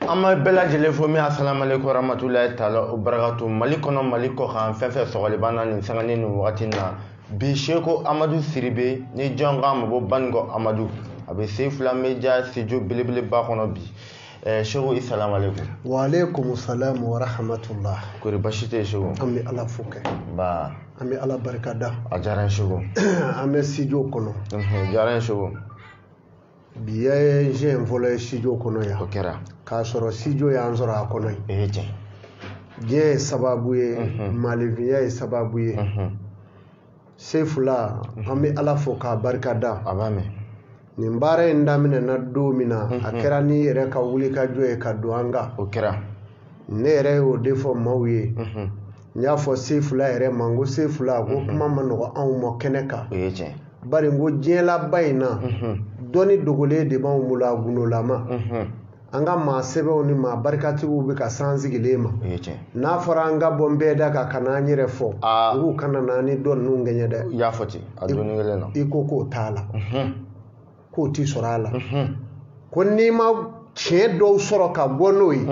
An bɛ bɛɛ lajɛlen fo min asalamu aleykum warahmatulahi taala wa barakatu. Mali kɔnɔ, Mali kɔ kan, fɛn fɛn sɔgɔli b'an na nin sanga ni nin wagati in na bi, Seko Amadu Siribe ni jɔn k'a ma ko Banikɔ Amadu, a bɛ Sefula Media studio belebeleba kɔnɔ bi. Seko, i salamu aleykum. Wa aleykum salam wa rahmatullah. Kori baasi tɛ yen, Seko? An bɛ Ala fo kɛ. Ba. An bɛ Ala barika da. A diyara n ye, Seko. An bɛ studio kɔnɔ. A diyara n ye, Seko. Bi ye siɲɛ fɔlɔ ye studio kɔnɔ yan. O kɛra. K'a sɔrɔ studio y'an sɔrɔ a kɔnɔ yen. E ye tiɲɛ. Diɲɛ ye sababu ye, maaninfinya ye sababu ye. Sefula, an bɛ Ala fo k'a barika da. A b'a mɛn. Nin baara in daminɛna don min na, a kɛra n'i yɛrɛ ka wulikajɔ ye ka don an kan. O kɛra. Ne yɛrɛ y'o de fɔ maaw ye. N y'a fɔ Sefula yɛrɛ ma, n ko Sefula, ko kuma ma nɔgɔ anw ma kɛnɛ kan. O ye tiɲɛ. Bari n ko diɲɛlaba in na, dɔnni dogolen de b'anw bolo a gundolama. An ka maa sɛbɛnw ni maa barikatigiw bɛ ka san sigilen ma. O ye tiɲɛ. N'a fɔra an ka bɔ n bɛɛ da kan ka n'an yɛrɛ fɔ, n k'u kana n'an ni dɔ ninnu kɛɲɛ dɛ. I y'a fɔ ten, a donni kelen na. I ko k'o t'a la. K'o ti sɔrɔ a la. Ko n'i ma tiɲɛ dɔw sɔrɔ ka bɔ n'o ye,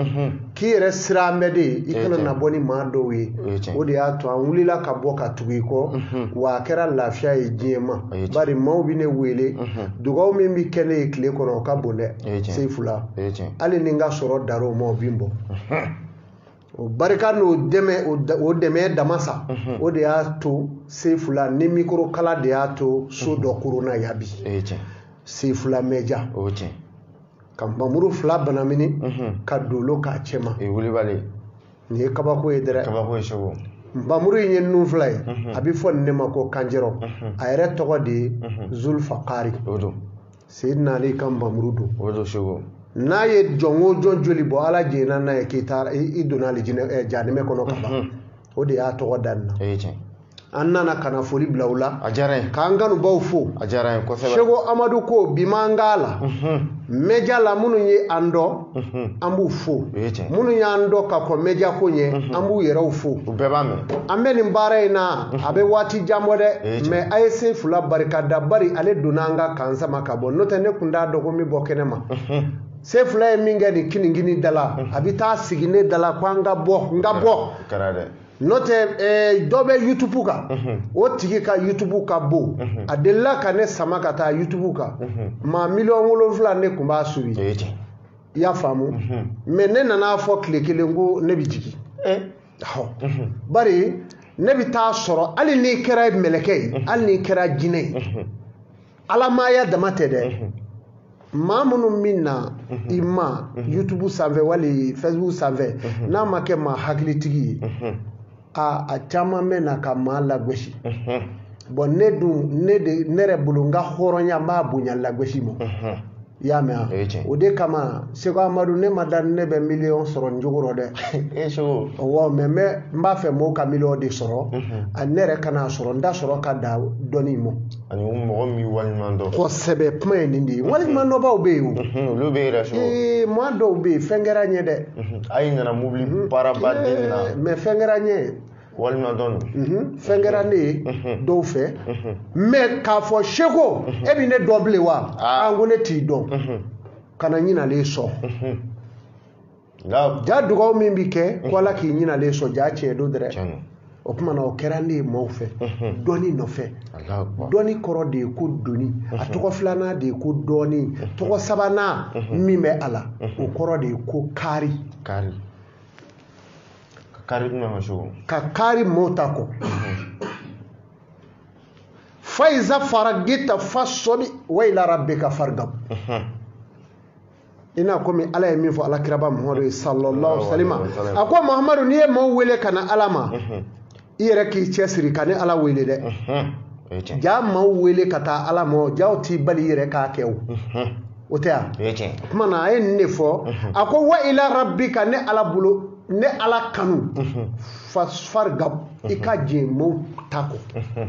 k'i yɛrɛ sira an bɛɛ de ye, i kana na bɔ ni maa dɔw ye. O de y'a to an wulila ka bɔ ka tugu i kɔ, wa a kɛra lafiya ye diɲɛ ma. Bari maaw bɛ ne wele, dugawu min bɛ kɛ ne ye tile kɔnɔ, o ka bon dɛ. Sefula, hali ni n ka sɔrɔ dar'o ma, o bɛ n bɔ. O barika n'o dɛmɛ, o dɛmɛ dama sa. O de y'a to Sefula ni mikoro kala de y'a to so dɔ koronna yan bi. Sefula Media. O ye tiɲɛ. Ka npamuru fila banamini, ka dolo k'a cɛ ma. E wulibali. Nin ye kabako ye dɛrɛ. Kabako ye, Seko. Npamuru in ye nun fila ye. A bɛ fɔ nin de ma ko kanjɛrɔ. A yɛrɛ tɔgɔ de ye Zulfakari. O don. Seyidina Ali ka npamuru don. O don, Seko. N'a ye jɔn o jɔn joli bɔ, Ala jɛnna n'a ye k'i taara, i donna alijinɛ, jahanɛmɛ kɔnɔ ka ban. O de y'a tɔgɔ da nin na. E ye tiɲɛ. An nana ka na foli bila u la. A diyara n ye. K'an kanubaw fo. A diyara n ye kosɛbɛ. Seko Amadu ko bi m'an k'a la. Media la minnu ye an dɔn, an b'u fo. O ye tiɲɛ. Minnu y'an dɔn ka kɔn media ko ɲɛ, an b'u yɛrɛw fo. U bɛɛ b'a mɛn. An bɛ nin baara in na, a bɛ waati jan bɔ dɛ. O ye tiɲɛ. Mais a ye Sefula barika da, bari ale donna an kan k'an sama ka bɔ. N'o tɛ ne kun t'a dɔn ko n bɛ bɔ kɛnɛ ma. Sefula ye min kɛ nin kinigini da la, a bɛ taa sigi ne da la ko an ka bɔ, n ka bɔ. O kɛra dɛ. N'o tɛ, dɔ bɛ YouTube kan. O tigi ka YouTube ka bon. A delila ka ne sama ka taa YouTube kan. Maa miliyɔn 7 ne kun b'a suivi. O ye tiɲɛ. I y'a faamu? Mais ne nana fɔ tile kelen ko ne bɛ jigin. Ɔhɔ. Bari ne bɛ taa sɔrɔ hali n'i kɛra mɛlɛkɛ ye, hali n'i kɛra jinɛ ye. Alamaya dama tɛ dɛ. Maa minnu min na i ma YouTube sanfɛ wali Facebook sanfɛ, n'a ma kɛ maa hakilitigi ye, a caman bɛ na ka maa lagosi. Bon, ne dun, ne de, ne yɛrɛ bolo n ka hɔrɔnya n b'a bonya lagosi ma. I y'a mɛn wa? O ye tiɲɛ. O de kama Seko Amadu, ne ma da ne bɛ miliyɔn sɔrɔ n cogo rɔ dɛ. E Seko. Awɔ, mais n b'a fɛ mɔgɔw ka miliyɔn de sɔrɔ. A ne yɛrɛ kana sɔrɔ, n ta sɔrɔ ka da dɔnni ma. Ani mɔgɔ min waleɲuman dɔn. Kosɛbɛ, kuma ye nin de ye. Waleɲuman dɔnbaw bɛ yen o. Olu bɛ yen yɛrɛ, Seko. Ee, maa dɔw bɛ yen, fɛn kɛra n ye dɛ. A y'i nana mobili baaraba den na. Mais fɛn kɛra n ye. Walima dɔn don. Fɛn kɛra ne ye dɔw fɛ. Mais k'a fɔ Seko, e bɛ ne dɔn bilen wa? An ko ne t'i dɔn. Kana ɲinalen sɔn. Ja dugawu min bɛ kɛ, ko Ala k'i ɲinalen sɔn, ja tiɲɛ don dɛ. Tiɲɛ don. O tuma na o kɛra ne ye maaw fɛ. Dɔnni nɔfɛ. Alahu akbar. Dɔnni kɔrɔ de ye ko doni. A tɔgɔ filanan de ye ko dɔɔni. Tɔgɔ sabanan min bɛ a la, o kɔrɔ de ye ko kaari. Kaari. Ka kaari jumɛn ma, Seko? Ka kaari maaw ta kɔ. Faiza faragita fasɔbi wa ila rabbika fargab. I n'a komi Ala ye min fɔ Ala kiraba Muhamadu ye sallallahu alaihi wa sallam. A ko Muhamadu, n'i ye maaw wele ka na Ala ma, i yɛrɛ k'i cɛsiri ka ne Ala wele dɛ. O ye tiɲɛ. Ja maaw wele ka taa Ala ma, jaw t'i bali i yɛrɛ k'a kɛ o. O tɛ yan? O ye tiɲɛ. O tuma na a ye nin de fɔ. A ko wa ila rabbika, ne Ala bolo, ne Ala kanu. Fargab, i ka jɛn maaw ta kɔ.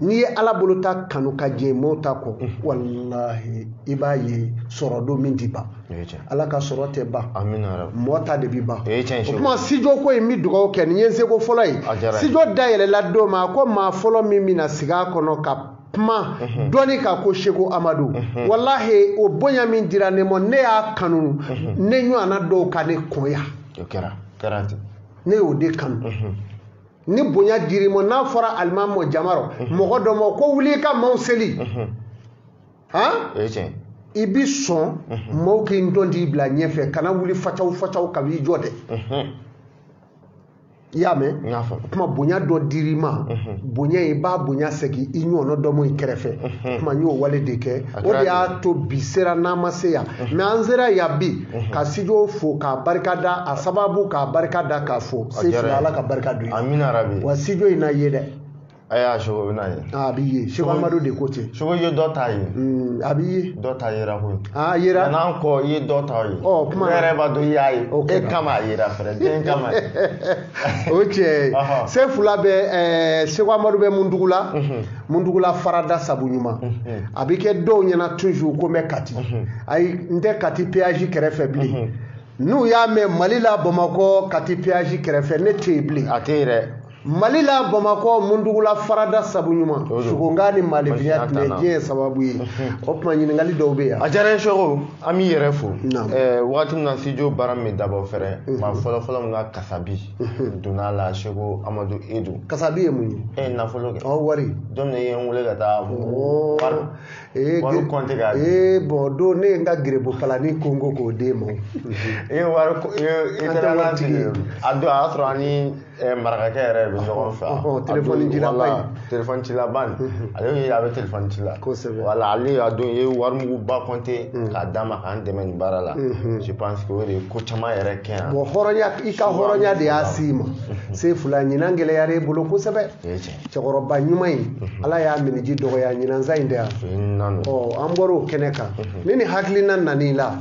N'i ye Ala bolo ta kanu ka jɛn maaw ta kɔ, walahi i b'a ye sɔrɔ don min tɛ ban. O ye tiɲɛ. Ala ka sɔrɔ tɛ ban. Amina ya Rabbi. Mɔɔ ta de bɛ ban. O ye tiɲɛ ye, O tuma studio ko in n bɛ dugawu kɛ, nin ye n seko fɔlɔ ye. A diyara n ye. Studio dayɛlɛla don ma, a ko maa fɔlɔ min bɛna sigi a kɔnɔ ka kuma dɔnni kan ko Seko Amadu walahi o bonya min dira ne ma ne y'a kanu ne ɲɔgɔnna dɔw ka ne kɔn yan o kɛra ten ne y'o de kanu ni bonya dir'i ma n'a fɔra alimami ma jama rɔ mɔgɔ dɔ ma ko wuli i ka maaw seli han i bi sɔn maaw k'i dɔn t'i bila ɲɛfɛ kana wuli facaw facaw ka b'i jɔ dɛ i y'a mɛn kuma bonya dɔ dir'i ma bonya i b'a bonya segin i ɲɔgɔnna dɔ ma i kɛrɛfɛ kuma n y'o wale de kɛ o de y'a to bi sera n'an ma se yan mɛ an sera yan bi ka Studio fo k'a barika da a sababu k'a barika da k'a fo Sefula Ala ka barika don ye wa studio in na ye dɛ. Ayiwa Seko bɛ n'a ye. A b'i ye Seko Amadu de ko ten. Seko ye dɔ ta ye. A b'i ye. Dɔ ta yera koyi. A yera. N'an kɔ i ye dɔ ta ye. Ɔ kuma ne yɛrɛ b'a dɔn i y'a ye. E kama a yera fɛnɛ den kama. O tiɲɛ ye. Sefula bɛ Seko Amadu bɛ Mundugula. Mundugula farada sabu ɲuman. A bɛ kɛ dɔw ɲɛna toujours ko n bɛ Kati. Ayi n tɛ Kati péage kɛrɛfɛ bilen. N'u y'a mɛn Mali la Bamakɔ Kati péage kɛrɛfɛ ne tɛ yen bilen. A tɛ yen dɛ. Mali la Bamakɔ Mundugula farada sabu ɲuman Sogonka ni Malifinya tun bɛ diɲɛ sababu ye o tuma ɲininkali dɔw bɛ yan. A diyara n ye Seko an b'i yɛrɛ fo wagati min na studio baara min bɛ dabɔ fɛrɛ maa fɔlɔ fɔlɔ min ka kasabi donna la Seko Amadu Edu. Kasabi ye mun ye? E nafolo kɛ. Ɔ wari. Don min i ye n wele ka taa wari kɔnte k'a di. Bɔn don ne ye n ka gerebo kalani kongo k'o d'e ma. E ye wari e taara n'a tigi ye a don a y'a sɔrɔ ani marakakɛ yɛrɛ bɛ ɲɔgɔn fɛ. Telefɔni cilaba in. Telefɔni cilaba nin ale ye a bɛ telefɔni ci la. Kosɛbɛ. Wala ale y'a don i ye warimuguba kɔnte k'a d'a ma k'an dɛmɛ nin baara la. Je pense que o de ye ko caman yɛrɛ kɛ yan. Bon hɔrɔnya i ka hɔrɔnya de y'a s'i ma. Sefula ɲinan gɛlɛyara e bolo kosɛbɛ. Cɛkɔrɔba ɲuman in Ala y'a miniji dɔgɔya ɲinansa in tɛ yan. Ɔ an bɔra o kɛnɛ kan ni hakilina nan'i la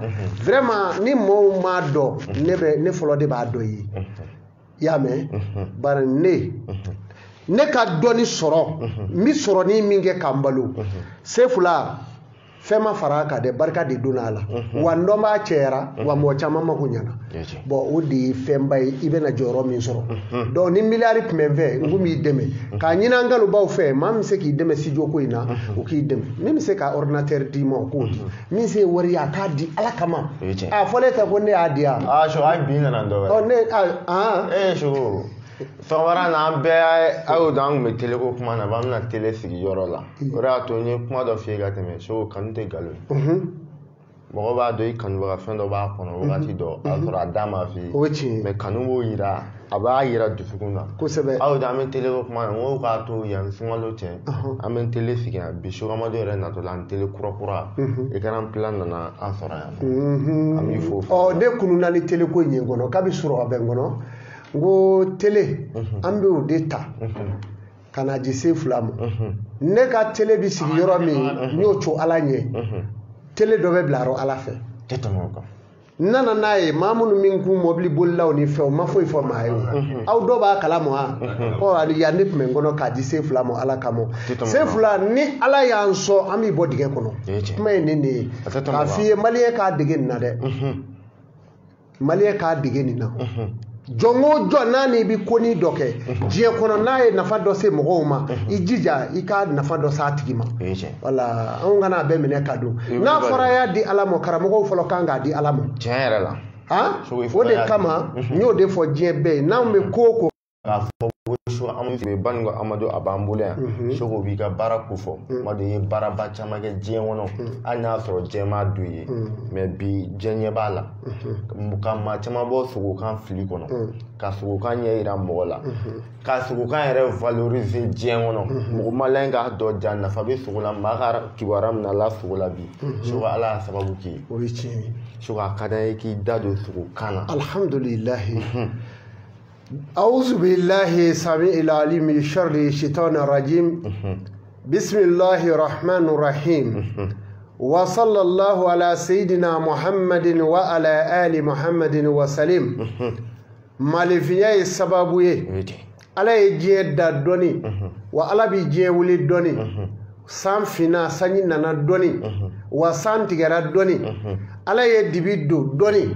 vraiment ni mɔɔw m'a dɔn ne bɛ ne fɔlɔ de b'a dɔn i ye. I y'a mɛn bari ne ka dɔnni sɔrɔ n bɛ sɔrɔ ni min kɛ k'an balo Sefula fɛn ma fara a kan dɛ barika de donna a la wa n dɔnbaa cɛyara wa mɔgɔ caman mako ɲɛna bɔn o de ye fɛnba ye i bɛna jɔyɔrɔ min sɔrɔ donc ni miliyari tun bɛ n fɛ n kun b'i dɛmɛ k'a ɲini an kanubaw fɛ maa min bɛ se k'i dɛmɛ studio ko in na o k'i dɛmɛ min bɛ se ka ordinateur d'i ma o k'o di min se ye wari ye a k'a di Ala kama a fɔ ne tɛ ko ne y'a di yan. Aa Seko hali bi nana dɔ wɛrɛ. Ɔ ne aa. Ee Seko. Sɔgɔmada na an bɛɛ a y'o dɔn an tun bɛ tele ko kuma na an bɛna tele sigi yɔrɔ la o de y'a to n ye kuma dɔ f'i ye ka tɛmɛ Seko kanu tɛ nkalon ye mɔgɔ b'a dɔn i kanubaga fɛn dɔ b'a kɔnɔ wagati dɔ a sɔrɔ a da ma f'i ye o ye tiɲɛ ye mɛ kanu b'o yira a b'a yira dusukun na kosɛbɛ aw y'o dɔn an bɛ tele ko kuma na n ko k'a to yan sunkalo cɛ an bɛ tele sigi yan bi Seko Amadu yɛrɛ natɔ la an tele kura kura écran plat nana an sɔrɔ yan an b'i fo. Ɔ ne kununa ni tele ko in ye n kɔnɔ kabi sɔrɔ a bɛ n kɔnɔ. N ko tele an bɛ o de ta ka na di Sefula ma ne ka tele bɛ sigi yɔrɔ min n y'o to Ala ɲɛ tele dɔ bɛ bila yɔrɔ Ala fɛ tɛ tɛmɛ o kan n nana n'a ye maa minnu min kun mɔbili bolilaw ni fɛnw ma foyi fɔ maa ye o aw dɔw b'a kalama wa ɔ hali yan ne tun bɛ n kɔnɔ k'a di Sefula ma Ala kama Sefula ni Ala y'an sɔn an b'i bɔ dingɛ kɔnɔ kuma ye nin de ye k'a f'i ye maliyɛn k'a dege nin na dɛ maliyɛn k'a dege nin na. Jɔn o jɔn n'a n'i bɛ ko ni dɔ kɛ diɲɛ kɔnɔ n'a ye nafa dɔ se mɔgɔw ma i jija i ka nafa dɔ s'a tigi ma wala anw kana a bɛɛ minɛ ka dun n'a fɔra y'a di Ala ma karamɔgɔw fɔlɔ kan k'a di Ala ma tiɲɛ yɛrɛ la han o de kama n y'o de fɔ diɲɛ bɛɛ ye n'anw bɛ ko o ko k'a fɔ ko Seko Amadu Banikɔ Amadu a b'an bolo yan Seko b'i ka baara ko fɔ Amadu ye baaraba caman kɛ diɲɛ kɔnɔ hali n'a sɔrɔ diɲɛ m'a don i ye mɛ bi diɲɛ ɲɛ b'a la ka maa caman bɔ sogokan fili kɔnɔ ka sogokan ɲɛ yira mɔgɔ la ka sogokan yɛrɛ valoriser diɲɛ kɔnɔ mɔgɔ maliyɛn k'a dɔn ja nafa bɛ sogo la maa ka kibaruya min na la sogo la bi Seko Ala y'a sababu k'i ye o ye tiɲɛ ye Seko a ka d'an ye k'i da don sogokan na alihamudulilayi. أعوذ بالله السميع العليم من شر الشيطان الرجيم بسم الله الرحمن الرحيم وصلى الله على سيدنا محمد وعلى آل محمد وسلم malifinya ye sababu ye Ala ye diɲɛ da dɔɔni wa Ala bi diɲɛ wuli dɔɔni san finna sanji nana dɔɔni wa san tigɛra dɔɔni Ala ye dibi don dɔnni,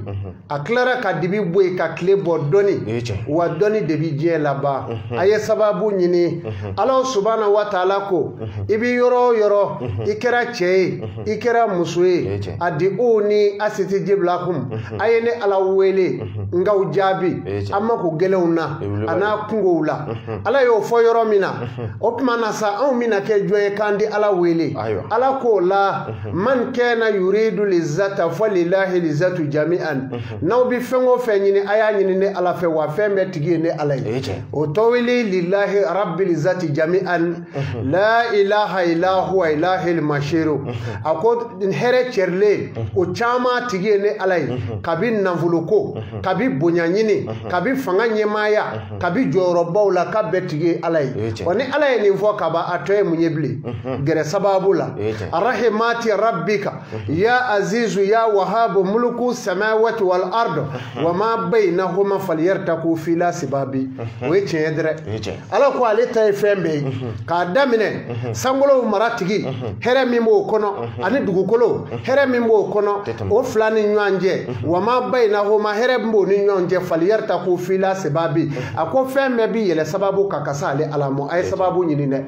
a tilara ka dibi bɔ yen ka tile bɔ dɔnni, wa dɔnni de bi diɲɛ laban. A ye sababu ɲini. Ala subahana wa taala ko i bi yɔrɔ o yɔrɔ, i kɛra cɛ ye, i kɛra muso ye, a di o ni asiti jibilakum, a ye ne Ala wele n k'aw jaabi an mako gɛlɛnw na a n'a kungow la. Ala y'o fɔ yɔrɔ min na, o tuma na sa anw bɛna kɛ jɔn ye k'an di Ala wele. Ala k'o la man kana yuridu lizzata falillahi lizzatu jami'an, n'aw bi fɛn o fɛn ɲini a y'a ɲini ne Ala fɛ, wa fɛn bɛɛ tigi ye ne Ala ye. O tɔwili lillahi rabbil izzati jami'an la ilaha illa huwa ilahil mashiru. A ko hɛrɛ cɛrilen o caman tigi ye ne Ala ye, kabi nafoloko, kabi bonya ɲini, kabi fanga ɲɛmaaya, kabi jɔyɔrɔbaw la, k'a bɛɛ tigi ye Ala ye. Wa ni Ala ye nin fɔ kaban, a tɔ ye mun ye bilen? Gɛrɛ sababu la. Arahimati rabbika ya azizu ya wahabu muluku samawati wal ard wa ma bainahuma falyartaku fi la sibabi. O ye tiɲɛ ye dɛ. Ala ko ale ta ye fɛn bɛɛ ye, k'a daminɛ sankolow mara tigi, hɛrɛ min b'o kɔnɔ, ani dugukolo hɛrɛ min b'o kɔnɔ, o fila ni ɲɔgɔn cɛ, wa ma bainahuma hɛrɛ min b'o ni ɲɔgɔn cɛ, falyartaku fi la sibabi. A ko fɛn bɛɛ bi yɛlɛ sababu kan ka s'ale Ala ma. A ye sababu ɲini dɛ.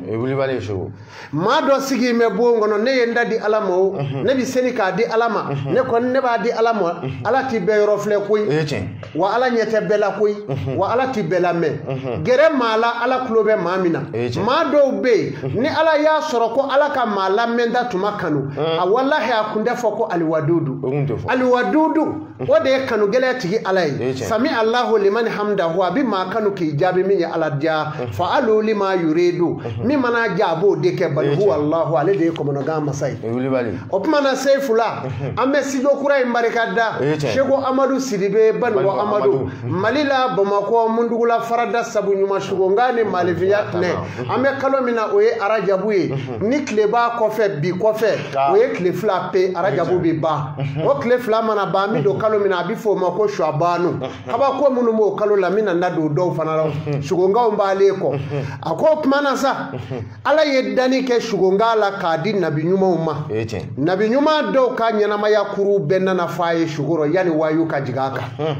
Maa dɔ sigi bɛ bon kɔnɔ, ne ye n da di Ala ma, o ne bi seli k'a di Ala ma, ne kɔni ne b'a di Ala ma. Ala ti bɛɛ yɔrɔ filɛ koyi, wa Ala ɲɛ tɛ bɛɛ la koyi, wa Ala ti bɛɛ lamɛn. Gɛrɛ maa la, Ala tulo bɛ maa min na. Maa dɔw bɛ yen ni Ala y'a sɔrɔ ko Ala ka maa lamɛnta tuma kanu, a walahi a kun tɛ fɔ ko aliwadudu. Aliwadudu o de ye kanu gɛlɛya tigi Ala ye. Sami Allahu liman hamdahu, a bi maa kanu k'i jaabi min ye Ala diya. Fa alu lima yuridu, min mana diya a b'o de kɛ. Bal huwa Allahu, ale de ye kɔmɔnɔgan masa ye. O tuma na Seyfula, an bɛ studio kura in barika da Seko Amadu Sidibe Banikɔ Amadu, Mali la Bamakɔ Mundugula farada sabu ɲuman sugo nka ni malifinya tɛnɛ. An bɛ kalo min na o ye arajabu ye, ni tileba kɔfɛ bi kɔfɛ o ye tile 2 pe arajabu bi ban. O tile 2 mana ban, an bɛ don kalo min na a bɛ fɔ o ma ko suabanu. Kabako minnu b'o kalo la, n bɛna n da don dɔw fana la. Sugonkaw b'ale kɔ. A ko o tuma na sa, Ala ye danni kɛ sugonka la k'a di nabi ɲumanw ma. Nabi ɲuman dɔw ka ɲɛnamaya kuru bɛɛ nana f'a ye sugorɔ yanni wayu ka jigin a kan.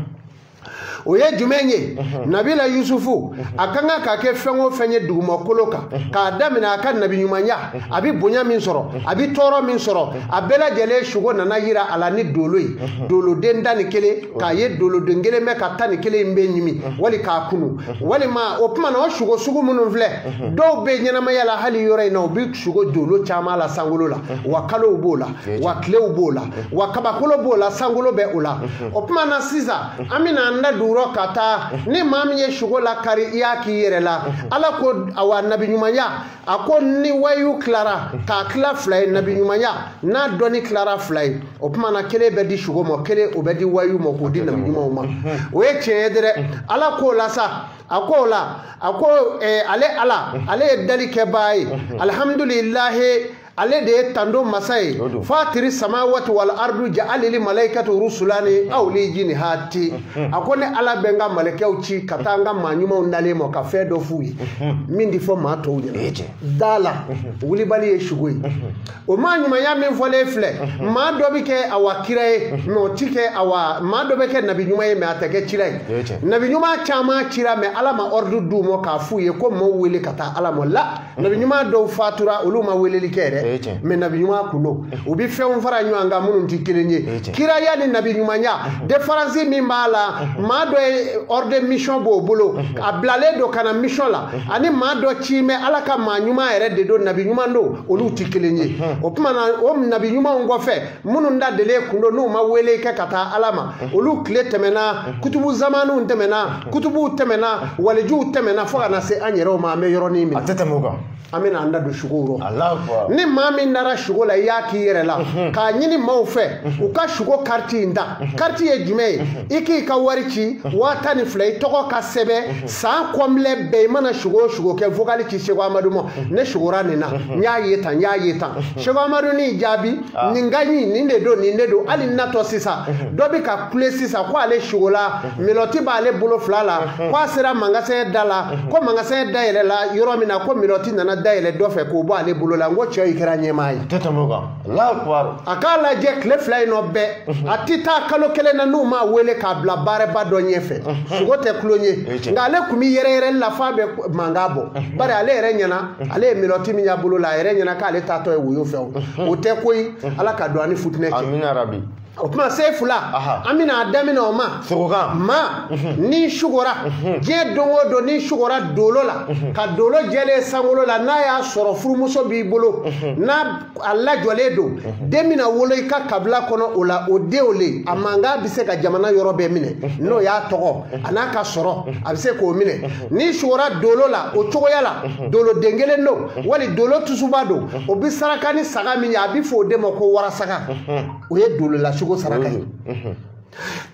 O ye jumɛn ye? Nabila Yusufu a ka kan ka kɛ fɛn o fɛn ye dugumakolo kan, k'a daminɛ a ka nabi ɲumanya, a bɛ bonya min sɔrɔ, a bɛ tɔɔrɔ min sɔrɔ, a bɛɛ lajɛlen sugo nana yira a la ni dolo ye. Doloden 11, k'a ye doloden kelen bɛ ka 11 in bɛ ɲimi wali k'a kunu, walima o tuma na o sugo sugu minnu filɛ, dɔw bɛ ɲɛnamaya la hali yɔrɔ in na, u bɛ sugo dolo caman la sankolo la, wa kalow b'o la, wa tilew b'o la, wa kabakolo b'o la, sankolo bɛ o la. O tuma na sisan an bɛna an da don ka taa ni maa min ye sugo la kari, i y'a k'i yɛrɛ la. Ala ko awa nabi ɲumanya, a ko ni wayu tilara k'a tila 2 ye, nabi ɲumanya n'a dɔnni tilara 2 ye, o tuma na kelen bɛ di sugo ma, kelen o bɛ di wayu ma, k'o di nabi ɲumanw ma. O ye tiɲɛ ye dɛ. Ala k'o la sa, a ko o la, a ko ale Ala, ale ye dali kɛbaa ye. Alihamudulilahi, ale de ye tando masa ye. Fatiri samawati wal ardu ja'alili malaikatu rusulani aw li jini hati. A ko ne Ala bɛ n ka malɛkɛw ci ka taa n ka maa ɲumanw nalen ma ka fɛn dɔ f'u ye min ti fɔ maa tɔw ɲɛna. Da la wulibali ye sugo ye. O maa ɲumanya min fɔlen filɛ, maa dɔ bɛ kɛ awa kira ye, mɛ o ti kɛ awa, maa dɔ bɛ kɛ nabi ɲuman ye mɛ a tɛ kɛ cira ye. Nabi ɲuman caman cira mɛ Ala ma ordre d'u ma k'a f'u ye ko maaw wele ka taa Ala ma la. Nabi ɲuman dɔw fatura, olu ma weleli kɛ yɛrɛ. Mais nabi ɲuman kun don, u bɛ fɛnw fara ɲɔgɔn kan minnu tɛ kelen ye. Kiraya ni nabi ɲumanya différence min b'a la, maa dɔ ye ordre mission b'o bolo, a bilalen don ka na mission la, ani maa dɔ ci mɛ Ala ka maa ɲuman yɛrɛ de don, nabi ɲuman don, olu tɛ kelen ye. O tuma na o nabi ɲumanw kɔfɛ minnu da delen kun don, n'u ma wele kɛ ka taa Ala ma, olu tile tɛmɛna, kutubu zamaninw tɛmɛna, kutubuw tɛmɛna, walijuw tɛmɛna, fo ka na se an yɛrɛw ma. An bɛ yɔrɔnin min na, a tɛ tɛmɛ o kan. An bɛna an da don sugow rɔ. Ni maa min nara sugo la, i y'a k'i yɛrɛ la, k'a ɲini maaw fɛ u ka sugo kariti in ta. Kariti ye jumɛn ye? I k'i ka wari ci 12,000, i tɔgɔ ka sɛbɛn san kɔnbilɛ bɛɛ. I mana sugo o sugo kɛ, vocal ci Seko Amadu ma, ne sugora nin na, n y'a ye tan, n y'a ye tan. Seko Amadu n'i jaabi nin ka ɲi, nin de don, nin de don. Hali natɔ sisan, dɔ bɛ ka kule sisan ko ale sugola, milɔti b'ale bolo 2 la, k'a sera magasin da la, ko magasin dayɛlɛ la yɔrɔ min na, ko milɔti nana dayɛlɛ dɔ fɛ k'o bɔ ale bolo la. N ko cɛ, i kɛra kɛra ɲɛmaa ye. A tɛ tɛmɛ o kan. Allahu akbar. A k'a lajɛ tile 2 in nɔ bɛɛ a tɛ taa kalo kelen na n'u m'a wele k'a bila baaraba dɔ ɲɛfɛ. Sogo tɛ tulon ye nka ale tun bɛ yɛrɛyɛrɛli la f'a bɛ mankan bɔ bari ale yɛrɛ ɲɛna ale ye melɔti min y'a bolo la a yɛrɛ ɲɛna k'ale taatɔ ye woyo fɛ o tɛ koyi Ala ka don ani futinɛ cɛ. Amina rabi. O tuma Sefula an bɛna a daminɛ o ma. Sogokan. Ma ni sugora diɲɛ don o don ni sugora dolo la ka dolo jɛlen sankolo la n'a y'a sɔrɔ furumuso b'i bolo n'a a lajɔlen don den bɛna wolo i ka kabila kɔnɔ o la o den o le a mankan bɛ se ka jamana yɔrɔ bɛɛ minɛ n'o y'a tɔgɔ a n'a ka sɔrɔ a bɛ se k'o minɛ ni sugora dolo la o cogoya la dolo den kelen don wali dolo tusuba don o bɛ saraka ni saga min ye a bɛ fɔ o de ma ko warasaga o ye dolo la sugo saraka ye.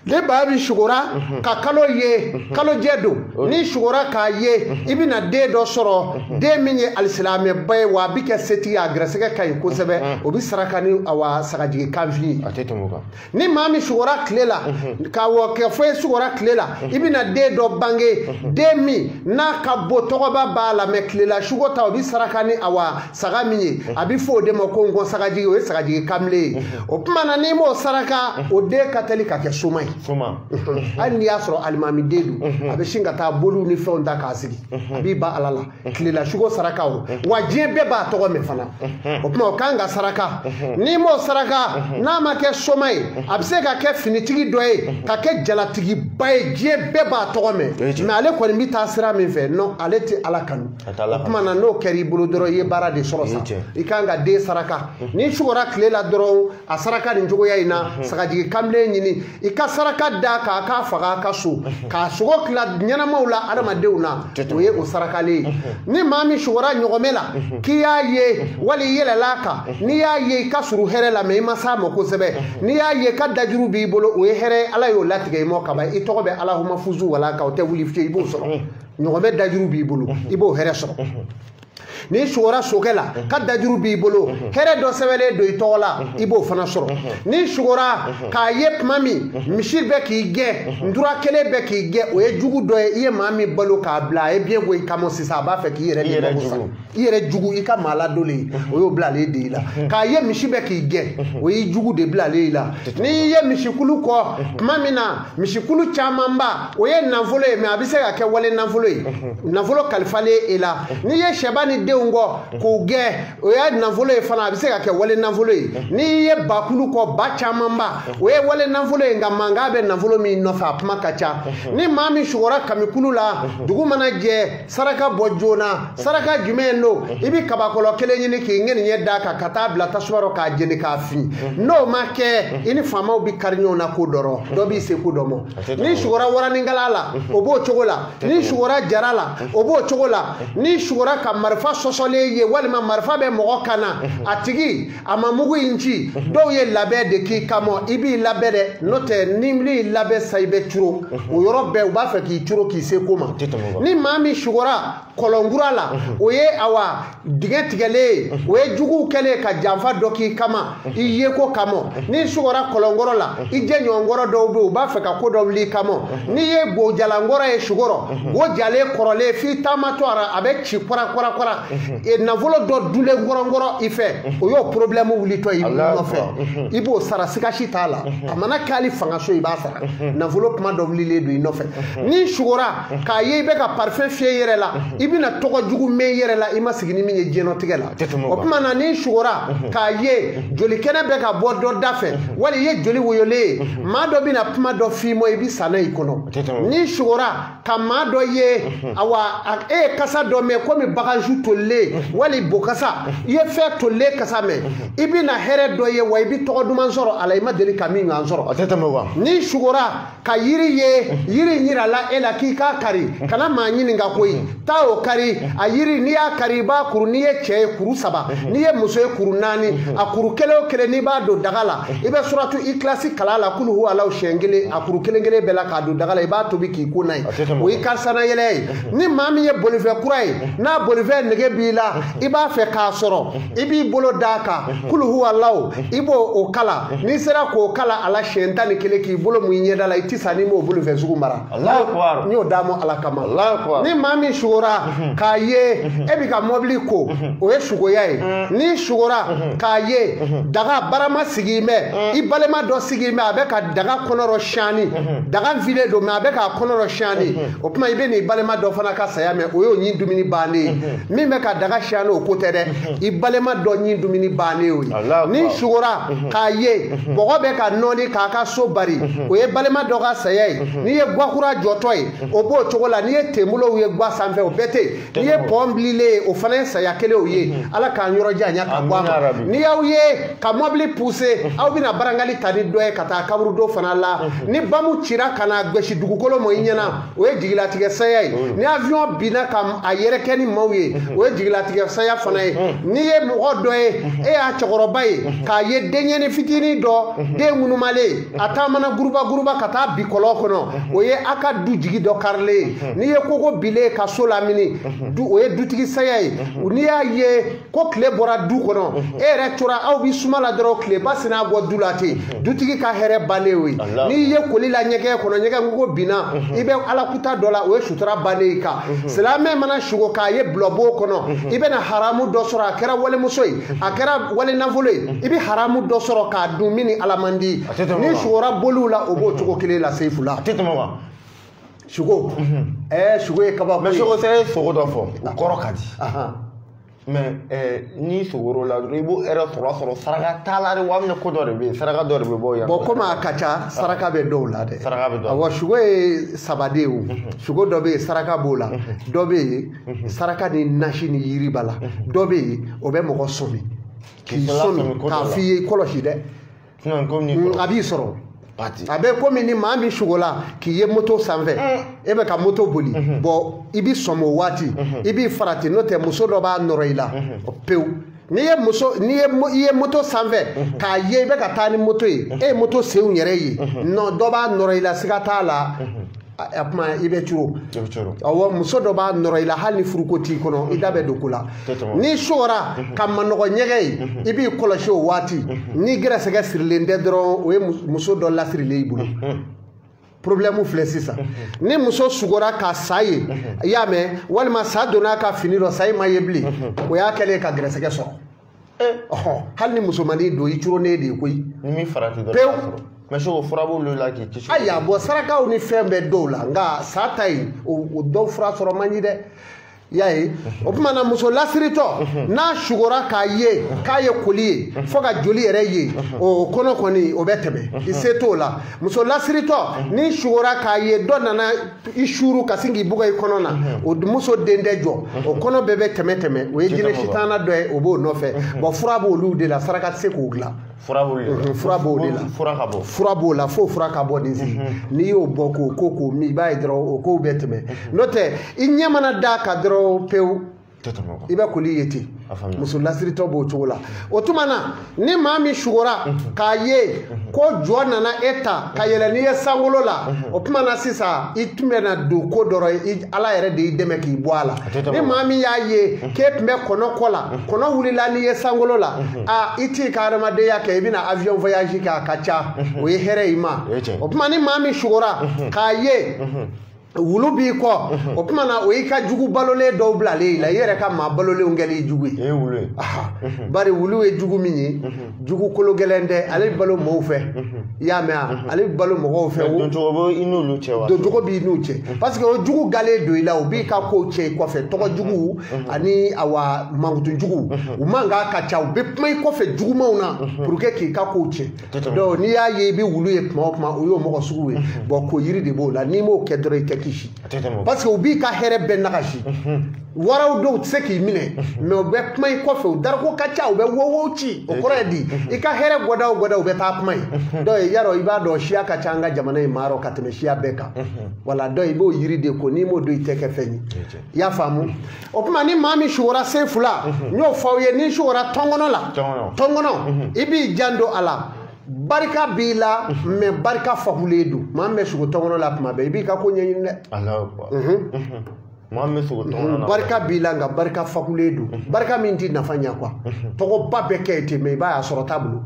Ne ba bi sugora ka kalo ye kalojɛ don ni sugora k'a ye i bɛna den dɔ sɔrɔ den min ye alisilamɛba ye wa a bɛ kɛ setigi ye a gɛrɛsɛgɛ ka ɲi kosɛbɛ o bɛ saraka ni awa sagajigi kanfin ye. A tɛ tɛmɛ o kan. Ni maa min sugora tile la ka wɔ kɛ fo e sugora tile la i bɛna den dɔ bange den min n'a ka bon tɔgɔba b'a la mɛ tilela sugo ta o bɛ saraka ni awa saga min ye a bɛ fɔ o de ma ko nkɔn sagajigi o ye sagajigi kanbilen ye o tuma na n'i m'o saraka o den ka teli ka kɛ soma ye. Hali n'i y'a sɔrɔ alimamiden don a bɛ sin ka taa boliw ni fɛnw ta k'a sigi a b'i ba Ala la tilela sugo saraka o wa diɲɛ bɛɛ b'a tɔgɔ mɛn fana o tuma o kan ka saraka n'i m'o saraka n'a ma kɛ soma ye a bɛ se ka kɛ finitigi dɔ ye ka kɛ jalatigiba ye diɲɛ bɛɛ b'a tɔgɔ mɛn mɛ ale kɔni bɛ taa sira min fɛ non ale tɛ Ala kanu o tuma na n'o kɛra i bolo dɔrɔn i ye baara de sɔrɔ sa i kan ka den saraka n'i sugora tile la dɔrɔn a saraka nin cogoya in na sagajigi kanbilen ɲini i ka saraka da k'a k'a faga a ka so k'a sogo tila ɲɛnamaw la adamadenw na o ye o sarakalen ye. Ni maa min sugora ɲɔgɔmɛ la k'i y'a ye wali i yɛlɛla a kan n'i y'a ye i ka surun hɛrɛ la mɛ i ma s'a ma kosɛbɛ n'i y'a ye ka dajuru b'i bolo o ye hɛrɛ Ala y'o latigɛ i mɔ kaban i tɔgɔ bɛ Alahuma fuzu wala kan o tɛ wuli fiyewu i b'o sɔrɔ ɲɔgɔmɛ dajuru b'i bolo i b'o hɛrɛ sɔrɔ. Ni sugora sokɛ la ka dajuru b'i bolo hɛrɛ dɔ sɛbɛnlen don i tɔgɔ la i b'o fana sɔrɔ. Ni sugora k'a ye tuma min misi bɛ k'i gɛn ntura kelen bɛ k'i gɛn o ye jugu dɔ ye i ye maa min balo k'a bila a ye biɲɛ bɔ i kama sisan a b'a fɛ k'i yɛrɛ de mago sa i yɛrɛ jugu i ka maa ladonlen ye o y'o bilalen de i la k'a ye misi bɛ k'i gɛn o y'i jugu de bilalen i la. N'i ye misikulu kɔ tuma min na misikulu camanba o ye nafolo ye mɛ a bɛ se ka kɛ wale nafolo ye nafolo kalifalen e la. N'i ye sɛba ni denw kɔ k'o gɛn o ye nafolo ye fana a bɛ se ka kɛ wale nafolo ye. N'i ye bakulu kɔ ba camanba o ye wale nafolo ye nka mankan bɛ nafolo min nɔfɛ a kuma ka ca. Ni maa min sugora kamikulu la dugu mana jɛ saraka bɔ joona saraka jumɛn don i bɛ kabakɔlɔ kelen ɲini k'i ŋɛniɲɛ d'a kan ka taa bila tasuma rɔ k'a jeni k'a fin n'o ma kɛ i ni faamaw bɛ kari ɲɔgɔn na ko dɔ rɔ dɔ b'i se ko dɔ mɔ. Ni sugora waranikala la o b'o cogo la ni sugora jara la o b'o cogo la ni sugora ka marifa sɔsɔlen ye walima marifa bɛ mɔgɔ kan na a tigi a ma mugu in ci dɔw ye labɛn de k'i kama i b'i labɛn dɛ n'o tɛ ni y'i labɛn sa i bɛ curo o yɔrɔ bɛɛ u b'a fɛ k'i curo k'i se ko ma. Ni maa min sugora kɔlɔnkura la o ye awa dingɛ tigɛlen ye o ye juguw kɛlen ka janfa dɔ k'i kama i yeko kama. N'i sugora kɔlɔnkɔrɔ la i jɛɲɔgɔnkɔrɔ dɔw bɛ yen u b'a fɛ ka ko dɔ wuli i kama. N'i ye bojalankɔrɔ ye sugorɔ bo jalen kɔrɔlen f'i taamatɔ a bɛ ci kɔra kɔra kɔra nafolo dɔ dulen kɔrɔnkɔrɔ i fɛ o y'o problème wulitɔ i nɔfɛ i b'o sara siga si t'a la a mana kɛ hali fangaso i b'a sara nafolo kuma dɔ wulilen don i nɔfɛ. N'i sugora k'a ye i bɛ ka parfum fiyɛ i yɛrɛ la i bɛna tɔgɔ jugu mɛn i yɛrɛ la i ma sigi ni min ye diɲɛlatigɛ la. O tuma na n'i sugora k'a ye joli kɛnɛ bɛ ka bɔ dɔ da fɛ wali i ye joli woyolen ye maa dɔ bɛna kuma dɔ f'i ma i bɛ sa n'a i kɔnɔ. N'i sugora ka maa dɔ ye awa e ye kasa dɔ mɛn komi baganju tolilen wali bokasa i ye fɛn tolilen kasa mɛn i bɛna hɛrɛ dɔ ye wa i bɛ tɔgɔ duman sɔrɔ a la i ma deli ka min ɲɔgɔn sɔrɔ. N'i sugora ka yiri ye yiri in yirala e la k'i k'a kari kana maa ɲininka koyi taa o kari a yiri n'i y'a kari i b'a kuru n'i ye cɛ ye kuru 3 n'i ye muso ye kuru 4 a kuru kelen o kelen n'i b'a don daga la i bɛ suratu ikilasi kala la kuluhu alaw siɲɛ kelen a kuru kelen kelen bɛɛ la k'a don daga la i b'a tobi k'i ko n'a ye o y'i ka sanayɛlɛ ye. Ni maa min ye bolifɛn kura ye n'a bolifɛn nege nege b'i la i b'a fɛ k'a sɔrɔ i b'i bolo d'a kan kulu huwalaw i b'o o kala n'i sera k'o kala a la siɲɛ 11 k'i bolo mun i ɲɛda la i ti sa n'i m'o bolofɛn sugu mara n y'o d'a ma Ala kama ni maa min sugora k'a ye e b'i ka mɔbili ko o ye sugoya ye n'i sugora k'a ye daga barama sigi bɛ i balima dɔ sigi bɛ a bɛ ka daga kɔnɔ siyani daga filen don mais a bɛ k'a kɔnɔ siyani o tuma i bɛ n'i balima dɔ fana ka saya mɛn o y'o ɲin dumuni bannen ye min bɛ ka daga siyani o ko tɛ dɛ i balima dɔ ɲin dumuni bannen y'o ye n'i sugora k'a ye bɔgɔ bɛ ka nɔɔni k'a ka so bari o ye balima dɔ ka saya ye n'i ye guwakura jɔtɔ ye o b'o cogo la n'i ye tenbolow ye guwa sanfɛ o bɛɛ tɛ yen n'i ye pɔn bililen ye o fana ye saya kelenw ye Ala k'an yɔrɔ janya ka bɔ a ma n'i y'aw ye ka mɔbili pousser aw bɛna barangali ta ni dɔ ye ka taa kaburudo fana la ni bamu cira ka na gosi dugukolo ma i ɲɛna o ye jigilatigɛ saya ye ni avion binna ka a yɛrɛkɛ ni maaw ye o ye jigilatigɛ saya fana ye n'i ye mɔgɔ dɔ ye e y'a cɛkɔrɔba ye k'a ye denyɛnin fitinin dɔ den ŋunumalen a taamana guruba guruba ka taa bi kɔlɔn kɔnɔ o ye a ka du jigi dɔ karilen ye n'i ye koko bilen ka so lamini o ye dutigi saya ye n'i y'a ye ko tile bɔra du kɔnɔ e yɛrɛ tora aw bi suma la dɔrɔn tileba sina bɔ du la ten dutigi ka hɛrɛ bannen o ye n'i ye koli la ɲɛgɛn kɔnɔ ɲɛgɛn koko binna i bɛ alakuta dɔ la o ye sutura bannen i kan silamɛ mana sugo k'a ye bulɔbo kɔnɔ i bɛna haramu dɔ sɔrɔ a kɛra walimuso ye a kɛra wali nafolo ye i bɛ haramu dɔ sɔrɔ k'a dun min ni Ala man di ni sugora boliw la o b'o cogo kelen la sefu la sugo sugo ye kabako ye mais sugo sɛ sogo dɔ fɔ o kɔrɔ ka di mais ni sogoro la dɔrɔn i b'o yɛrɛ sɔrɔ saraka t'a la de wa minɛ ko dɔ de bɛ yen saraka dɔ de bɛ bɔ yan bon komi a ka ca saraka bɛ dɔw la dɛ saraka bɛ dɔw la awɔ sugo ye saba de ye o sugo dɔ bɛ yen saraka b'o la dɔ bɛ yen saraka ni nasi ni yiri b'a la dɔ bɛ yen o bɛ mɔgɔ sɔmi k'i sɔmi k'a f'i ye kɔlɔsi dɛ a b'i sɔrɔ a bɛ komi ni maa min sugola k'i ye moto sanfɛ e bɛ ka moto boli bon i b'i sɔmi o waati i b'i farati n'o tɛ muso dɔ b'a nɔrɔ i la pewu n'i ye muso n'i ye i ye moto sanfɛ k'a ye i bɛ ka taa ni moto ye e ye moto senw yɛrɛ ye non dɔ b'a nɔrɔ i la siga t'a la a kuma i bɛ curo awɔ muso dɔ b'a nɔrɔ i la hali ni furuko t'i kɔnɔ i da bɛ don ko la n'i sugora ka manɔgɔ ɲɛgɛn ye i b'i kɔlɔsi o waati ni gɛrɛsɛgɛ sirilen tɛ dɔrɔn o ye muso dɔ lasirilen i bolo problème filɛ sisan ni muso sugora ka sa ye i y'a mɛn walima sa donna a ka fini dɔ sa in ma ye bilen o y'a kɛlen ka gɛrɛsɛgɛ sɔrɔ hali ni musomannin don i curonnen de ye koyi pewu mais sogo fura b'olu la k'i kisi ayiwa bon sarakaw ni fɛn bɛɛ dɔw la nka sa ta in o dɔw fura sɔrɔ man di dɛ i y'a ye o tuma na muso lasiritɔ n'a sugora k'a ye k'a ye koli ye fo ka joli yɛrɛ ye o kɔnɔ kɔni o bɛ tɛmɛ i se t'o la muso lasiritɔ n'i sugora k'a ye dɔ nana i suuru ka sin k'i bugɔ i kɔnɔ na o muso den tɛ jɔ o kɔnɔ bɛɛ bɛ tɛmɛ o ye jinɛ sitana dɔ ye o b'o nɔfɛ bon fura b'olu de la saraka tɛ se k'o dilan fura b'o de la fura b'o la fo fura ka bɔ nin sigi n'i y'o bɔ k'o ko k'o min i b'a ye dɔrɔn o kow bɛ tɛmɛ n'o tɛ i ɲɛ mana d'a kan dɔrɔn pewu i bɛ koli ye ten muso lasiritɔ b'o cogo la o tuma na ni maa min sugora k'a ye ko jɔ nana e ta ka yɛlɛ n'i ye sankolo la o tuma na sisan i tun bɛ na don ko dɔ rɔ Ala yɛrɛ de y'i dɛmɛ k'i bɔ a la ni maa min y'a ye k'e tun bɛ kɔnɔ kɔ la kɔnɔ wulila n'i ye sankolo la a i t'i ka adamadenya kɛ i bɛna avion voyage kɛ a ka ca o ye hɛrɛ i ma o tuma ni maa min sugora k'a ye wulu b'i kɔ o tuma na o y'i ka jugu balolen dɔw bilalen i la i yɛrɛ ka maa balolenw kɛlen i jugu ye bari wulu ye jugu min ye jugu kolo gɛlɛn tɛ ale bɛ balo mɔgɔw fɛ i y'a mɛn wa ale bɛ balo mɔgɔw fɛ doncogo b'i n'olu cɛ wa doncogo b'i n'u cɛ parce que o jugu galen don i la o b'i ka kow cɛ i kɔfɛ tɔgɔ jugu ani awa mankutu jugu u man k'a ka ca u bɛ kuma i kɔfɛ jugumanw na pour que k'i ka kow cɛ donc n'i y'a ye i bɛ wulu ye kuma o kuma o y'o mɔgɔ sugu ye bon ko yiri de b'o la n'i m'o kɛ dɔrɔn i tɛ kisi parce que u b'i ka hɛrɛ bɛɛ nagasi waraw dɔw tɛ se k'i minɛ mais u bɛ kuma i kɔfɛ u darako ka ca u bɛ wowo ci o kɔrɔ ye di i ka hɛrɛ gɔda o gɔda u bɛ taa kuma ye donc yarɔ i b'a dɔn siya ka ca an ka jamana in maa rɔ ka tɛmɛ siya bɛɛ kan wala donc i b'o yiri de ko n'i m'o don i tɛ kɛ fɛn ye i y'a faamu o tuma ni maa min sugora sen fila n y'o fɔ aw ye n'i sugora tɔnkɔnɔ la tɔnkɔnɔ i b'i janto a la barika b'i la mais barika fakulen don maa min bɛ sugo tɔnkɔnɔ la tuma bɛɛ i b'i ka ko ɲɛɲini dɛ. Maa min bɛ sogo tɔgɔ na. Barika b'i la nka barika fakulen don. Barika min t'i nafa ɲɛ quoi. Tɔgɔba bɛ kɛ ten mais i b'a ye a sɔrɔ t'a bolo.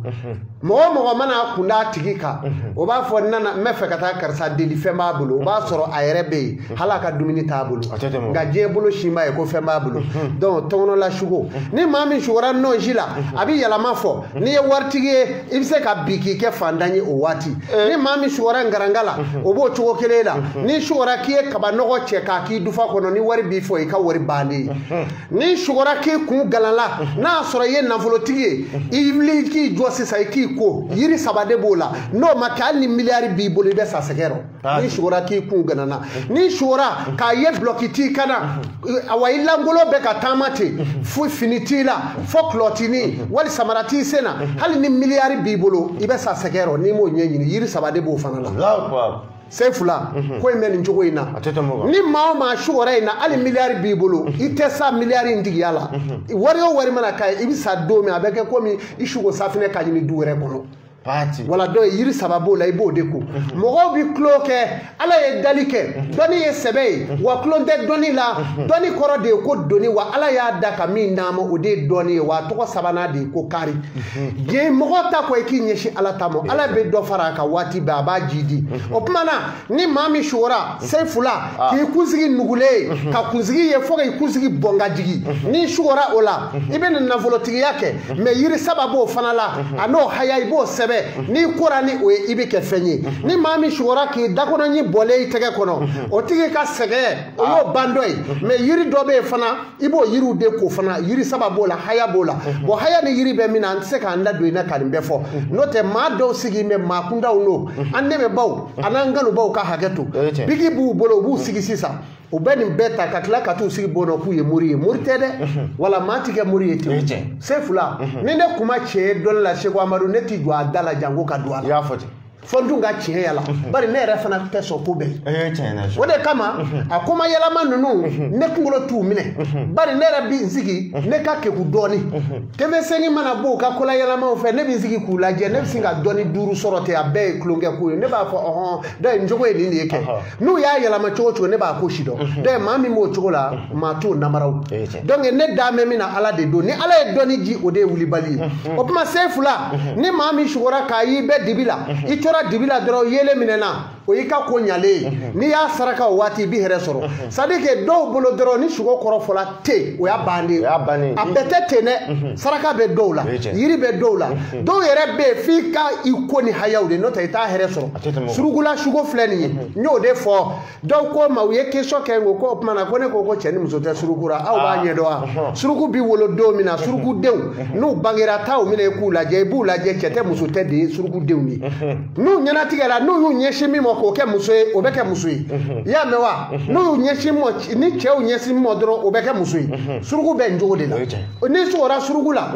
Mɔgɔ o mɔgɔ mana kun d'a tigi kan, o b'a fɔ n nana n bɛ fɛ ka taa karisa deli fɛn b'a bolo, o b'a sɔrɔ a yɛrɛ bɛ yen hali a ka dumuni t'a bolo. Nka diɲɛ bolo si b'a ye ko fɛn b'a bolo. Donc tɔgɔnɔla sugo ni maa min sugora nɔnsi la a bɛ yɛlɛma fɔ n'i ye waritigi ye i bɛ se ka bi k'i kɛ fantan ye o waati. Ni maa min sugora ngaranga la o b'o cogo kelen la. Ni sugora k'i ye kaba nɔgɔ cɛ k'a k'i dufa kɔnɔ ni wari b'i fɔ i ka wari bannen ye. Ni sugora k'i kun galala n'a y'a sɔrɔ i ye nafolotigi ye i wuli k'i jɔ sisan i k'i ko yiri saba de b'o la n'o ma kɛ hali ni miliyari b'i bolo i bɛ sa sɛgɛ rɔ. Ni sugora k'i kun ganana ni sugora k'a ye bulɔki t'i kan na awa i langolo bɛ ka taama ten fo fini t'i la fo kulɔtinin wali samara t'i sen na hali ni miliyari b'i bolo i bɛ sa sɛgɛ rɔ n'i m'o ɲɛɲini yiri saba de b'o fana la. Sefula ko in bɛ nin cogo in na ni maa o maa sugora in na hali miliyari b'i bolo i tɛ sa miliyari in tigiya la wari o wari mana k'a ye i bɛ sa don min a bɛ kɛ komi i sugo safinɛ ka ɲini du wɛrɛ kɔnɔ. Wala dɔw ye yiri saba b'o la i b'o de ko mɔgɔw bi tulon kɛ ala ye dali kɛ dɔnni ye sɛbɛ ye wa tulon tɛ dɔnni la dɔnni kɔrɔ de ye ko doni wa ala y'a da ka min d'a ma o de ye dɔnni ye wa a tɔgɔ sabanan de ye ko kari. Diɲɛ mɔgɔ ta kɔ i k'i ɲɛsin ala ta ma ala bɛ dɔ fara a kan waati bɛɛ a b'a ji di. O tuma na ni maa min sugora Sefula k'i kunsigi nugulen ye ka kunsigi ye fo k'i kunsigi bɔn ka jigin n'i sugora o la i bɛ na nafolotigiya kɛ mais yiri saba b'o fana la a n'o haya i b'o sɛbɛn. N'i kora ni o ye i bɛ kɛ fɛn ye. Ni maa min sugora k'i dakɔnɔɲi bɔlen i tɛgɛ kɔnɔ o tigi ka sɛgɛn o y'o ban dɔ ye mais yiri dɔ bɛ yen fana i b'o yiriw de ko fana yiri saba b'o la haya b'o la bon haya ni yiri bɛ min na an tɛ se k'an da don i na ka nin bɛɛ fɔ n'o tɛ maa dɔw sigi bɛ maa kundaw n'o an dɛmɛbaw an'an kanubaw ka hakɛ to bigi b'u bolo u b'u sigi sisan u bɛ nin bɛɛ ta ka tila ka t'u sigi bon nɔ k'u ye mori ye mori tɛ dɛ wala maa ti kɛ mori ye ten. Sefula ni ne kuma tiɲɛ ye dɔnni la Seko Amadu ne ti jɔ a da la janko ka don a la. I y'a fɔ ten. Fo n dun ka tiɲɛ yala bari ne yɛrɛ fana tɛ sɔn ko bɛɛ ye. O de kama a kuma yɛlɛma ninnu ne kunkolo t'u minɛ bari ne yɛrɛ bi n sigi ne ka keku dɔɔni TV5 mana bɔ u ka kola yɛlɛmaw fɛ ne bi n sigi k'u lajɛ ne bɛ sin ka dɔɔni duuru sɔrɔ ten a bɛɛ ye tulonkɛ ko ye ne b'a fɔ ɔhɔn dɔ nin cogo ye nin de ye kɛ n'u y'a yɛlɛma cogo o cogo ne b'a ko si dɔn dɔ maa min b'o cogo la maa t'o namaraw donc ne da mɛn min na ala de don ni ala ye dɔɔni di o de ye wulibali ye. O tuma Sefula ni maa min sugora k'a y'i bɛɛ dibi la i tora dibi la dɔrɔn yelen minɛ na o y'i ka ko ɲalen ye n'i y'a saraka o waati i bɛ hɛrɛ sɔrɔ c'est à dire que dɔw bolo dɔrɔn ni sogo kɔrɔ fɔla te o y'a bannen a bɛɛ tɛ ten dɛ saraka bɛ dɔw la yiri bɛ dɔw la dɔw yɛrɛ bɛ yen f'i ka i ko ni hayaw de n'o tɛ i t'a hɛrɛ sɔrɔ. Surugula sugo filɛ nin ye n y'o de fɔ dɔw ko ma u ye question kɛ n ko o tuma na ko ne ko ko cɛ ni muso tɛ suruku la aw b'a ɲɛdɔn wa suruku bi wolo don min na surukudenw n'u bangera taa u minɛ i k'u lajɛ i b'u lajɛ cɛ tɛ muso tɛ de ye surukudenw ye n'u ɲɛnatigɛra n'u y'u ɲɛsin min ma k'o kɛ muso ye o bɛ kɛ muso ye i y'a mɛn wa n'u y'u ɲɛsin ma ni cɛw ɲɛsin ma dɔrɔn o bɛ kɛ muso ye suruku bɛ nin cogo de la n'i sɔgɔra suruku la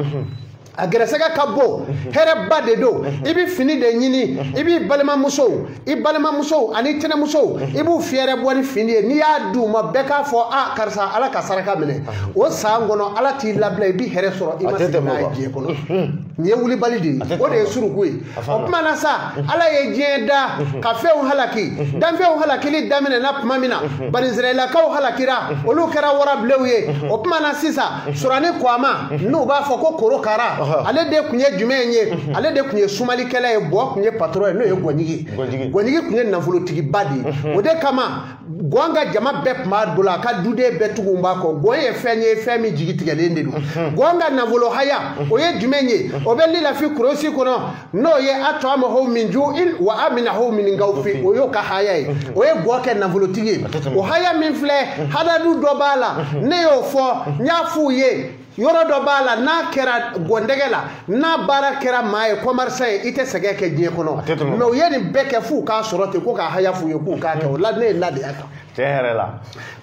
a gɛrɛsɛgɛ ka bon hɛrɛba de don i bɛ fini de ɲini i b'i balimamusow i balimamusow ani tɛnɛmusow i b'u fiyɛrɛ bɔ ni fini ye n'i y'a d'u ma bɛɛ k'a fɔ a karisa ala ka saraka minɛ o san kɔnɔ ala t'i labila i bɛ hɛrɛ sɔrɔ i ma sigi n'a ye diɲɛ kɔnɔ nin ye wulibali de ye o de ye suruku ye. O tuma na sa ala ye diɲɛ da ka fɛnw halaki danfɛnw halakili daminɛna tuma min na banisirayilakaw halakira olu kɛra warabilenw ye o tuma na sisan surani kwama n'u b'a fɔ ko korokara ale de tun ye jumɛn ye ale de tun ye sumalikɛla ye bɔ tun ye patron ye n'o ye gɔnjigi gɔnjigi tun ye nafolotigiba de ye o de kama gɔn ka jama bɛɛ tun b'a bolo a ka duden bɛɛ tugu b'a kɔ gɔn ye fɛn ye fɛn min jigi tigɛlen de don gɔn ka nafolo haya o ye jumɛn ye o bɛ lilafi kurusi kɔnɔ n'o ye a tɔ amahu min ju'in wa aminahu min gawfi o y'o ka haya ye o ye gɔn kɛ nafolotigi ye o haya min filɛ hadadu dɔ b'a la ne y'o fɔ n y'a f'u ye yɔrɔ dɔ b'a la n'a kɛra gɔndɛgɛ la n'a baara kɛra maa ye commerçant ye i tɛ sɛgɛn kɛ diɲɛ kɔnɔ mais u ye nin bɛɛ kɛ f'u k'a sɔrɔ ten ko k'a haya f'u ye k'u k'a kɛ o la ne ye ladenya kan. Tiɲɛ yɛrɛ la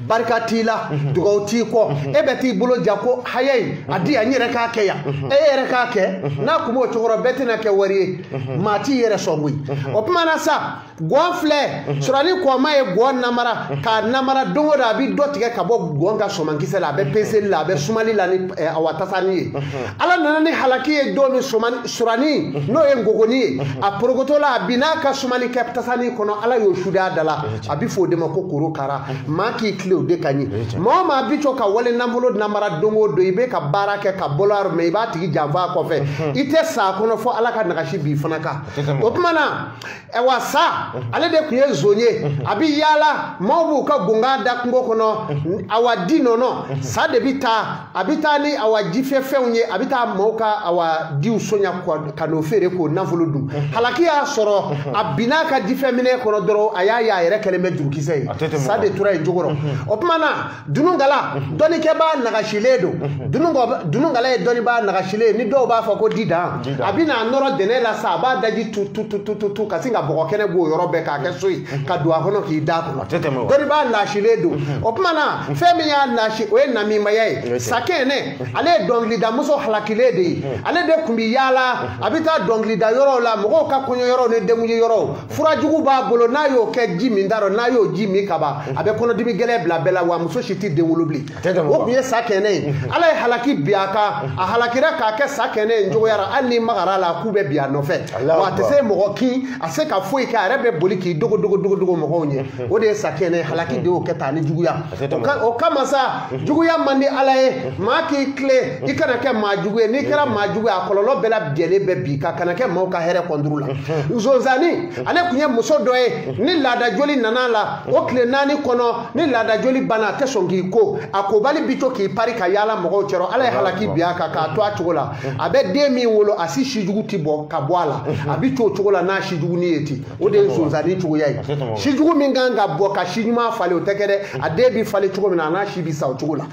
barika t'i la dugawu t'i kɔ e bɛ t'i bolo ja ko haya in a di yan n yɛrɛ k'a kɛ yan e yɛrɛ k'a kɛ n'a kun b'o cogo rɔ bɛɛ tɛna kɛ wari ye maa t'i yɛrɛ sɔn koyi. O tuma na sa gɔn filɛ surani kɔma ye gɔn namara k'a namara don o don a bɛ dɔ tigɛ ka bɔ gɔn ka sɔmankisɛ la a bɛ peseli la a bɛ sumali la ni awa tasani ye ala nana ni halaki ye don min surani n'o ye ngogoni ye a porokoto la a bin n'a ka sumali kɛ tasani kɔnɔ ala y'o su da la a bɛ fɔ o de ma ko koro. kara maa k'i tile o de ka ɲi maa o maa bi to ka wale nafolo namara don o don i bɛ ka baara kɛ ka bolo a mɛ i b'a tigi janfa a kɔfɛ i tɛ sa a kɔnɔ fo Ala ka nagasi b'i fana kan o tuma na ɛwa sa ale de tun ye zon ye a bɛ yaala maaw b'u ka gonkan da kungo kɔnɔ awa di nɔnɔ sa de bɛ taa a bɛ taa ni awa jifɛfɛnw ye a bɛ taa maaw ka awa diw sonya ka n'o feere k'o nafolo dun halaki y'a sɔrɔ a binna a ka jifɛminɛ kɔnɔ dɔrɔn a y'a ye a yɛrɛ kɛlen bɛ jurukisɛ ye sa de tora yen cogo rɔ o tuma na dunungala dɔnnikɛbaa nagasilen don dunungala ye dɔnnibaa nagasilen ye ni dɔw b'a fɔ ko didan a bɛ n'a nɔrɔ dɛnɛ la sa a b'a daji tu tu tu tu tu ka sin ka bɔgɔ kɛnɛ b'o yɔrɔ bɛɛ k'a kɛ so ye ka don a kɔnɔ k'i da kɔnɔ dɔnnibaa nasilen don o tuma na fɛn min y'a nasi o ye namimaya ye sakɛnɛ ale ye dɔnkilidamuso halakilen de ye ale de tun bɛ yaala a bɛ taa dɔnkilida yɔrɔw la mɔgɔw ka kɔɲɔ yɔrɔw ni denkundi yɔrɔw furajugu b'a bolo n'a y'o kɛ ji min da rɔ n'a y'o ji min kaban a bɛ kɔnɔdimi gɛlɛn bila bɛɛ la wa muso si tɛ den wolo bilen o tun ye sakɛnɛ ye Ala ye halaki bin a kan a halakira k'a kɛ sakɛnɛ ye cogoya la hali n'i magara a la k'u bɛ bin a nɔfɛ wa a tɛ se mɔgɔ kin a se ka foyi kɛ a yɛrɛ bɛ boli k'i dogo dogo dogo dogo mɔgɔw ɲɛ o de ye sakɛnɛ ye halaki de y'o kɛ tan ni juguya o kama sa juguya man di Ala ye maa k'i tilen i kana kɛ maa jugu ye n'i kɛra maa jugu ye a kɔlɔlɔ bɛɛ lajɛlen bɛ bin ka kana kɛ maaw ka hɛrɛ kɔnturu la nzonzani ale tun ye muso dɔ ye ni laada joli nana a la o tile 4 kɔnɔ ni laada joli banna a tɛ sɔn k'i ko a kobali bi to k'i pari ka yaala mɔgɔw cɛrɔ Ala ye halaki bin a kan k'a to a cogo la a bɛ den min wolo a si sijugu ti bɔ ka bɔ a la a bi to o cogo la n'a sijuguni ye ten o de ye nzonzani cogoya ye sijugu min kan ka bɔ ka si ɲuman falen o tɛ kɛ dɛ a den bi falen cogo min na a n'a si bi sa o cogo la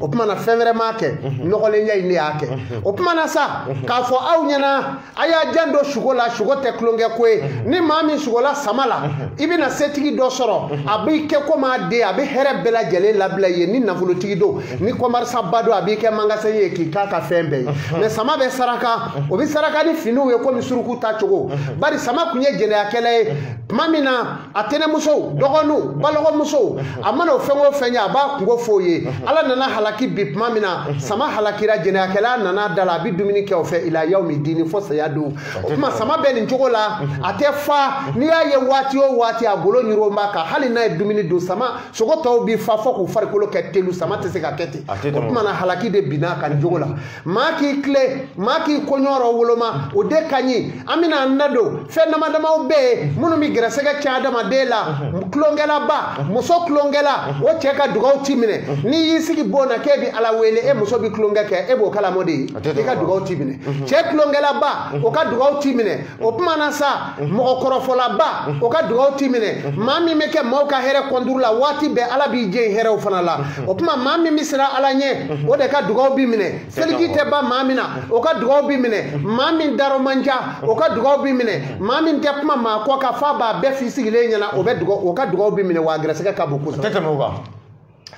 o tuma na fɛn wɛrɛ m'a kɛ nɔgɔlenya in de y'a kɛ o tuma na sa k'a fɔ aw ɲɛna a y'a janto sugo la sugo tɛ tulonkɛ ko ye ni maa min sugola sama la i bɛna setigi dɔ sɔrɔ a b'i kɛ komi a den a bɛ hɛrɛ bɛɛ lajɛlen labila i ye ni nafolotigi don ni commerçant ba don a b'i kɛ magasin ye k'i k'a ka fɛn bɛɛ ye mais sama bɛ saraka o bɛ saraka ni finiw ye komi suruku ta cogo bari sama tun ye jɛnɛyakɛla ye tuma min na a tɛnɛmusow dɔgɔninw balɔgɔmusow a mana o fɛn o fɛn ye a b'a kungo f'o ye Ala nana halaki bi tuma min na sama halakira jɛnɛyakɛla nana da la a bɛ dumuni kɛ o fɛ ila yawmi dini fo saya don o tuma sama bɛ nin cogo la a tɛ fa n'i y'a ye waati o waati a golo ɲuron b'a kan hali n'a ye dumuni dun sama sogo tɔw bi fa fo k'u farikolo kɛ telu sama tɛ se ka kɛ ten o tuma na halaki de binna a kan nin cogo la maa k'i tilen maa k'i kɔɲɔyɔrɔ woloma o de ka ɲi an bɛna an da don fɛn dama damaw bɛ yen minnu bɛ gɛrɛsɛgɛ caya adamaden la tulonkɛlaba muso tulonkɛla o cɛ ka dugawu ti minɛ n'i y'i sigi bon na k'e bɛ Ala wele e muso bɛ tulonkɛ kɛ e b'o kalamo de ye i ka dugawu ti minɛ cɛ tulonkɛlaba o ka dugawu ti minɛ o tuma na sa mɔgɔ kɔrɔfɔlaba o ka dugawu ti minɛ maa min bɛ kɛ maaw ka hɛrɛ kɔnturu la waati bɛɛ Ala b'i jɛ hɛrɛw fana la o tuma maa min bɛ siran Ala ɲɛ o de ka dugawu bi minɛ seliji tɛ ban maa min na o ka dugawu bi minɛ maa min darɔ man ca o ka dugawu bi minɛ maa min tɛ kuma maa kɔ kan f'a b'a bɛɛ f'i sigilen ɲɛna o bɛ dugawu o ka dugawu bi minɛ wa a gɛrɛsɛgɛ ka bon kosɛbɛ.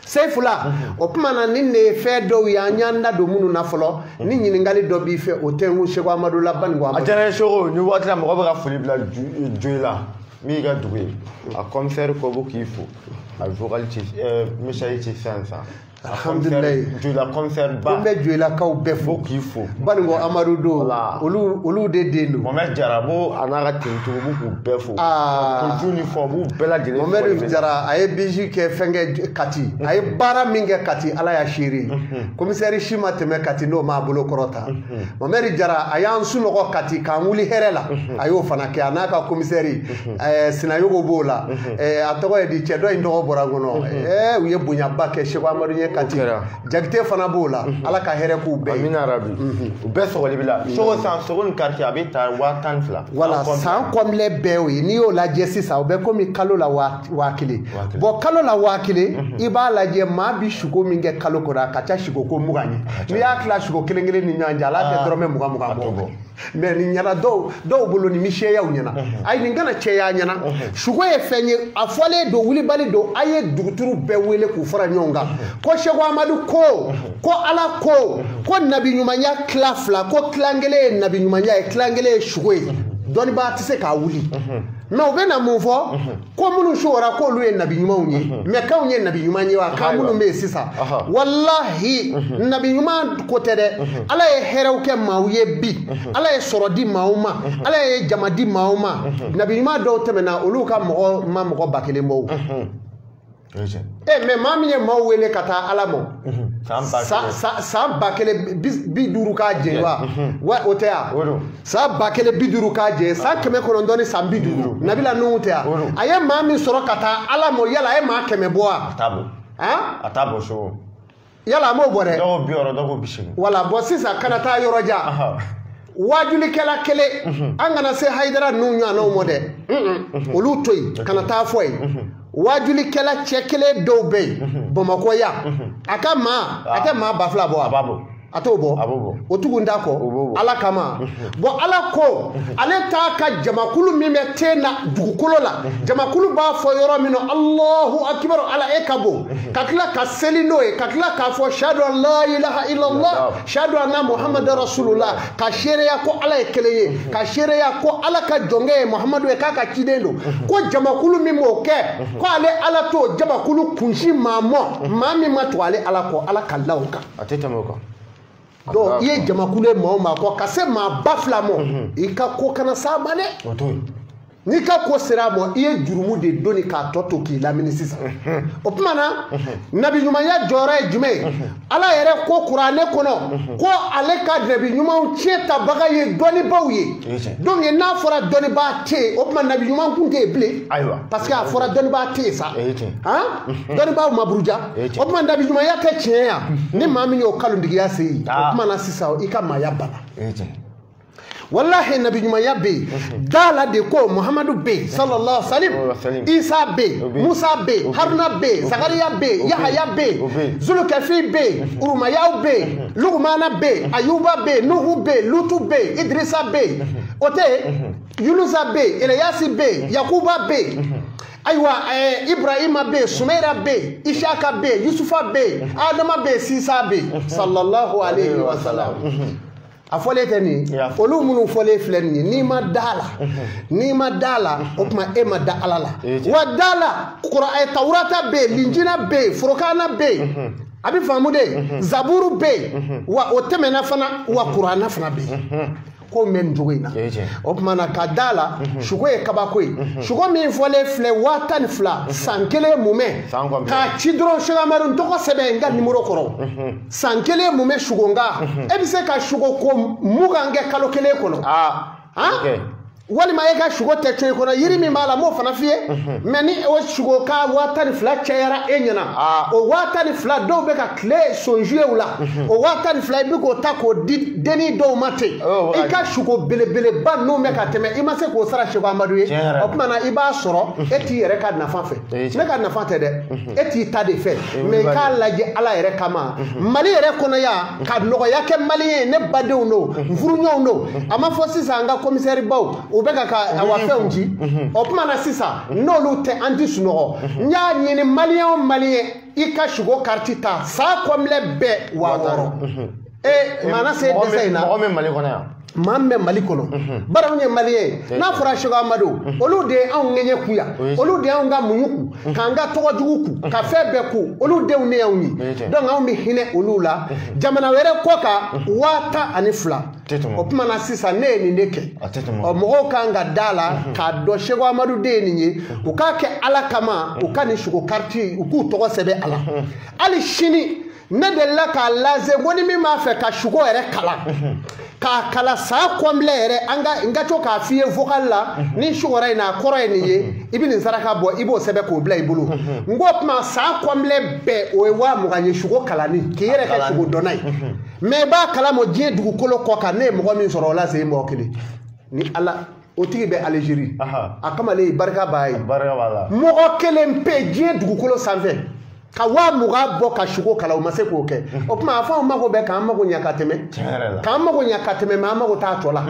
Seyfula o tuma na ni ne ye fɛn dɔw ye an y'an da don minnu na fɔlɔ ni ɲininkali dɔ b'i fɛ o tɛ n kun Seko Amadu la Banikɔ Amadu. A diyara n ye Seko ni waati la mɔgɔ bɛ ka foli bila Joyila min y'i ka dugu ye a commissaire ko k'i fo a vocal ci message ci sisan sisan. Alhamdulilayi Joyila commissaire ba n bɛ Joyilakaw bɛɛ fo k'i fo Banikɔ Amadu don olu de den don. Mohamed Jara bo a n'a ka tenitigiw b'u k'u bɛɛ fo. Koju ni fɛnw b'u bɛɛ lajɛlen fo. Mohamed Jara a ye bisi kɛ fɛn kɛ Kati a ye baara min kɛ Kati Ala y'a seere commissaire si ma tɛmɛ Kati n'o m'a bolo kɔrɔta Mohamed Jara a y'an sunɔgɔ Kati k'an wuli hɛrɛ la a y'o fana kɛ a n'a ka commissaire Sinayogo b'o la a tɔgɔ ye di cɛ dɔ in tɔgɔ bɔra n kɔnɔ u ye bonyaba kɛ Seko Amadu ɲɛ Kati Jakite fana b'o la Ala ka hɛrɛ k'u bɛɛ ye. Amina rabi u bɛɛ sɔgɔli b'i la Seko san sogo ni quartier a bɛ taa 12,000. Wala san complet bɛɛ y'o ye n'i y'o lajɛ sisan o bɛ komi kalo la 1,000 bon kalo la 1,000 i b'a lajɛ maa bi sugo min kɛ kalo kɔnɔ a ka ca sugo ko 20 ye n'i y'a tila sugo kelen kelen ni ɲɔgɔn cɛ ala tɛ dɔrɔmɛ 20 20 bɔ. Mais nin ɲɛna dɔw bolo nin mi seyaw ɲɛna ayi nin kana cɛya ɲɛna sugo ye fɛn ye a fɔlen don wulibali don a ye duguturu bɛɛ wele k'u fara ɲɔgɔn kan ko Seko Amadu ko ko Ala ko ko nabi ɲumanya tila fila ko tilan kelen ye nabi ɲumanya ye tilan kelen ye sugo ye dɔnnibaa tɛ se k'a wuli mais u bɛ na mun fɔ ko minnu sugora k'olu ye nabi ɲumanw ye mais k'anw ye nabi ɲuman ye wa k'an minnu bɛ yen sisan walahi nabi ɲuman ko tɛ dɛ Ala ye hɛrɛw kɛ maaw ye bi Ala ye sɔrɔ di maaw ma Ala ye jama di maaw ma nabi ɲuman dɔw tɛmɛna olu ka mɔgɔ ma mɔgɔ 1000 bɔ. Mais maa min ye maaw wele ka taa Ala ma san 1050 k'a jɛ wa o tɛ yan san 1050 k'a jɛ san 950 Nabila Nuhu tɛ yan a ye maa min sɔrɔ ka taa Ala ma yala a ye maa 100 bɔ wa a t'a bɔ so yala a m'o bɔ dɛ dɔw ko 60 dɔw ko 80 wala bɔn sisan kana taa yɔrɔ jan waajulikɛla kelen an kana se Hayidara ninnu ɲɔgɔnnaw ma dɛ olu to yen kana taa fɔ yen waajulikɛla cɛ kelen dɔw bɛ yen Bamakɔ yan a ka maa a tɛ maa 2000 bɔ wa a t'o bɔ o tugun t'a kɔ Ala kama bɔn Ala ko ale t'a ka jamakulu min bɛ te na dugukolo la jamakulu b'a fɔ yɔrɔ min na Allahu akibaru Ala e ka bon ka tila ka seli n'o ye ka tila k'a fɔ shadu an la ilaha illallah shadu anna muhammadu rasulullah ka seereya ko Ala ye kelen ye ka seereya ko Ala ka jɔnkɛ ye Muhammadu ye k'a ka ciden don ko jamakulu min b'o kɛ ko ale Ala t'o jamakulu kunsi maa mɔ maa min ma tugu ale Ala kɔ Ala ka la o kan a tɛ tɛmɛ o kan. Donc i ye jamakulu ye maa o maa kɔ ka se maa 2000 ma i ka ko kana s'a ma dɛ n'i ka ko sera a ma i ye jurumu de donni k'a tɔ to k'i lamini sisan o tuma na nabi ɲumanya jɔyɔrɔ ye jumɛn ye Ala yɛrɛ ko kuranɛ kɔnɔ ko ale ka nabi ɲumanw tiɲɛ tabaga ye dɔnnibaw ye donc n'a fɔra dɔnnibaa tɛ yen o tuma nabi ɲuman kun tɛ yen bilen parce que a fɔra dɔnnibaa tɛ yen sa dɔnnibaaw ma buruja o tuma nabi ɲumanya tɛ tiɲɛ yan ni maa min y'o kalontigiya se yen o tuma na sisan i ka maaya banna. Wallahi nabi ɲumanya bɛ yen da la de ko Muhammadu bɛ yen sallallahu alaihi wasallam Isa bɛ yen Musa bɛ yen Haruna bɛ yen Zakariya bɛ yen Yahaya bɛ yen Zulukɛfi bɛ yen Urumayaw bɛ yen Lugumana bɛ yen Ayuba bɛ yen Nuhu bɛ yen Lutu bɛ yen Idrisa bɛ yen o tɛ yen Yunusa bɛ yen Eleyasi bɛ yen Yakuba bɛ yen ayiwa Ibrahima bɛ yen Sumayira bɛ yen Isaka bɛ yen Yusufa bɛ yen Adama bɛ yen Sisa bɛ yen sallallahu alaihi wasallam. A fɔlen tɛ nin ye olu minnu fɔlen filɛ nin ye n'i ma da la n'i ma da la o tuma e ma da Ala la wa da la Tawurata bɛ yen Linjina bɛ yen Furukana bɛ yen a bɛ faamu de Zaburu bɛ yen wa o tɛmɛna fana wa Kurana fana bɛ yen ko bɛ nin cogo in na o tuma na ka da la sugo ye kabako ye sugo min fɔlen filɛ 12,000 san kelen mumɛ k'a ci dɔrɔn Sɛki Amadu n tɔgɔ sɛbɛn n ka nimoro kɔrɔ san kelen mumɛ sugo nka e bɛ se ka sugo ko 20 kɛ kalo kelen kɔnɔ walima e ka sugo tɛ to i kɔnɔ yiri min b'a la n b'o fana f'i ye mɛ ni o sugo ka 12,000 cayara e ɲɛna o 12,000 dɔw bɛ ka tile sonjuyew la o 12,000 i bɛ k'o ta k'o di denni dɔw ma ten i ka sugo belebeleba ninnu bɛ ka tɛmɛ i ma se k'o sara Sɛki Amadu ye o tuma na i b'a sɔrɔ e t'i yɛrɛ ka nafa fɛ ne ka nafa tɛ dɛ e t'i ta de fɛ mɛ i k'a lajɛ Ala yɛrɛ kama Mali yɛrɛ kɔnɔ yan ka nɔgɔya kɛ Maliyɛn ye ne badenw don n furuɲɔgɔnw don a ma fɔ sisan an ka komisɛri baw u bɛ ka awa fɛnw ci o tuma na sisan n'olu tɛ an ti sunɔgɔ n y'a ɲini Maliyɛn o Maliyɛn i ka sugo kariti ta san kɔnbilɛ bɛɛ 6000 maana se dɛsɛ in na mɔgɔ min Mali kɔnɔ yan maa min bɛ Mali kɔnɔ bari anw ye Maliyɛn ye n'a fɔra Sɛki Amadu olu de ye anw ŋɛɲɛ ku yan olu de y'anw ka muɲu ku k'an ka tɔgɔ jugu ku ka fɛn bɛɛ ku olu denw ne y'anw ye donc anw bɛ hinɛ olu la jamana wɛrɛ kɔ kan 12,000 o tuma na sisan ne ye nin de kɛ ɔ mɔgɔw kan ka da la k'a dɔn Sɛki Amadu den ye nin ye u k'a kɛ Ala kama u ka nin sugo kariti u k'u tɔgɔ sɛbɛn a la hali sini ne delila k'a lase ko ni min b'a fɛ ka sugo yɛrɛ kalan k'a kala san kɔnbilɛ yɛrɛ an ka n ka to k'a f'i ye vocal la ni sugora in na a kɔrɔ ye nin ye i bɛ nin saraka bɔ i b'o sɛbɛn k'o bila i bolo n k'o tuma san kɔnbilɛ bɛɛ o ye 20,000 ye sugo kalanni k'i yɛrɛ kɛ sugo dɔnna ye mɛ i b'a kalama diɲɛ dugukolo kɔ kan ne ye mɔgɔ min sɔrɔ o la sen mɔgɔ kelen ni Ala o tigi bɛ Algérie a kamalen barika b'a ye mɔgɔ kelen pe diɲɛ dugukolo sanfɛ ka 20,000 bɔ ka sugo kalan o ma se k'o kɛ o tuma a fɔ anw mago bɛ k'an mago ɲɛ ka tɛmɛ k'an mago ɲɛ ka tɛmɛ mɛ an mago t'a tɔ la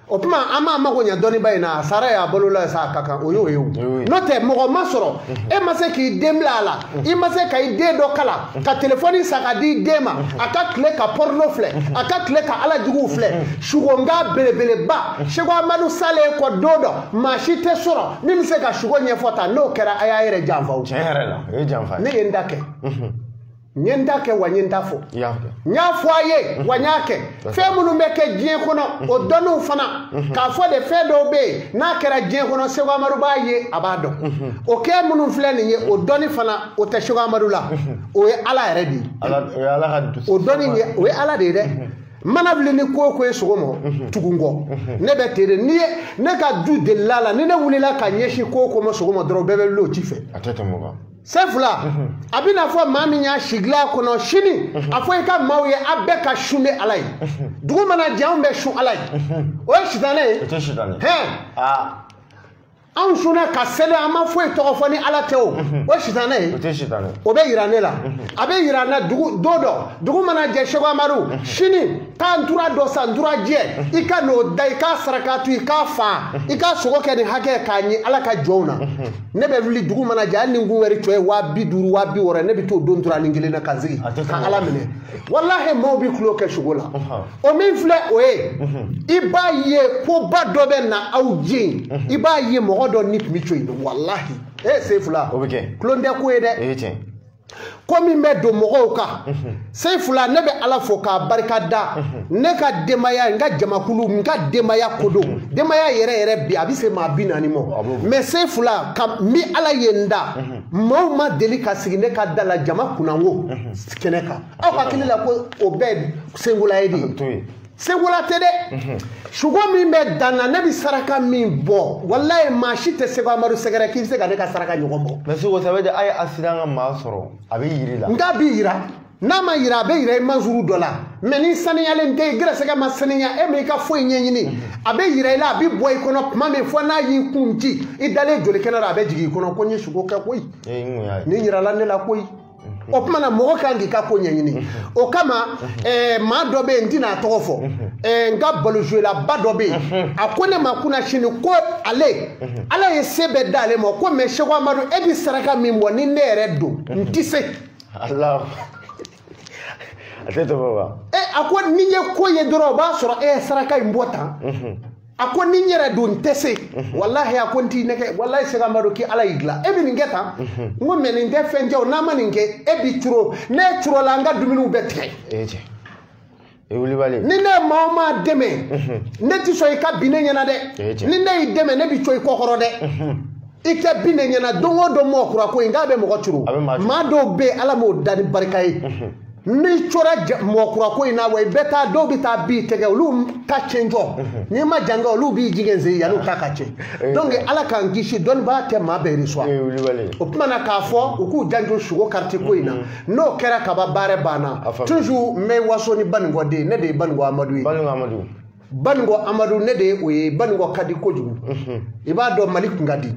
o tuma an b'an mago ɲɛ dɔnniba in na a sara y'a balo la sa a ka kan o y'o ye o n'o tɛ mɔgɔ ma sɔrɔ e ma se k'i den bila a la i ma se ka i den dɔ kalan ka telefɔni san ka di i den ma a ka tile ka pɔrɔno filɛ a ka tile ka Ala juguw filɛ sugonka belebeleba Sɛki Amadu salen kɔ don dɔ maa si tɛ sɔrɔ min bɛ se ka sugo ɲɛfɔ tan n'o kɛra a y'a yɛrɛ janfa o tiɲɛ yɛrɛ la o ye janfa ye ne ye n da kɛ. N ye n ta kɛ wa n ye n ta fɔ. N y'a fɔ a ye wa n y'a kɛ. Fɛn minnu bɛ kɛ diɲɛ kɔnɔ o dɔnniw fana k'a fɔ de fɛn dɔw bɛ yen n'a kɛra diɲɛ kɔnɔ Seko Amadu b'a ye a b'a dɔn. O kɛ minnu filɛ nin ye o dɔnni fana o tɛ Seko Amadu la o ye Ala yɛrɛ de ye. O dɔnni ye o ye Ala de ye dɛ. Mana wuli ni ko o ko ye sɔgɔma tugu n kɔ ne bɛ ten de n'i ye ne ka du delila la ni ne wulila ka ɲɛsin ko o ko ma sɔgɔma dɔrɔn bɛɛ bɛ wuli o ci fɛ. A tɛ tɛmɛ o kan. Sefula a bɛna fɔ maa min y'a sigila kɔnɔ sini a fɔ i ka maaw ye a bɛɛ ka sun ni Ala ye dugu mana jɛ anw bɛ sun Ala ye o ye sitanɛ ye. O tɛ sitanɛ. Hɛn anw sunna ka seli an ma foyi tɔgɔ fɔ ni Ala tɛ o o ye sitanɛ ye. O tɛ sitanɛ. O bɛ yira ne la a bɛ yira n na dugu don dɔ dugu mana jɛ Seko Amadu sini taa ntura dɔ san ntura jɛ i ka n'o da i k'a sarakatu i k'a fa i k'a sogo kɛ nin hakɛ k'a ɲi Ala ka jɔnw na ne bɛ wuli dugu mana jɛ hali ni n kun wɛrɛ tɔ ye 50,000 60,000 ne bɛ t'o don ntura ni kelen na ka n sigi ka Ala minɛ walahi maaw bɛ tulo kɛ sogo la o min filɛ o ye i b'a ye koba dɔ bɛ na aw jɛ i b'a ye mɔgɔ dɔ ni tun bɛ to yen walahi e Sefula o bɛ kɛ tulon tɛ ko ye dɛ. Ko min bɛ don mɔgɔw kan Sefula ne bɛ Ala fo k'a barika da ne ka denbaya n ka jamakulu n ka denbaya ko don denbaya yɛrɛ yɛrɛ bi a bɛ se maa 40 ma mais Sefula ka n bɛ Ala ye n da maaw ma deli ka sigi ne ka da la jama kunnango kɛnɛ kan aw hakili la ko o bɛɛ Senkola ye de ye. Senkola tɛ dɛ sugo min bɛ dan na ne bɛ saraka min bɔ walayi maa si tɛ Seko Amadu sɛgɛrɛ k'i bɛ se ka ne ka saraka ɲɔgɔn bɔ. Mais Seko ça veut dire a ye accident ka maa sɔrɔ a bɛ yiri la. N k'a bɛ yira n'a ma yira a bɛ yira i manzuru dɔ la mais ni saniyalen tɛ i gɛrɛsɛgɛ ma saniya e ma i ka foyi ɲɛɲini a bɛ yira i la a bɛ bɔ i kɔnɔ tuma min fɔ n'a y'i kun ci i dalen joli kɛnɛ la a bɛ jigin i kɔnɔ ko n ye sugo kɛ koyi nin yirala ne la koyi. O tuma na mɔgɔ kan k'i ka ko ɲɛɲini o kama maa dɔ bɛ yen n tɛna a tɔgɔ fɔ n ka balojoelaba dɔ bɛ yen a ko ne ma kunna sini ko ale Ala ye se bɛɛ d'ale ma ko mais Seko Amadu e bɛ saraka min bɔ ni ne yɛrɛ don n tɛ se. Ala a tɛ tɛmɛ o kan. A ko ni n ye ko ye dɔrɔn o b'a sɔrɔ e ye saraka in bɔ tan. A ko ni n yɛrɛ don n tɛ se walahi a ko n t'i nɛgɛ walahi Seko Amadu k'i Ala y'i dilan e bɛ nin kɛ tan n ko mais nin tɛ fɛn jɛ o n'a ma nin kɛ e b'i curo ne curo la n ka dumuniw bɛ tigɛ. Wulibali. Ni ne ye maa o maa dɛmɛ ne tɛ sɔn i ka bin ne ɲɛna dɛ ni ne y'i dɛmɛ ne b'i co i kɔkɔrɔ dɛ i tɛ bin ne ɲɛna don o don mɔgɔ kura ko in k'a bɛ mɔgɔ curo maa dɔw bɛ yen Ala m'o da ni barika ye. N'i cora mɔgɔ kura ko in na wa i bɛ taa dɔw bɛ taa b'i tɛgɛ olu ta tiɲɛtɔ n'i ma jan kɛ olu b'i jigin sen yanni u ta ka tiɲɛ donc Ala k'an kisi dɔnnibaa tɛ maa bɛɛ reçoit o tuma na k'a fɔ u k'u janto sogo kariti ko in na n'o kɛra kaba baara banna toujours n bɛ waso ni Banikɔ den ne de ye Banikɔ Amadu ye. Banikɔ Amadu ne de ye o ye Banikɔ ka di kojugu i b'a dɔn Mali kun ka di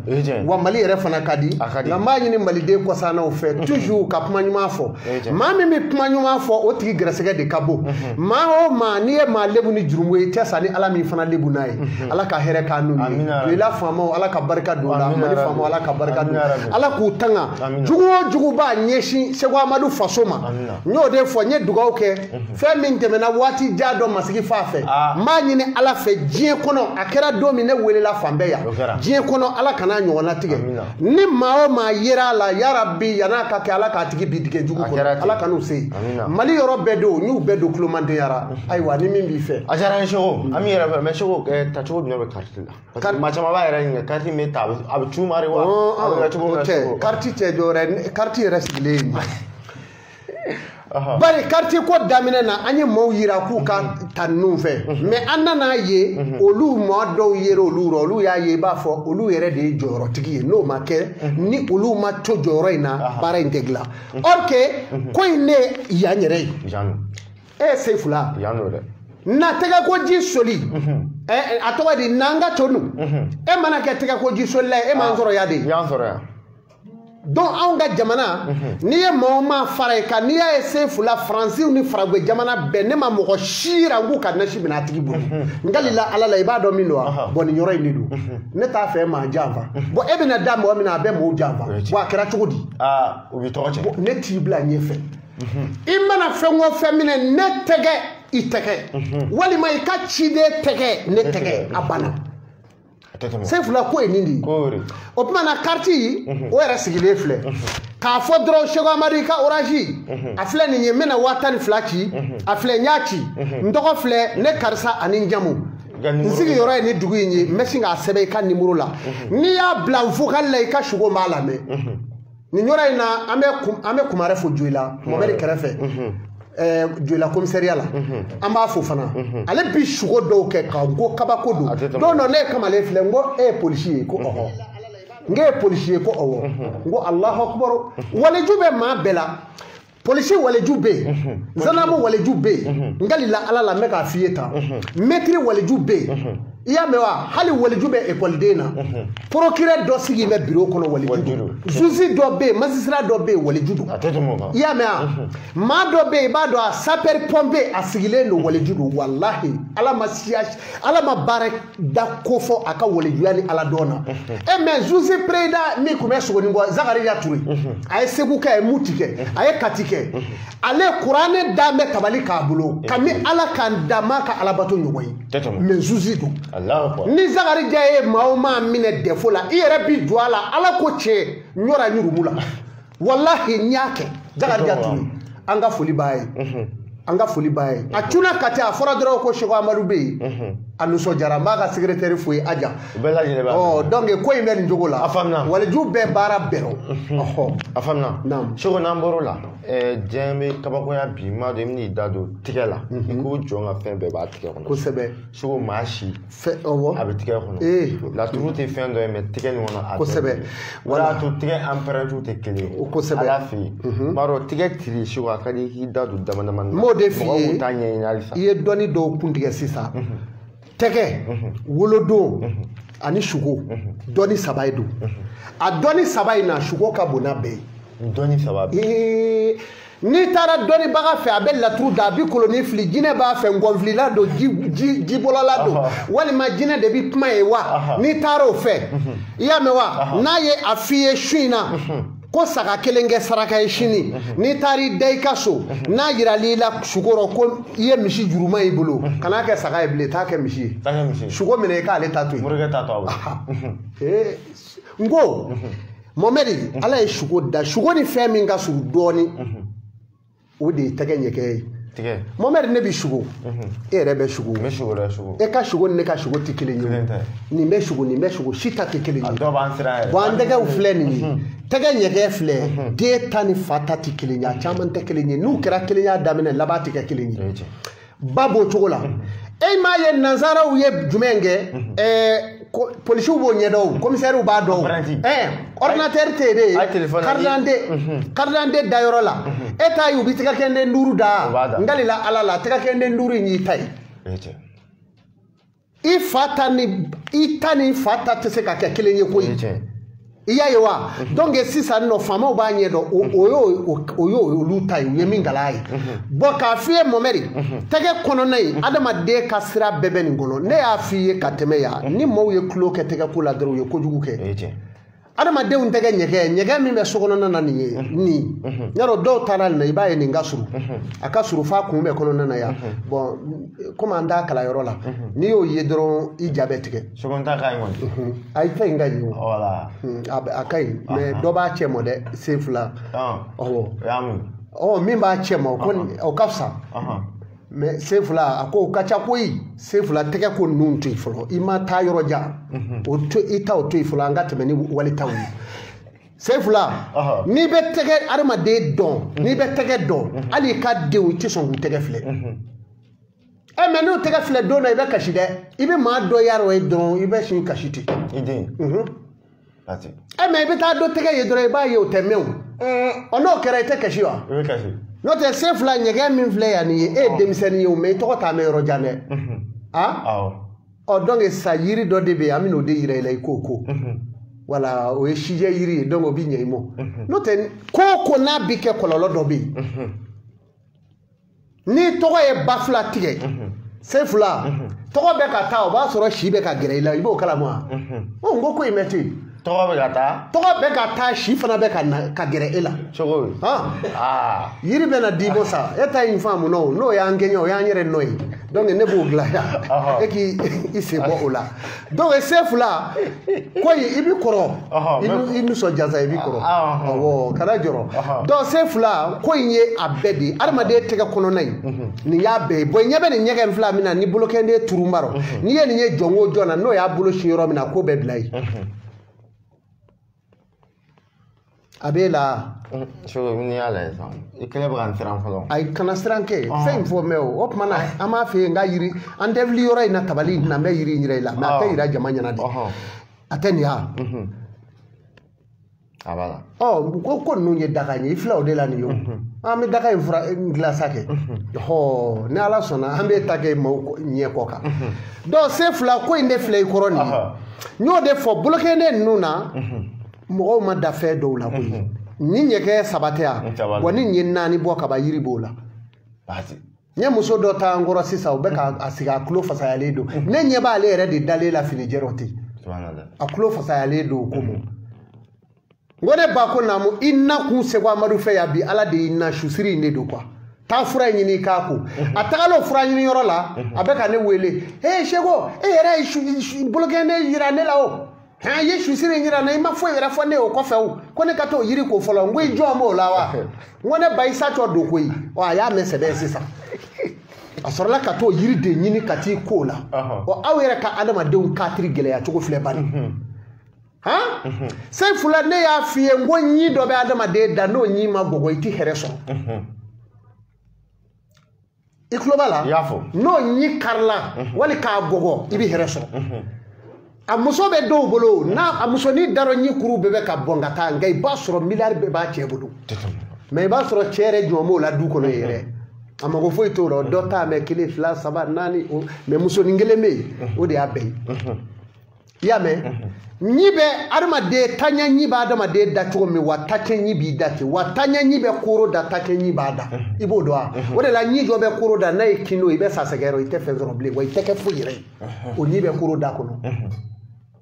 wa Mali yɛrɛ fana ka di nka n b'a ɲini maliden kɔsannaw fɛ toujours ka kuma ɲuman fɔ maa min bɛ kuma ɲuman fɔ o tigi gɛrɛsɛgɛ de ka bon maa o maa n'i ye maa lebu ni jurumu ye i tɛ sa ni Ala min fana lebu n'a ye Ala ka hɛrɛ k'an n'u ye lela faamaw Ala ka barika don u la Mali faamaw Ala ka barika don Ala k'u tanga jugu o jugu b'a ɲɛsin Seko Amadu faso ma n y'o de fɔ n ye dugawu kɛ fɛn min tɛmɛna waati jan dɔ masigi fa fɛ n b'a ɲini Ala fɛ diɲɛ kɔnɔ a kɛra don min ne welela fan bɛɛ yan diɲɛ kɔnɔ Ala kana ɲɔgɔnna tigɛ ni maa o maa yera a la yarabi yann'a ka kɛ Ala k'a tigi bi dingɛ jugu kɔnɔ Ala kan'u se Mali yɔrɔ bɛɛ don n y'u bɛɛ don tulomandenya ayiwa ni min b'i fɛ. A diyara n ye Seko an b'i yɛrɛ fɛ mais Seko tacogo jumɛn bɛ kariti la parce que maa caman b'a yɛrɛ ɲininka kariti min bɛ ta a bɛ c'u ma de wa a bɛ kɛ cogo min na Seko. Kariti tɛ dɔwɛrɛ kariti yɛrɛ sigilen ye nin ye. Bari kariti ko daminɛ na an ye maaw yira k'u ka ta ninnu fɛ mais an nana ye olu maa dɔw yera olu rɔ olu y'a ye i b'a fɔ olu yɛrɛ de ye jɔyɔrɔtigi ye n'o ma kɛ ni olu ma to jɔyɔrɔ in na baara in tɛ dilan or que ko in ne yan yɛrɛ ye e Sefula na tɛgɛ ko ji soli a tɔgɔ di n'an ka to nu e mana kɛ tɛgɛ ko ji solila ye e m'an sɔrɔ yan de y'an sɔrɔ yan. Donc anw ka jamana n'i ye maa o maa fara i kan n'i y'a ye Sefula Faransiw ni faragwe jamana bɛɛ ne ma mɔgɔ si yira n k'u ka nasi minɛ a tigi bolo n kalila Ala la i b'a dɔn min don wa bon nin yɔrɔ in de don ne t'a fɛ maa janfa bon e bɛna da mɔgɔ min na a bɛ mɔgɔw janfa bon a kɛra cogo di u b'i tɔgɔ tiɲɛ ne t'i bila ɲɛfɛ i mana fɛn o fɛn minɛ ne tɛgɛ i tɛgɛ walima i ka ciden tɛgɛ ne tɛgɛ a banna. Sefula ko ye nin de ye o tuma na carte o yɛrɛ sigilen filɛ k'a fɔ dɔrɔn Seko Amadu i ka orange a filɛ nin ye n bɛna 12,000 ci a filɛ n y'a ci n tɔgɔ filɛ ne karisa ani n jamu n sigiyɔrɔ ye nin dugu in ye n bɛ sin k'a sɛbɛn i ka nimoro la n'i y'a bila vocal la i ka sugo b'a lamɛn nin yɔrɔ in na an bɛ Kumarɛ fo Joyila Mohamɛdi kɛrɛfɛ Joyila commissariat la an b'a fo fana ale bi sugo dɔw kɛ ka n ko kabako don don dɔ ne ye kamalen filɛ n ko e ye polisi ye ko ɔhɔ n k'e ye polisi ye ko ɔwɔ n ko Alahu akubaru waliju bɛ maa bɛɛ la polisi waliju bɛ yen zanamu waliju bɛ yen n kalila Ala la n bɛ k'a f'i ye tan mɛtiri waliju bɛ yen i y'a mɛn wa hali waliju bɛ ekɔliden na procureur dɔ sigi bɛ bureau kɔnɔ waliju don juge dɔ bɛ yen magistrat dɔ bɛ yen waliju don i y'a mɛn wa maa dɔ bɛ yen i b'a dɔn a sapeur pompier a sigilen don waliju don walahi Ala ma siya Ala ma baara da ko fɔ a ka walijuya ni Ala dɔn na e mais juge président min tun bɛ Sogonikɔ Zakariya Ture a ye Segu kɛ a ye Muti kɛ a ye Kati kɛ ale kuranɛ dan bɛ tabali k'a bolo kami Ala k'an da maa ka alabato ɲɔgɔn ye mais juge don ni Zakarija ye maa o maa minɛ defo la i yɛrɛ bi jɔ a la Ala ko tiɲɛ n yɔrɔ ɲurumu la walahi n y'a kɛ Zakarija Ture an ka foli b'a ye an ka foli b'a ye a cunna Kati a fɔra dɔrɔn ko Seko Amadu bɛ yen a nisɔndiyara n b'a ka secrétaire fo ye Aja ɔ donc ko in bɛ nin cogo la waliju bɛɛ baara bɛɛ rɔ ɔhɔ a faamuna Seko n'an bɔr'o la diɲɛ bɛ kabakoya bi n b'a dɔn i bɛn'i da don tigɛ la i ko jɔn ka fɛn bɛɛ b'a tigɛ kɔnɔ kosɛbɛ Seko maa si fɛn a bɛ tigɛ kɔnɔ laturu tɛ fɛn dɔ ye mais tigɛ nin kɔnɔ a kosɛbɛ o de y'a to tigɛ empreinte tɛ kelen ye kosɛbɛ Ala fɛ yen n b'a dɔn tigɛ tiri Seko a ka di i k'i da don dama dama n b'o de f'i ye mɔgɔw t'a ɲɛɲini halisa i ye dɔnni dɔw kuntigɛ sisan tɛgɛ wolodon ani sugo dɔnni saba ye don a dɔnni saba in na sugo ka bon n'a bɛɛ ye dɔnni saba bɛɛ n'i taara dɔnnibaga fɛ a bɛ laturu da a bɛ koloni fili jinɛ b'a fɛ ngɔnfilila don jibɔlɔla don walima jinɛ de bɛ kuma ye wa n'i taara o fɛ i y'a mɛn wa n'a ye a f'i ye su in na ko saga kelen kɛ saraka ye sini n'i taara i da i ka so n'a yiral'i la sukɔrɔ ko i ye misi juruma y'i bolo kan'a kɛ saga ye bilen t'a kɛ misi ye sugo minɛ i k'ale ta to yen n ko Mohamɛdi Ala ye sugo da sugo ni fɛn min ka surun dɔɔnin o de ye tɛgɛ ɲɛkɛ ye Mohamɛdi ne bɛ sugo e yɛrɛ bɛ sugo e ka sugo ni ne ka sugo tɛ kelen ye nin bɛ sugo nin bɛ sugo si ta tɛ kelen ye bon an tɛgɛw filɛ nin ye tɛgɛ ɲɛgɛn filɛ den ta ni fa ta tɛ kelen ye a caman tɛ kelen ye n'u kɛra kelenya daminɛ laban tɛ kɛ kelen ye ba b'o cogo la e m'a ye nanzaraw ye jumɛn kɛ polisiw b'o ɲɛdɔn o komisɛriw b'a dɔn o ordinateur tɛ yen de carte d'identité dayɔrɔ la e t'a ye u bɛ tɛgɛ kɛnden 5 da n kalila Ala la tɛgɛ kɛnden 5 in y'i ta ye i fa ta ni i ta ni fa ta tɛ se ka kɛ kelen ye koyi i y'a ye wa donc sisan nɔ faamaw b'a ɲɛdɔn o y'olu ta ye u ye min kalan ye bon k'a f'i ye Mohamɛdi tɛgɛ kɔnɔna in adamaden ka sira bɛɛ bɛ nin kɔnɔ ne y'a f'i ye ka tɛmɛ yan ni maaw ye tulo kɛ tɛgɛ ko la dɔrɔn u ye kojugu kɛ adamadenw tɛgɛ ɲɛgɛn min bɛ so kɔnɔna na nin ye nin yarɔ dɔw taara nin na i b'a ye nin ka surun a ka surun f'a kun bɛ kɔnɔna na yan bon komi an t'a kalanyɔrɔ la n'i y'o ye dɔrɔn i ja bɛ tigɛ. Sogonta ka ɲi kɔni. Ayi ta in ka ɲi o. A ka ɲi mais dɔ b'a cɛ mɔ dɛ sen fila. Ɔwɔ. Ɔ min b'a cɛ mɔ o ka fisa. Mais sen fila a ko ka ca koyi sen fila tɛgɛ ko ninnu to yen fɔlɔ i ma taa yɔrɔ jan o to i ta o to yen fɔlɔ an ka tɛmɛ ni walitaw ye sen fila n'i bɛ tɛgɛ adamaden dɔn n'i bɛ tɛgɛ dɔn hali i ka denw i tɛ sɔn k'u tɛgɛ filɛ ɛ mais n'u tɛgɛ filɛ don dɔ i bɛ kasi dɛ i bɛ maa dɔ yarɔ ye dɔrɔn i bɛ sin kasi ten. I den. Ɛ mais i bɛ taa dɔ tɛgɛ ye dɔrɔn i b'a ye o tɛ mɛn o ɔ n'o kɛra i tɛ kasi wa. I bɛ kasi. N'o tɛ sen fila ɲɛgɛn min filɛ yan nin ye e ye denmisɛnnin ye o mais i tɔgɔ t'a mɛn yɔrɔ jan dɛ ɔ donc sa yiri dɔ de bɛ yen an bɛ n'o de yira i la i k'o ko wala o ye sijɛ yiri ye donc o bɛ ɲɛ i ma n'o tɛ ko o ko n'a bɛ kɛ kɔlɔlɔ dɔ bɛ yen n'i tɔgɔ ye ba fila tigɛ sen fila tɔgɔ bɛ ka taa o b'a sɔrɔ si bɛ ka gɛrɛ i la i b'o kalama wa ɔ n ko in bɛ ten. Tɔgɔ bɛ ka taa. Tɔgɔ bɛ ka taa si fana bɛ ka na ka gɛrɛ e la. Cogo di. Yiri bɛ na di bɔ sa e ta in faamu n'o y'an gɛɲɛ o y'an yɛrɛ nɔ ye Donc ne b'o dilan yan e k'i sen bɔ o la. Donc Sefula ko in i b'i kɔrɔ, i nisɔndiya sa, i b'i kɔrɔ, awɔ, kana jɔrɔ. Donc Sefula ko in ye a bɛɛ de ye, adamaden tɛgɛ kɔnɔna in nin y'a bɛɛ ye. Bon ɲɛ bɛ nin ɲɛgɛn fila min na ni bolokɛnden turunba rɔ, n'i ye nin ye jɔn o jɔn na n'o y'a bolo sin yɔrɔ min na ko bɛɛ bila yen. A b'e la. N'i y'a lajɛ sisan i kɛlen bɛ ka n siran fɔlɔ. Ayi kana siran kɛ, fɛn in fɔ mɛ o tuma na an b'a f'i ye n ka yiri an tɛ wuli yɔrɔ in na tabali in na n bɛ yiri in yira i la mɛ a tɛ yira jama ɲɛna de. A tɛ nin ya. A b'a la. Ɔ ko ninnu ye daga ye, i filɛ o de la nin ye o. An bɛ daga in fura dilan sa kɛ. Ni Ala sɔnna an bɛ ta kɛ maaw ɲɛ kɔ kan. Donc Sefula ko in de filɛ i kɔrɔ nin ye. N y'o de fɔ bolokɛnden ninnu na. Mɔgɔw ma da fɛn dɔw la koyi. Ni ɲɛkɛ saba tɛ yan, wa ni nin ye naani bɔ kaban yiri b'o la. N ye muso dɔ ta an kɔrɔ sisan, o bɛ k'a sigi a tulo fasayalen don. Ne ɲɛ b'ale yɛrɛ de dalen la fini jɛrɛ ten. A tulo fasayalen don o ko ma. N ko ne ba ko naamu i na kun Seko Amadu fɛ yan bi Ala de y'i na susiri in de don quoi. Taa fura in ɲini i k'a ko. A tagala o fura ɲini yɔrɔ la, a bɛ ka ne wele. Ee Seko, e yɛrɛ ye bolokɛnden yira ne la o. I ye susiri in yira n na, i ma foyi yɛrɛ fɔ ne ye o kɔfɛ o. Ko ne ka t'o yiri ko fɔlɔ, n ko i jɔn b'o la wa? N ko ne ba i satɔ don koyi. Ɔ a y'a mɛn sɛbɛn sisan. A sɔrɔla ka t'o yiri de ɲini ka t'i ko la. Ɔ aw yɛrɛ ka adamadenw katiri gɛlɛya cogo filɛ bani. Han? Sefula ne y'a f'i ye n ko ɲi dɔ bɛ adamaden da n'o ɲi ma gɔgɔ i ti hɛrɛ sɔrɔ. I tulo b'a la? I y'a fɔ. N'o ɲi karila wali k'a gɔgɔ i bɛ hɛrɛ sɔrɔ. A muso bɛ dɔw bolo n'a a musonin darɔ ɲi kuru bɛɛ bɛ ka bɔn ka taa, nka i b'a sɔrɔ miliyari bɛɛ b'a cɛ bolo. Mɛ i b'a sɔrɔ cɛ yɛrɛ jɔn b'o la du kɔnɔ yɛrɛ. A mago foyi t'o la, dɔ t'a mɛ kelen fila saba naani, mɛ musonin kelen bɛ yen o de y'a bɛɛ ye. I y'a mɛn? Ɲi bɛ adamaden taɲɛ ɲi bɛ adamaden da cogo min wa tacɛ ɲi b'i da ten, wa taɲɛ ɲi bɛ koro da tacɛ ɲi b'a da, i b'o dɔn wa? O de la ɲi dɔ bɛ koro da n'a ye kin don i bɛ sa sɛgɛrɛ i tɛ fɛn sɔrɔ bilen wa i tɛ kɛ foyi yɛrɛ ye, o ɲi bɛ koro da kɔnɔ.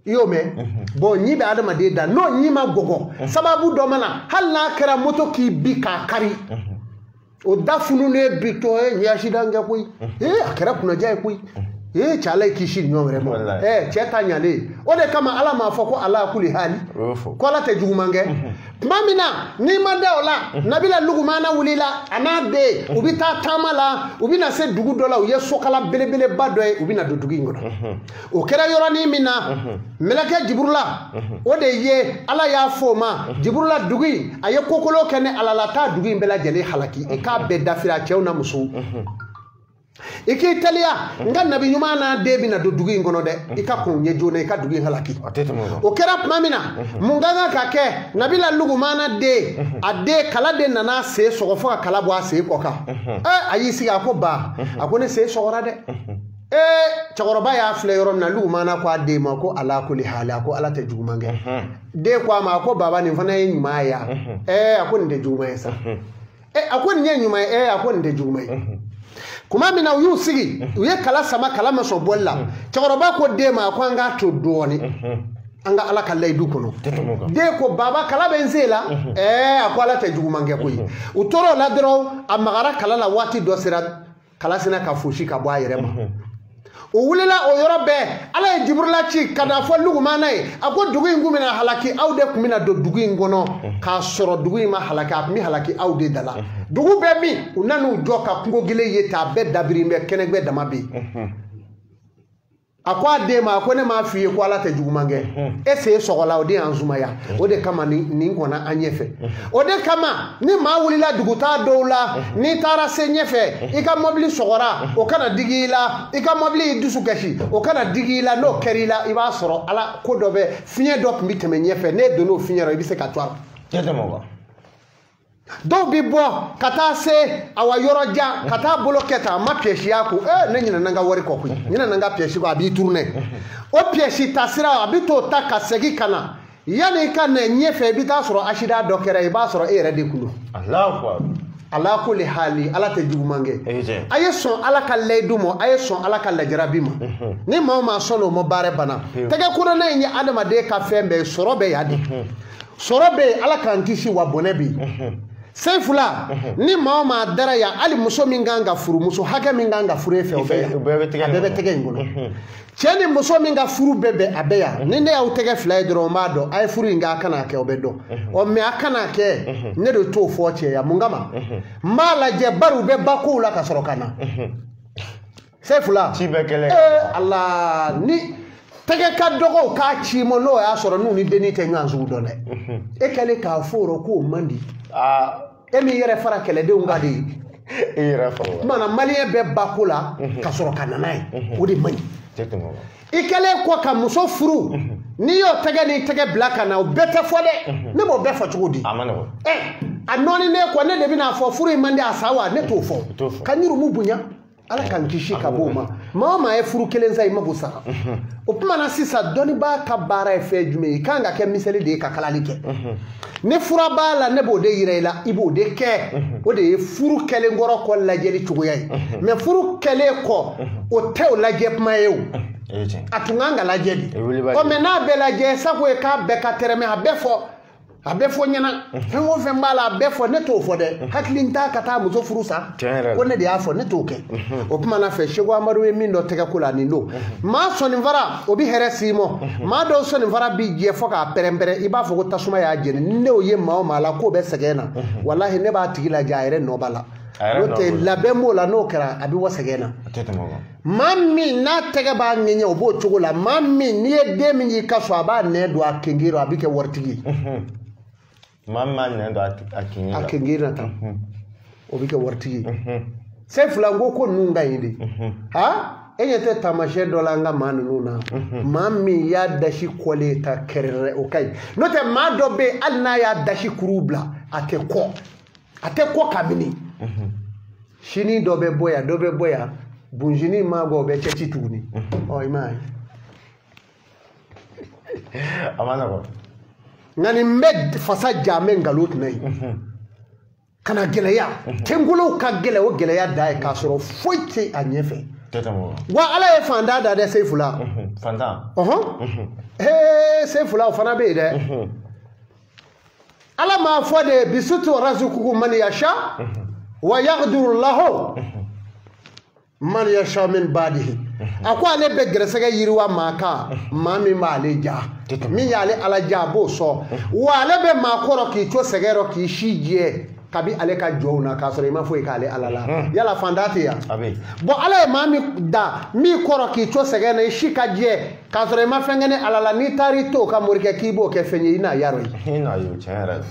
I y'o mɛn? Bon ɲi bɛ adamaden da n'o ɲi ma gɔgɔ sababu dɔ ma na hali n'a kɛra moto k'i bi k'a kari o da fununen bi tɔ ye nin accident kɛ koyi, ee a kɛra kunnaja ye koyi, ee cɛ Ala ye kisi ɲɔgɔn wɛrɛ ma, ee cɛ ta ɲalen. O de kama Ala m'a fɔ ko ala kuli hali ko Ala tɛ juguman kɛ. Tuma min na n'i ma da o la, Nabila Lugumana wulila a n'a den u bɛ taa taama la, u bɛ na se dugu dɔ la, u ye sokala belebeleba dɔ ye, u bɛ na don dugu in kɔnɔ. O kɛra yɔrɔnin min na, mɛlɛkɛ Jiburula o de ye Ala y'a fɔ o ma, Jiburula dugu in a ye kokolo kɛ ne Ala la, taa dugu in bɛɛ lajɛlen halaki, i k'a bɛɛ dafiri a cɛw n'a musow. I k'i teliya n ka nabi ɲuman n'a den bɛna don dugu in kɔnɔ dɛ, i ka kɔn ɲɛ joona i ka dugu in halaki. O kɛra tuma min na mun ka kan ka kɛ, Nabila Lugumana den a den kala de nana sen sɔgɔ fo ka kala bɔ a sen kɔ kan. A y'i sigi a ko ba, a ko ne sen sɔgɔra dɛ. Cɛkɔrɔba y'a filɛ yɔrɔ min na, Lugumana ko a den ma ko ala kuli hali, a ko Ala tɛ juguman kɛ. Den ko a ma a ko baba nin fana ye ɲuman ye ya? A ko nin tɛ juguman ye sa. A ko nin ye ɲuman ye? A ko nin tɛ juguman ye. Kuma min na u y'u sigi u ye kala sama, kala ma sɔn bɔli la. Cɛkɔrɔba ko den ma ko an k'a to dɔɔnin an ka Ala ka layidu kɔnɔ. Den ko baba kala bɛ n sen la. A ko Ala tɛ juguman kɛ koyi. U tora o la dɔrɔn a magara kala la, waati dɔ sera kala sina ka fosi ka bɔ a yɛrɛ ma. O wulila o yɔrɔ bɛɛ, Ala ye Jiburula ci ka na fɔ Lugumana ye, a ko dugu in kun bɛna halaki, aw de kun bɛna don dugu in kɔnɔ k'a sɔrɔ dugu in ma halaki, a kun bɛ halaki aw de da la. Dugu bɛɛ min u nan'u jɔ ka kungo gele ye ten, a bɛɛ dabirin bɛ kɛnɛgbɛ dama bɛ yen. A ko a den ma a ko ne m'a f'i ye ko Ala tɛ juguman kɛ, e sen sɔgɔla o de y'an sumaya, o de kama nin kɔnna an ɲɛfɛ. O de kama ni maa wulila dugutaa dɔw la, n'i taara se ɲɛfɛ i ka mɔbili sɔgɔra o kana digi i la, i ka mɔbili y'i dusu kasi o kana digi i la, n'o kɛra i la i b'a sɔrɔ Ala ko dɔ bɛ fiɲɛ dɔ tun bɛ tɛmɛ ɲɛfɛ, n'e donn'o fiɲɛ rɔ i bɛ se ka to a la. Dɔw bɛ bɔ ka taa se awa yɔrɔ jan ka taa bolo kɛ tan, a ma pièce y'a kun, ne ɲinɛna n ka wari kɔ koyi, n ɲinɛna n ka pièce kɔ, a b'i tourner. O pièce ta sira a bɛ t'o ta ka segin ka na, yanni i ka na ɲɛfɛ i bɛ taa sɔrɔ accident dɔ kɛra, i b'a sɔrɔ e yɛrɛ de kun don. Ala kuli hali, Ala tɛ juguman kɛ. A ye sɔn Ala ka layidu ma, a ye sɔn Ala ka lajarabi ma. Ni maa o maa sɔnna o ma baara banna. Tɛgɛ kɔnɔna in ye adamaden ka fɛn bɛɛ ye, sɔrɔ bɛ yan de. Sɔrɔ bɛ yen, Ala k'an kisi wa bɔnɛ bɛ yen. Sefula ni maa o maa dara yan hali muso min kan ka furu muso hakɛ min kan ka furu e fɛ o bɛ yan a bɛɛ bɛ tɛgɛ in kɔnɔ cɛ ni muso min ka furu bɛɛ bɛn a bɛ yan ni ne y'aw tɛgɛ fila ye dɔrɔn n b'a dɔn a ye furu in kɛ a kana kɛ o bɛ dɔn ɔ mɛ a kana kɛ ne de t'o fɔ cɛ ya mun kama n b'a lajɛ bari u bɛ ba kow la ka sɔrɔ ka na Sefula ci bɛɛ kɛlen Ala ni tɛgɛ ka dɔgɔ o k'a ci ma n'o y'a sɔrɔ n'u ni denni tɛ ɲɔgɔn sugu dɔn dɛ e kɛlen k'a fɔ o rɔ k'o man di e min yɛrɛ fara kɛlɛdenw kan de e yɛrɛ fara o tuma na maliyɛn bɛɛ ba ko la ka sɔrɔ ka na n'a ye o de man ɲi i kɛlen kɔ ka muso furu n'i y'o tɛgɛ n'i tɛgɛ bila ka na o bɛɛ tɛ fɔ dɛ ne b'o bɛɛ fɔ cogo di a ma nɔgɔn a nɔɔni ne kɔ ne de bɛna fɔ furu in man di a sa wa ne t'o fɔ ka ɲurumu bonya ala k'an kisi ka bɔ o ma maa o maa ye furu kelen sa i mago sara o tuma na sisan dɔnnibaa ka baara ye fɛn jumɛn ye i kan ka kɛ misali de ye ka kalali kɛ ni fura b'a la ne b'o de yira i la i b'o de kɛ o de ye furu kɛlen kɔrɔ kɔ lajɛli cogoya ye mɛ furu kɛlen kɔ o tɛ o lajɛ kuma ye o a tun kan ka lajɛ de ɔ mɛ n'a bɛɛ lajɛ sago ye k'a bɛɛ ka tɛrɛmɛ a bɛɛ fɔ a bɛɛ fɔ ɲɛna fɛn o fɛn b'a la a bɛɛ fɔ ne t'o fɔ dɛ hakili t'a ka taa muso furu sa ko ne de y'a fɔ ne t'o kɛ o tuma na fɛ Seko Amadu ye min dɔ tɛgɛ ko la nin don maa sɔninfara o bɛ hɛrɛ s'i ma maa dɔw sɔninfara b'i jɛ fɔ k'a pɛrɛn-pɛrɛn i b'a fɔ ko tasuma y'a jeni ni ne y'o ye maa o maa la k'o bɛ sɛgɛn na walahi ne b'a tigi lajɛ a yɛrɛ nɔ b'a la n'o tɛ labɛn b'o la n'o kɛra a bɛ bɔ sɛgɛn na maa min n'a tɛgɛ b'a ŋɛɲɛ o b'o cogo la maa min n'i ye den min y'i ka so a b'a nɛn don a kenige rɔ a bɛ kɛ waritigi ye maa min b'a nɛn don a kenige la a kenige la tan o bɛ kɛ waritigi ye Sefula n ko ninnu ka ɲi de ha e ɲɛ tɛ taamasiyɛn dɔ la an ka maa ninnu na maa min y'a dasi kɔlen ta kɛrɛrɛ o ka ɲi n'o tɛ maa dɔ bɛ yen hali n'a y'a dasi kuru bila a tɛ kɔ a tɛ kɔ kabini sini dɔ bɛ bɔ yan dɔ bɛ bɔ yan bunjini maa bɔ o bɛ cɛci tuguni ɔ i m'a ye a ma nɔgɔn nka nin bɛ fasa ja n bɛ nkalon tɛna ye ka na gɛlɛya tɛnkolow ka gɛlɛ o gɛlɛya da ye k'a sɔrɔ foyi tɛ a ɲɛfɛ wa ala ye fantan da dɛ Sefula fantan ɔhɔn ee Sefula o fana bɛ yen dɛ ala m'a fɔ de bisutu razukuku man yasha wa yaqdiru lahu man yasha min badihi a ko ale bɛ gɛrɛsɛgɛ yiriwa maa kan maa min b'ale ja min y'ale ala ja a b'o sɔn wa ale bɛ maa kɔrɔ k'i to sɛgɛn rɔ k'i si jɛ kabi ale ka jɔnw na k'a sɔrɔ i ma foyi k'ale ala la yala fantan tɛ yan bɔn ala ye maa min da min kɔrɔ k'i to sɛgɛn na i si ka jɛ k'a sɔrɔ i ma fɛn kɛ ne ala la n'i taar'i to o ka morikɛ k'i b'o kɛ fɛn ye i n'a yarɔ ye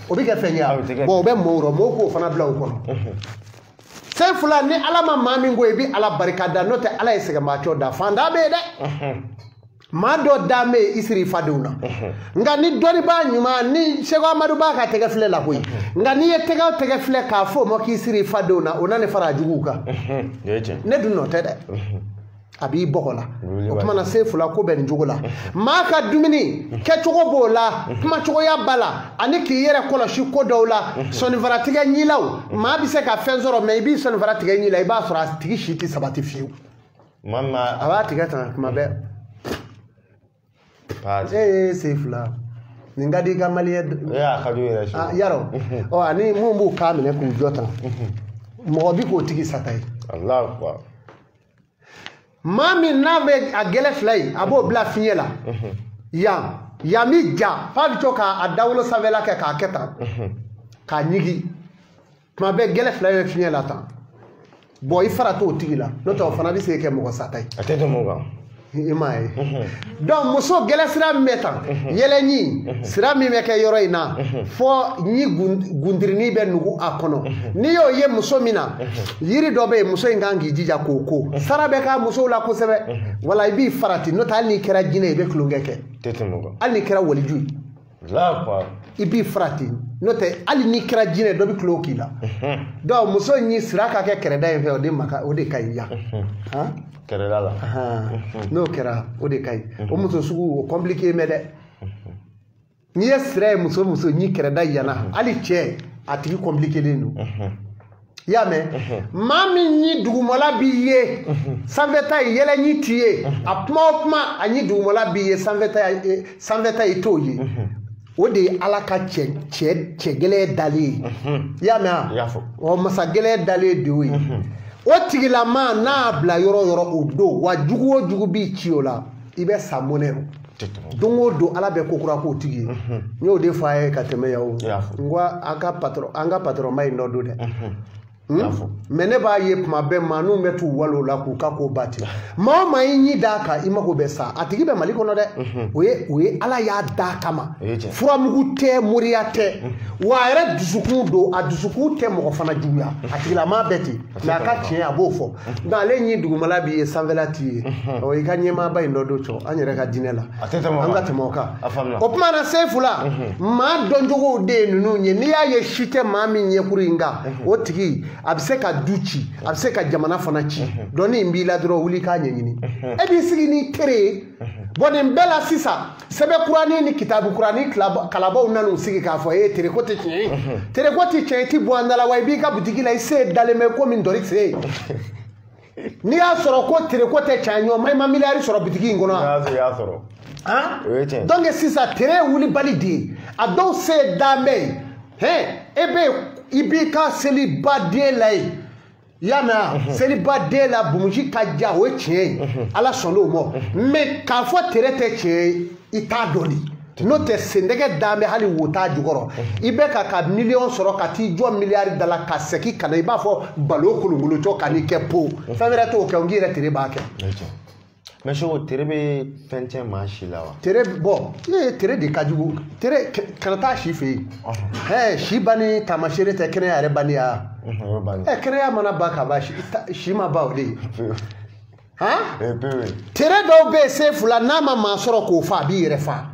o bɛ kɛ fɛn ye bɔn o bɛ mɔɔw rɔ mɔɔw k'o fana bila o kɔnɔ Sefula ni ala ma maa min ko i bɛ ala barika da n'o tɛ ala ye sɛgɛnbaatɔ da fantan bɛ yen dɛ maa dɔ da bɛ yen i siri i fadenw na nka ni dɔnnibaa ɲuman ni Seko Amadu b'a ka tɛgɛ filɛ la koyi nka n'i ye tɛgɛ o tɛgɛ filɛ k'a fɔ o ma k'i siri i fadenw na o na ne fara a juguw kan ne dun nɔ tɛ dɛ a b'i bɔgɔ la o tuma na Sefula ko bɛ nin cogo la maa ka dumuni kɛcogo b'o la kumacogoya b'a la ani k'i yɛrɛ kɔlɔsi ko dɔw la sɔninfaratigɛ ɲilaw maa bɛ se ka fɛn sɔrɔ mɛ i b'i sɔninfara tigɛ ɲi la i b'a sɔrɔ a tigi si tɛ sabati fiyewu a b'a tigɛ tan kuma bɛɛ ee Sefula nin ka di i ka maliyɛn yarɔ ɔ ani mun b'u kan minɛ k'u jɔ tan mɔgɔ bi k'o tigi sata ye maa min n'a bɛ a gɛlɛ fila ye a b'o bila fiɲɛ la yan yan bi ja f'a bɛ to k'a dawolo sanfɛla kɛ k'a kɛ tan k'a ɲigi tuma bɛɛ gɛlɛ fila bɛ fiɲɛ la tan bɔn i fara t'o tigi la n'o tɛ o fana bɛ se ka kɛ mɔgɔ sata ye a tɛ tɛmɛ o kan i m'a ye donc muso gɛlɛ sira min bɛ tan yɛlɛɲi sira min bɛ kɛ yɔrɔ in na fɔ ɲi gundirini bɛ nugu a kɔnɔ n'i y'o ye muso min na yiri dɔ bɛ yen muso in kan k'i jija k'o ko sara bɛ k'a musow la kosɛbɛ wala i b'i farati n'o tɛ hali n'i kɛra jinɛ ye i bɛ tulonkɛ kɛ hali n'i kɛra waliju ye i b'i farati n'o tɛ hali n'i kɛra jinɛ dɔ bɛ tulo k'i la donc muso in sira ka kɛ kɛrɛda in fɛ o de ma o de ka ɲi yan kɛrɛda la n'o kɛra o de ka ɲi o muso sugu o compliqué mɛ dɛ n'i ye sira ye muso muso ɲi kɛrɛda yanna hali cɛ a tigi compliqué len don i y'a mɛn maa min ɲi dugumala b'i ye sanfɛta ye yɛlɛ ɲi t'i ye a kuma o kuma a ɲi dugumala b'i ye sanfɛta i t'o ye O de ye Ala ka cɛ gɛlɛn dalen ye. I y'a mɛn wa? Ɔ masa gɛlɛn dalen de y'o ye. O tigilama n'a y'a bila yɔrɔ o yɔrɔ o don, wa jugu o jugu b'i ci o la, i bɛ sa mɔnɛ rɔ. Don o don Ala bɛ ko kura k'o tigi ye. N y'o de fɔ a ye ka tɛmɛ yan o. N ko an ka patɔrɔnba in dɔ don dɛ. Mais ne b'a ye tuma bɛɛ maa ninnu bɛ t'u walo la k'u ka ko ba ten. Maa o maa y'i ɲi d'a kan i mago bɛ sa, a tigi bɛ Mali kɔnɔ dɛ. O ye Ala y'a d'a kama. Furamugu tɛ, moriya tɛ. Wa a yɛrɛ dusukun don, a dusukun tɛ mɔgɔ fana juguya. A tigilamaa bɛ ten, mais a ka tiɲɛ a b'o fɔ. Nka ale ɲi dugumala b'i ye, sanfɛla t'i ye. Ɔ i ka ɲɛmaaba in dɔ don cɔ, an yɛrɛ ka diinɛ la. An ka tɛmɛ o kan. O tuma na Sefula, maa dɔncogow de ye ninnu ye. N'i y'a ye si tɛ maa min ɲɛkuru in kan, o tigi a bɛ se ka du ci, a bɛ se ka jamana fana ci. Dɔnni in b'i la dɔrɔn, wuli k'a ɲɛɲini. E b'i sigi ni tere ye. Bon nin bɛɛ la sisan, sɛbɛn kuranin ni kitabu kuranin kalabaw nan'u sigi k'a fɔ e tere ko tɛ tiɲɛ ye. Tere ko tɛ tiɲɛ ye, i ti bɔ an da la wa i b'i ka butigi la i se dalen bɛ komi dɔri se. N'i y'a sɔrɔ ko tere ko tɛ tiɲɛ ye, ɲɔgɔn ma i ma miliyari sɔrɔ butigi in kɔnɔ wa? I y'a sɔrɔ. Donc sisan tere ye wulibali de ye. A dɔw se dan bɛ yen. E bɛ i b'i ka seliba den la yen. I y'a mɛn wa? Seliba den la bumusi ka ja, o ye tiɲɛ ye. Ala sɔnn'o ma. Mais k'a fɔ tere tɛ tiɲɛ ye, i t'a dɔn de. N'o tɛ sendɛgɛ dan bɛ hali wo t'a jukɔrɔ. I bɛ ka miliyɔn sɔrɔ ka t'i jɔ miliyari da la ka segin ka na i b'a fɔ balo kolonkolocɔ ka n'i kɛ po. Fɛn wɛrɛ t'o kɛ, n k'i yɛrɛ tere b'a kɛ. Mais Seko, tere bɛ fɛn tiɲɛ maa si la wa? Tere bɔn, tere de ka jugu. Tere kana taa si fɛ yen. Si banni taamasere tɛ kɛnɛya yɛrɛ banni ya. Kɛnɛya mana ban ka ban, si ma ban o de ye. Tere dɔw bɛ yen Sefula, n'a ma maa sɔrɔ k'o fa, a b'i yɛrɛ fa.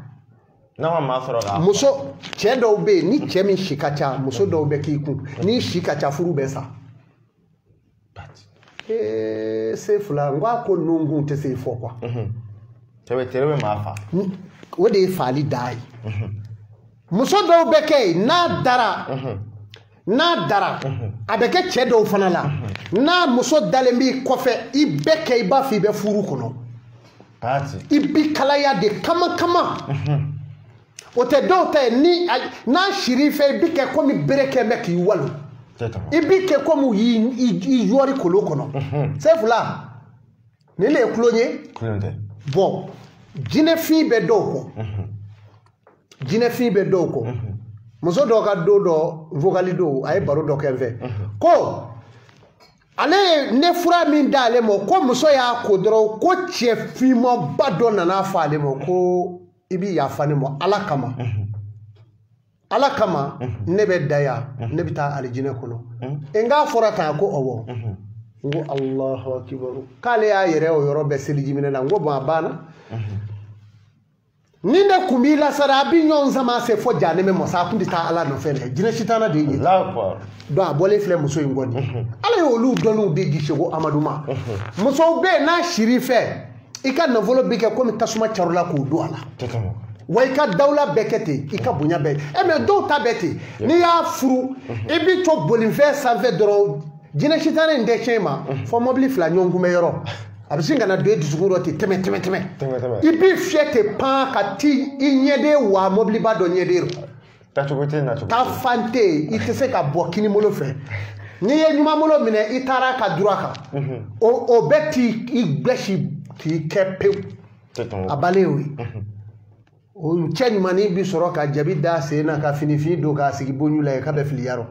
N'a ma maa sɔrɔ k'a fa. Muso cɛ dɔw bɛ yen, ni cɛ min si ka ca, muso dɔw bɛ k'i kun. N'i si ka ca, furu bɛ sa. Sefula, n ko a ko ninnu kun tɛ se fɔ quoi. Tere bɛ maa fa. O de ye faali dan ye. Muso dɔw bɛ kɛ yen, n'a dara, a bɛ kɛ cɛ dɔw fana la. N'a muso dalen b'i kɔfɛ, i bɛ kɛ i b'a fɔ i bɛ furu kɔnɔ. I b'i kalaya de kama kama. O tɛ dɔw ta ye, ni n'a sir'i fɛ, i bɛ kɛ komi bere kɛ bɛ k'i walo. I b'i kɛ komi i yɔri kolo kɔnɔ. Sefula, nin de ye kulon ye. Bɔn, jinɛfin bɛ dɔw kɔ. Jinɛfin bɛ dɔw kɔ. Muso dɔw ka don dɔ vocal don, a ye baro dɔ kɛ n fɛ. Ko ale ye ne fura min d'ale ma, ko muso y'a ko dɔrɔn, ko cɛ finmanba dɔ nana fɔ ale ma ko i b'i yafa ne ma Ala kama. Ala kama ne bɛ da yan, ne bɛ taa alijinɛ kɔnɔ. N k'a fɔra tan ko ɔwɔ. N ko Alahu akibaru. K'ale y'a yɛrɛ o yɔrɔ bɛɛ selijiminɛ la. N ko bɔn a banna. Ni ne kun b'i la sara, a b'i ɲɔgɔn sama se fɔ jahanɛmɛ ma sa, a kun tɛ taa Ala nɔfɛ dɛ. Jinɛ sitana de ye. Donc a bɔlen filɛ muso in kɔni. Ala ye olu dɔnniw de di Seko Amadu ma. Musow bɛ yen n'a sir'i fɛ, i ka nafolo bɛ kɛ komi tasuma carila k'o don a la. Wa i ka dawula bɛɛ kɛ ten, i ka bonya bɛɛ. Mais dɔw ta bɛɛ ten. N'i y'a furu, i b'i to bolifɛn sanfɛ dɔrɔn, jinɛ sitanɛ in tɛ tiɲɛ ma, fɔ mɔbili fila ɲɔgɔn kunbɛ yɔrɔ. A bɛ sin ka na don e dusukun rɔ ten, tɛmɛ tɛmɛ tɛmɛ. I b'i fiyɛ ten pan ka t'i i ɲɛden wa mɔbiliba dɔ ɲɛden rɔ. Taacogo tɛ yen, nacogo tɛ yen. Taa fan tɛ yen, i tɛ se ka bɔ kinibolo fɛ. N'i ye ɲumanbolo minɛ, i taara ka dura kan. O bɛɛ t'i i gbɛsi k'i kɛ pewu. A bannen y'o ye. O cɛ ɲumannin bi sɔrɔ ka jabi da sen na ka finifin don k'a sigi bonju la yen k'a bɛ fili yarɔ.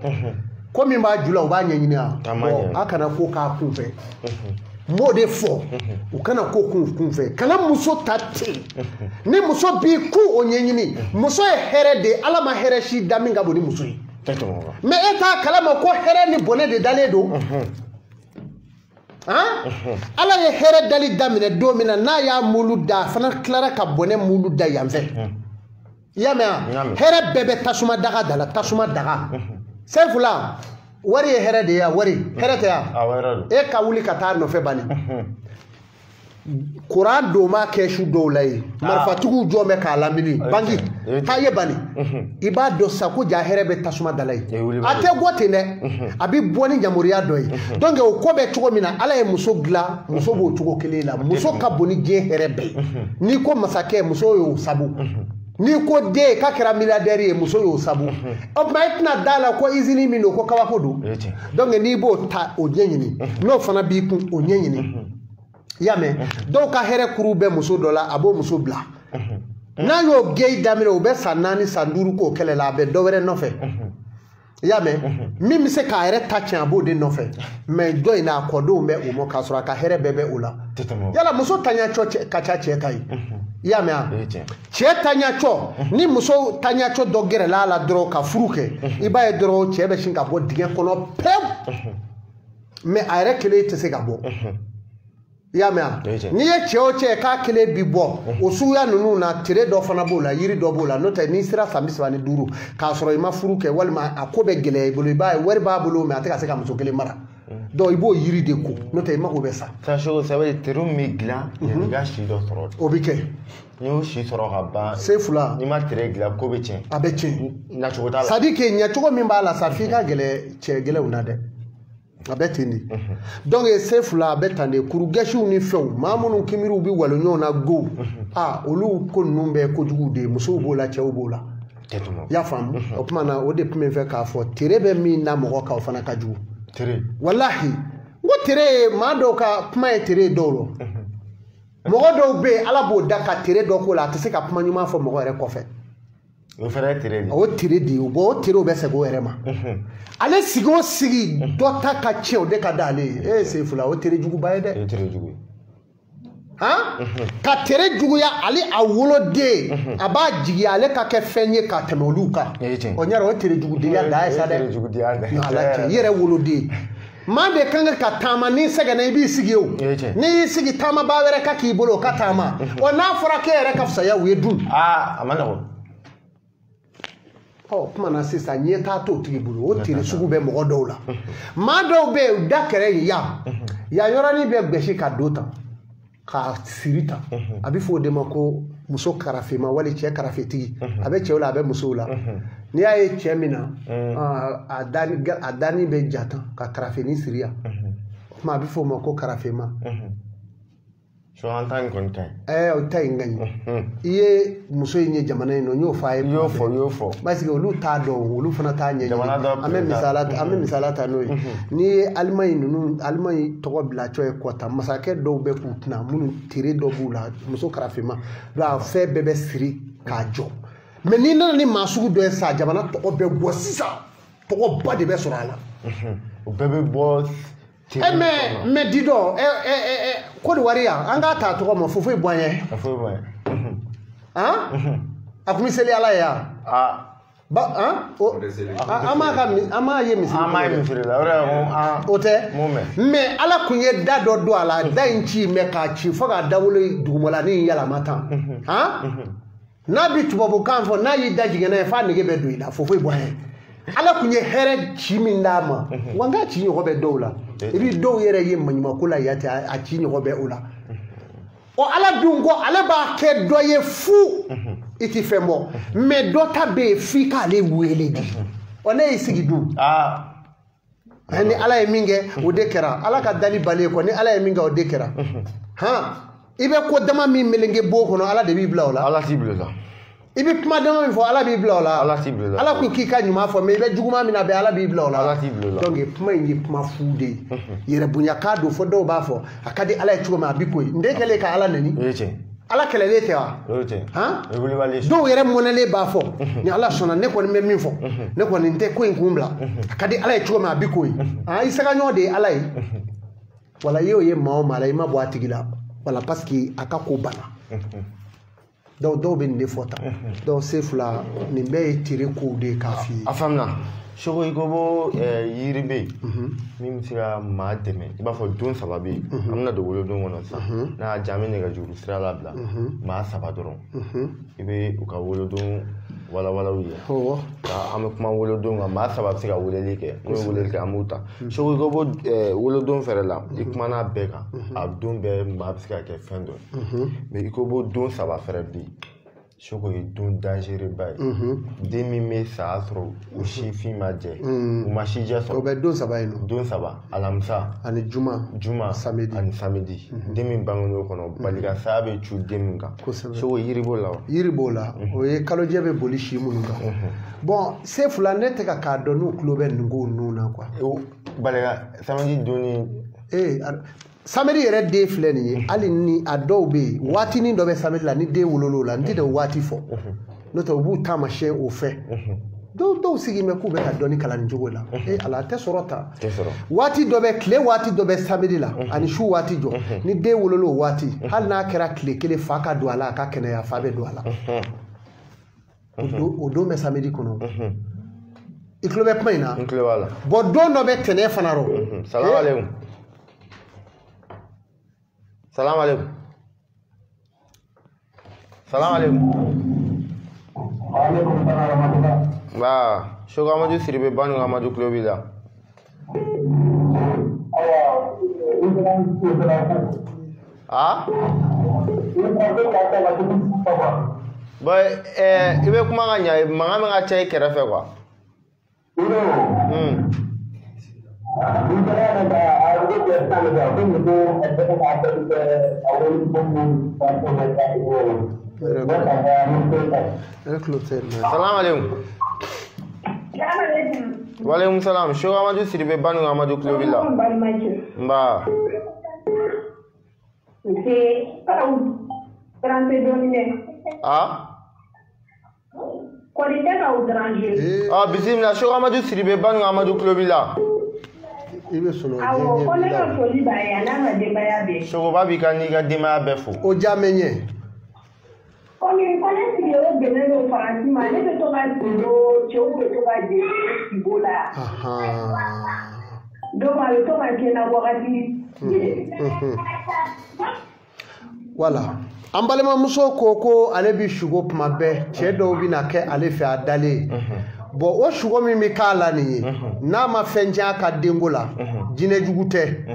Ko min b'a ju la, o b'a ɲɛɲini wa. A kana ko k'a kun fɛ. N b'o de fɔ, u kana ko kun fɛ. Kana muso ta ten. Ni muso b'i kun, o ɲɛɲini. Muso ye hɛrɛ de ye, Ala ma hɛrɛ si da min ka bon ni muso ye. Mais e t'a kalama ko hɛrɛ ni bɔnɛ de dalen don. Ala ye hɛrɛ dali daminɛ don min na, n'a y'a mulu da, a fana tilara ka bɔnɛ mulu da yan fɛ. I y'a mɛn wa? Hɛrɛ bɛɛ bɛ tasuma daga da la, tasuma daga. Sefula, wari ye hɛrɛ de ye, wari hɛrɛ tɛ ya. E ka wuli ka taa nɔfɛ bani. Kuran don ma kɛ su dɔw la yen, marifatigiw jɔ bɛ k'a lamini, banki taa ye bani. I b'a dɔn sa ko ja hɛrɛ bɛ tasuma da la yen. A tɛ bɔ ten dɛ, a bɛ bɔ ni yamaruya dɔ ye. Donc o ko bɛ cogo min na, Ala ye muso dilan, muso b'o cogo kelen la. Muso ka bon ni diɲɛ hɛrɛ bɛɛ ye. N'i ko masakɛ, muso y'o sabu. N'i ko den k'a kɛra milliardaire ye muso y'o sabu o tuma e tɛna da la ko usine min don ko kabako don donc n'i b'o ta o ɲɛɲini n'o fana b'i kun o ɲɛɲini i y'a mɛn dɔw ka hɛrɛ kuru bɛ muso dɔ la a b'o muso bila n'a y'o gɛn daminɛ u bɛ san 4 san 5 k'o kɛlɛ la a bɛ dɔ wɛrɛ nɔfɛ i y'a mɛn min bɛ se k'a yɛrɛ ta tiɲɛ a b'o de nɔfɛ mais dɔ in n'a kɔdenw bɛ o ma k'a sɔrɔ a ka hɛrɛ bɛɛ bɛ o la yala muso taɲacɔ ka ca cɛ ta ye i y'a mɛn wa cɛ taɲacɔ ni muso taɲacɔ dɔ gɛrɛla a la dɔrɔn ka furu kɛ i b'a ye dɔrɔn cɛ bɛ sin ka bɔ dingɛ kɔnɔ pewu mais a yɛrɛ kelen tɛ se ka bɔ i y'a mɛn wa n'i ye cɛ o cɛ k'a kelen bi bɔ o suguya ninnu na tere dɔ fana b'o la yiri dɔ b'o la n'o tɛ n'i sera san 35 k'a sɔrɔ i ma furu kɛ walima a ko bɛ gɛlɛya i bolo i b'a ye wari b'a bolo mais a tɛ ka se ka muso kelen mara donc i b'o yiri de ko n'o tɛ i mako bɛ sa. Ça veut dire tere min bɛ dilan yanni i ka si dɔ sɔrɔ. O bɛ kɛ. N'i y'o si sɔrɔ ka ban. Se fila. N'i ma tere dilan ko bɛ tiɲɛ. A bɛ tiɲɛ. Ɲacogo t'a la. C'est à dire que ɲɛcogo min b'a la sa f'i ka gɛlɛ cɛ gɛlɛnw na dɛ. A bɛ ten de donc se fila a bɛ tan de kurugɛsiw ni fɛnw maa minnu kimiriw bɛ walo ɲɔgɔn na go aa olu ko ninnu bɛɛ kojugu de ye musow b'o la cɛw b'o la. I y'a faamu o tuma na o de tun bɛ fɛ k'a fɔ tere bɛ min na mɔgɔ kan o fana ka jugu. Tere. Walahi n ko tere ye maa dɔw ka kuma ye tere ye dɔw la mɔgɔ dɔw bɛ yen ala b'o da ka tere dɔ k'o la a tɛ se ka kuma ɲuman fɔ mɔgɔ yɛrɛ kɔfɛ. O fana ye tere de ye. O tere de ye bon o terew bɛ segin o yɛrɛ ma. Ale sigi o sigi dɔ ta ka tiɲɛ o de ka d'ale ye e se fila o tere juguba ye dɛ. O ye tere jugu ye. Han ka tere juguya ale a woloden a b'a jigi ale ka kɛ fɛn ye ka tɛmɛ olu kan. O ɲɛra o tere jugudenya dan ye sa dɛ. Tere jugudenya dan ye. Ala cɛ i yɛrɛ woloden. Maa de kan ka taama n'i sɛgɛnna i b'i sigi o. N'i y'i sigi taamabaa wɛrɛ ka k'i bolo o ka taama. Ɔ n'a fɔra k'e yɛrɛ ka fisaya u ye dun. Aa a ma nɔgɔn. Ɔ kuma na sisan ɲɛ t'a t'o tigi bolo o tere sugu bɛ mɔgɔ dɔw la. Maa dɔw bɛ yen u da kɛrɛ ye yan. Yan yɔrɔnin bɛ gosi ka don tan. K'a siri tan. A bɛ fɔ o de ma ko muso karafema wali cɛ karafetigi. A bɛ cɛw la a bɛ musow la. N'i y'a ye cɛ min na a dani bɛ ja tan ka karafeni siri yan. O tuma a bɛ fɔ o ma ko karafema. An ta in kɔni ka ɲi. Ɛɛ o ta in ka ɲi. I ye muso in ye jamana in nɔ n y'o fɔ a ye. I y'o fɔ i y'o fɔ. Parce que olu t'a dɔn olu fana t'a ɲɛɲini. An bɛ misala ta n'o ye. N'i ye Alimaɲi ninnu Alimaɲi tɔgɔ bila cɔ ye kɔta masakɛ dɔw bɛ k'u tɛna minnu tere dɔ b'u la muso karafema donc a fɛn bɛɛ bɛ siri k'a jɔ. Mais n'i nana ni maa sugu dɔ ye sa jamana tɔgɔ bɛ bɔ sisan tɔgɔba de bɛ sɔrɔ a la. O bɛɛ bɛ bɔ. Mais dis donc, Côte d'Ivoire yan an k'a ta tɔgɔ ma foyi bɔ an ye. Foyi bɔ an ye. Han? A kun bɛ seli Ala ye yan. Aa. Ba han? O an m'a ka an m'a ye misiri. An m'a ye misiri la o de ko an. O tɛ. Mun mɛn. Mais Ala kun ye da dɔ don a la da in ci mais k'a ci fo k'a dawolo dugumalanin in yɛlɛma tan. Han? N'a bi tubabukan fɔ n'a y'i da jigin n'a ye f'a nege bɛ don i la foyi bɔ an ye. Ala kun ye hɛrɛ ci min d'a ma wa n k'a ci ɲɔgɔn bɛ dɔw la i bi dɔw yɛrɛ ye maɲumanko la yan ten a ci ɲɔgɔn bɛ o la ɔ Ala dun ko ale b'a kɛ dɔ ye fu i ti fɛn bɔ mais dɔ ta bɛ yen f'i k'ale wele de ɔ ne y'i sigi dun ni Ala ye min kɛ o de kɛra Ala ka dali bali kɔ ni Ala ye min kɛ o de kɛra han i bɛ ko dama min melenge bon kɔnɔ Ala de b'i bila o la Ala t'i bila o la. I bɛ kuma dama min fɔ Ala b'i bila o la. Ala t'i bila o la. Ala ko k'i ka ɲuman fɔ mais i bɛ juguman min na bɛɛ Ala b'i bila o la. Ala t'i bila o la. Donc kuma in ye kuma fu de ye. Yɛrɛbonya k'a don fɔ dɔw b'a fɔ a ka di Ala ye cogo min a bɛ ko ye n den kɛlen ka Ala nɛni. O ye tiɲɛ. Ala kɛlɛlen tɛ wa? O ye tiɲɛ. Han? O ye wulibali ye. Dɔw yɛrɛ mɔnɛlen b'a fɔ ni Ala sɔnna ne kɔni bɛ min fɔ ne kɔni n tɛ ko in kun bila a ka di Ala ye cogo min a bɛ ko ye. I sɛgɛɲɔgɔn de ye Ala ye. Wala i y'o ye maa o maa la i ma bɔ a tigi la wala parce que a ka ko banna. Donc dɔw bɛ nin de fɔ tan donc se fila nin bɛɛ ye tere kow de ye k'a f'i ye. A faamuna Seko i ko ko yiri bɛ yen min bɛ se ka maa dɛmɛ i b'a fɔ don 3 bɛ yen an bɛna don wolodon kɔnɔ sisan n'a y'a diya an bɛ nɛgɛjuru sira labila maa 3 dɔrɔn i bɛ u ka wolodon walawalaw ye. An bɛ kuma wolodon kan maa 3 bɛ se ka weleli kɛ n'u ye weleli kɛ an b'u ta. Seko i ko ko wolodon fɛrɛ la i kumana bɛɛ kan a don bɛɛ maa bɛ se ka kɛ fɛn dɔ ye mais i ko ko don 3 fɛrɛ bɛ yen. Seko ye don dangereux ba ye. Den min bɛ sa sɔrɔ o si fin ma jɛ, u ma si jɛ sɔrɔ. O bɛ don 3 yen nɔ. Don 3, alamisa ani juma, samedi ani samedi. Den min bangen'o kɔnɔ, balika saya bɛ cu den min kan. Kosɛbɛ. Seko yiri b'o la wa? Yiri b'o la. O ye kalojɛ bɛ boli si minnu kan. Bon, Sefula ne tɛ ka k'a dɔn n'u tulo bɛ nin ko ninnu na quoi. Balika samedi donni. Samedi yɛrɛ den filɛ nin ye, hali ni a dɔw bɛ yen waatinin dɔ bɛ samedi la ni den wolol'o la, n tɛ o waati fɔ, n'o tɛ u b'u taamasiyɛn o fɛ. Dɔw sigilen bɛ k'u bɛ ka dɔnni kalan nin cogo la, ala a tɛ sɔrɔ ta. Waati dɔ bɛ tile, waati dɔ bɛ samedi la ani su waati jɔ, ni den wolol'o waati, hali n'a kɛra tile kelen fa ka don a la, a ka kɛnɛya fa bɛ don a la. O don bɛ samedi kɔnɔ. I tulo bɛ kuma in na? N tulo b'a la. Bon, don dɔ bɛ tɛnɛn fana rɔ. Salamu aleykum. Salam alaikum. Salam alaikum. Alaikum salam wa rahmatullah. Ba, Seko Amadu Sidibe Banikɔ Amadu tulo b'i la. Ah? Bon, i bɛ kuma ka ɲa, mankan bɛ ka caya i kɛrɛfɛ quoi. Salam alaikum. Wa alaikum salam. Seko Amadu Sidibe Banikɔ Amadu tulo b'i la. Nba. Ah? Ah, bisimila. Seko Amadu Sidibe Banikɔ Amadu tulo b'i la. I bɛ sɔrɔ. Awɔ, ko ne ka foli b'a ye, a n'a ka denbaya bɛɛ. Sogoba b'i ka n'i ka denbaya bɛɛ fo. O diya bɛ n ye. Komi ko ne sigiyɔrɔ bɛnnen don Faransi ma, ne bɛ to ka sigo, cɛw bɛ to ka jɛ sigo la. Donc a bɛ to ka kɛ n na wagati. Voilà. An balimamuso ko ale bɛ sugo tuma bɛɛ, cɛ dɔw bɛ na kɛ ale fɛ a dalen. Bon, o sugo min bɛ k'a la nin ye, n'a ma fɛn tiɲɛ a ka denko la, jinɛjugu tɛ.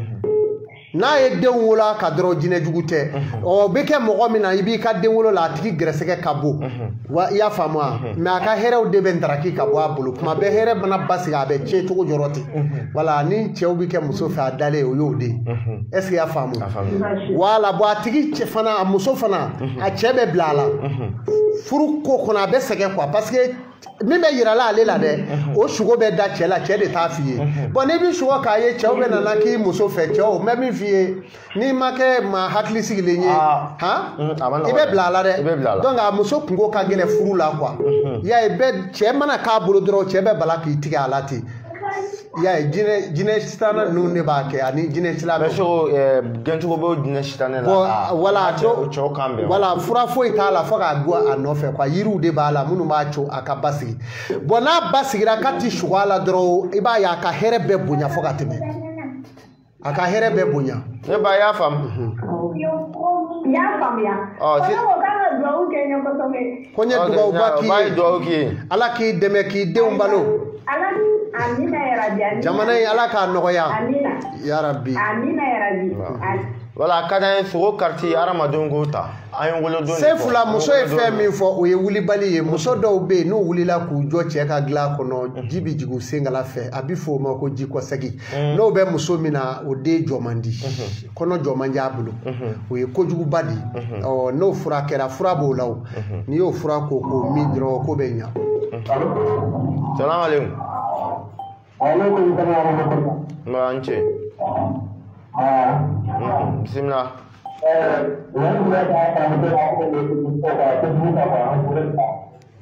N'a ye denw wolo a ka dɔrɔn jinɛjugu tɛ. O bɛ kɛ mɔgɔ min na, i b'i ka den wolo la, a tigi gɛrɛsɛgɛ ka bon. Wa i y'a faamu wa? Mais a ka hɛrɛw de bɛ ntaraki ka bɔ a bolo. Tuma bɛɛ hɛrɛ mana basigi, a bɛ tiɲɛ cogo jɔrɔ ten. Voilà, ni cɛw bɛ kɛ muso fɛ a dalen, o y'o de ye. Est ce que i y'a faamu? Voilà, bon, a tigi cɛ fana, a muso fana, a cɛ bɛ bila a la. Furu ko kɔnɔ a bɛ sɛgɛn quoi, parce que min bɛ yira la ale la dɛ, o sugo bɛ da cɛ la, cɛ de t'a f'i ye. Bon, n'i bɛ sugo k'a ye cɛw bɛ nana k'i muso fɛ, cɛw n bɛ min f'i ye, n'i ma kɛ maa hakili sigilen ye, han, i bɛ bila a la dɛ. Donc a muso kungo ka gɛlɛn furu la quoi. I y'a ye bɛɛ cɛ mana k'a bolo dɔrɔn, cɛ bɛ bala k'i tigɛ a la ten. I y'a ye jinɛ sitanɛ ninnu de b'a kɛ ani jinɛ silamɛ. Mais Seko, gɛncogo b'o jinɛ sitanɛ la. Bon, voilà, cɛw kan bɛn. Voilà, fura foyi t'a la fo k'a bɔ a nɔfɛ quoi. Yiriw de b'a la minnu b'a co a ka basigi. Bon, n'a basigira k'a ti sugo a la dɔrɔn, i b'a ye a ka hɛrɛ bɛɛ bonya fo ka tɛmɛ. A ka hɛrɛ bɛɛ bonya. Ne ba, i y'a faamu. N y'a faamuya. Ɔ, ko ne ko k'an ka duwawu kɛ n ye kosɛbɛ. Ko n ye duwawuba k'i ye. Duwawu k'i ye. Ala k'i dɛmɛ k'i denw balo. Ala, amina yarabi. Jamana in Ala k'a nɔgɔya. Amina. Yarabi. Amina yarabi. Voilà, a ka d'an ye sogo kariti hadamadenw k'o ta. An ye wolodon de fɔ. Sefula, muso ye fɛn min fɔ, o ye wulibali ye. Muso dɔw bɛ yen n'u wulila k'u jɔ cɛ ka dilan kɔnɔ, ji bɛ jigin u senkala fɛ, a bɛ fɔ o ma ko jikɔsɛgi. N'o bɛ muso min na, o den jɔ man di, kɔnɔ jɔ man di a bolo. O ye kojuguba de ye. Ɔ, n'o fura kɛra, fura b'o la o. N'i y'o fura ko k'o min dɔrɔn, ko bɛ ɲa. Salam alaikum. Alaikum salam wa rahmatullah. Nba, an ce. Bisimila.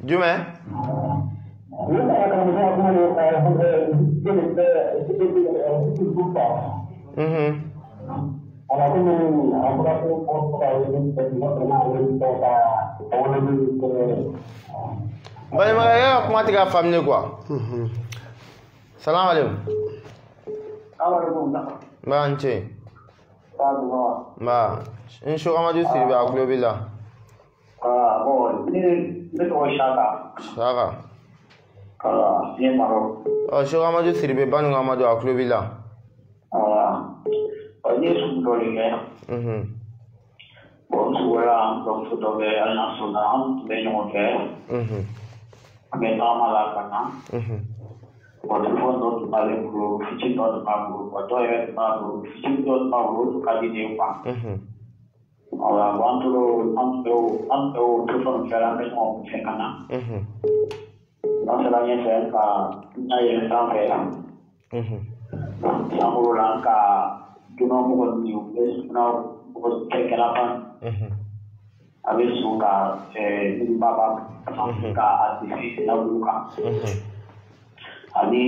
Jumɛn? Balimakɛ, e ka kuma tɛ ka faamu ne quoi. Salam alaikum. Nba, an ce. Nba, n Seko Amadu Sidibe, a tulo b'i la. Bon, ne tɔgɔ Saka. Saka. Ne ye Marɔku. Ɔ, Seko Amadu Sidibe Banikɔ Amadu, a tulo b'i la. Ne ye sugu dɔ de kɛ. Bon, n sugora an kɔrɔmuso dɔ bɛ Alliance la, an tun bɛ ɲɔgɔn fɛ. An bɛ tagama la ka na. Bon, telefɔni dɔ tun b'ale bolo, fitinin dɔ tun b'a bolo, bon, dɔw yɛrɛ tun b'a bolo, fitinin dɔ tun b'a bolo, o tun ka di ne ye quoi. Voilà, bon, an tora an tun bɛ o telefɔni fɛ, an bɛ ɲɔgɔn fɛ ka na. An sera ɲɛfɛ ka na yɛlɛn sanfɛ. Sankolo la ka dunan mɔgɔ ninnu, u bɛ dunan mɔgɔ kɛlɛkɛla fan. A bɛ sɔn ka ba ka a disi laburu kan. Ani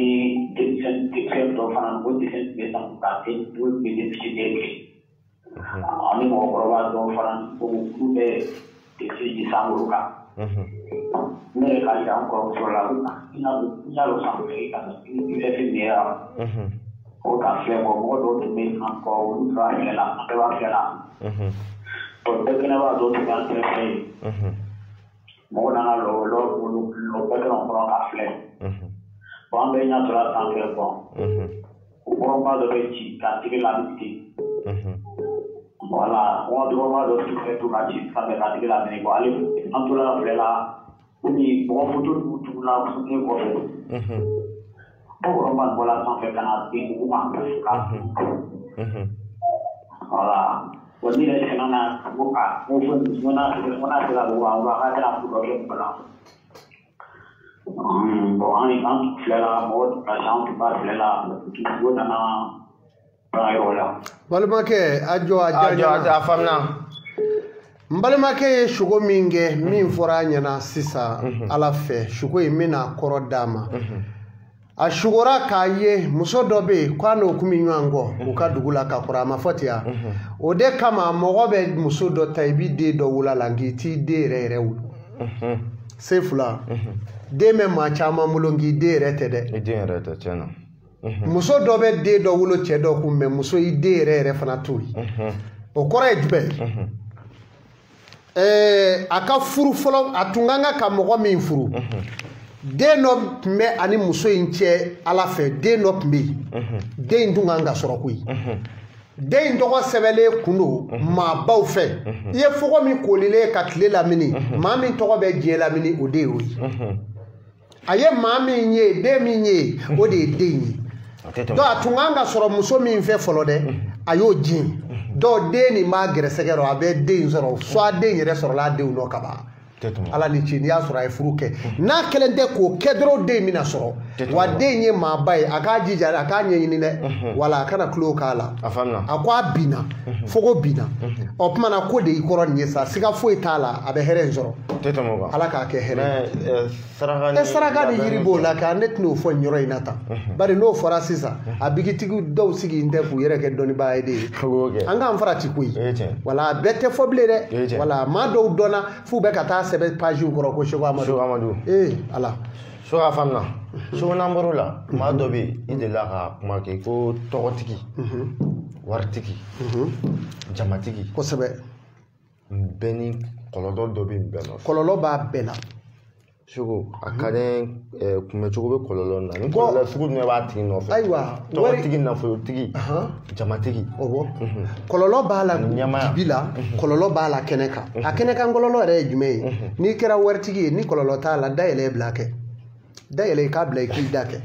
denmisɛn dɔ fana, o denmisɛn tun bɛ san ka den duuru bɛ denmisɛn kɛ. Ani mɔgɔkɔrɔba dɔw fana, olu bɛ denmisɛn ji sankolo kan. Ne yɛrɛ ka yira an kɔrɔmuso la, i n'a dɔn sanfɛ i ka i bɛ fɛn min ye wa? O ka filɛ bɔ mɔgɔ dɔw tun bɛ an kɔ, olu tun b'a filɛ la, an bɛɛ b'a filɛ la. Bon, bɛɛ kɛnɛba dɔw tun bɛ an kɛrɛfɛ yen. Mɔgɔ nana lɔ lɔ lɔ bɛɛ kɛnɛ kɔnɔ ka filɛ. Bon, an bɛɛ ɲɛ sɔrɔ a sanfɛ bɔn. O kɔrɔba dɔ bɛ ci k'a tigi lamini. Voilà, mɔgɔ dɔgɔba dɔ tun bɛ to ka ci sanfɛ k'a tigi lamini. Bon, ale an tora filɛ la. Komi mɔgɔ foto ninnu tugula funteni kɔfɛ. Kɔrɔba bɔra sanfɛ ka na bin dugu ma k'a Voilà. Bon, ne yɛrɛ tɛmɛna na ko a ko fo n ko n'a sera dugu ma, k'a tɛna ko dɔ kɛ mɔgɔ la. Bon, an filɛ la, mɔgɔ tun ka ca, an tun b'a filɛ la, dugu nana baara yɔrɔ la. Balimakɛ, a jɔ a jɔ a faamuna. N balimakɛ ye sogo min kɛ, min fɔra a ɲɛna sisan Ala fɛ, sogo in bɛna kɔrɔ d'a ma. A sugora k'a ye muso dɔ bɛ yen k'a n'o kun bɛ ɲɔgɔn kɔ u ka dugu la ka kɔrɔ, a ma fɔ ten wa? O de kama mɔgɔ bɛ muso dɔ ta, i b'i den dɔ wolo a la, nk'i t'i den yɛrɛ yɛrɛ wolo. Se fila den bɛ maa caman bolo, nk'i den yɛrɛ tɛ dɛ. I den yɛrɛ tɛ, tiɲɛ na. Muso dɔ bɛ den dɔ wolo cɛ dɔ kun, mɛ muso i den yɛrɛ yɛrɛ fana t'o ye. O kɔrɔ ye jumɛn ye? A ka furu fɔlɔ, a tun ka kan ka mɔgɔ min furu, den dɔ tun bɛ ani muso in cɛ Ala fɛ, den dɔ tun bɛ yen, den in tun kan ka sɔrɔ koyi. Den in tɔgɔ sɛbɛnlen kun don maabaw fɛ. I ye fogo min kolilen ka tile lamini, maa min tɔgɔ bɛ diɲɛ lamini, o de y'o ye. A ye maa min ye, den min ye, o de ye den ye. Donc a tun kan ka sɔrɔ muso min fɛ fɔlɔ dɛ, a y'o jin. Dɔw den nin b'a gɛrɛsɛgɛ rɔ, a bɛ den in sɔrɔ, soit den yɛrɛ sɔrɔla a denw nɔ ka ban. Ala ni ce, n'i y'a sɔrɔ a ye furu kɛ, n'a kɛlen tɛ k'o kɛ dɔrɔn, den bɛna sɔrɔ. Wa den ye maaba ye, a k'a jija, a k'a ɲɛɲini dɛ. Wala a kana tulo k'a la. A ko a binna, fogo binna. O tuma na ko de y'i kɔrɔ nin ye sa, siga foyi t'a la, a bɛ hɛrɛ in sɔrɔ. Ala k'a kɛ hɛrɛ ye. Saraka ni yiri b'o la kɛ, ne tɛn'o fɔ nin yɔrɔ in na tan. Bari n'o fɔra sisan, a bigitigiw dɔw sigi in tɛ k'u yɛrɛ kɛ dɔnnibaa ye de ye. An k'an farati koyi. Wala a bɛɛ tɛ fɔ bilen dɛ. Wala maa dɔw dɔnna f'u bɛ ka taa sɛbɛn page kɔrɔ ko Seko Amadu. Seko Amadu. Ala. Seko a faamuna. Seko n'an bɔr'o la, maa dɔ bɛ yen, i delila ka kuma kɛ ko tɔgɔtigi, waritigi, jamatigi. Kosɛbɛ. Bɛɛ ni kɔlɔlɔ dɔ bɛ yen bɛɛ nɔfɛ. Kɔlɔlɔ b'a bɛɛ la. Seko a ka di kunbɛcogo bɛ kɔlɔlɔ na, ni kɔlɔlɔ sugu jumɛn b'a tigi nɔfɛ? Ayiwa, tɔgɔtigi, nafolotigi, jamatigi. Ɔwɔ. Kɔlɔlɔ b'a la dibi la, kɔlɔlɔ b'a la kɛnɛ kan. A kɛnɛ kan kɔlɔlɔ yɛrɛ ye jumɛn ye? N'i kɛra waritigi ye, ni kɔlɔlɔ t'a la, dayɛlɛ bila kɛ. Dayɛlɛ i k'a bila i k'i da kɛ.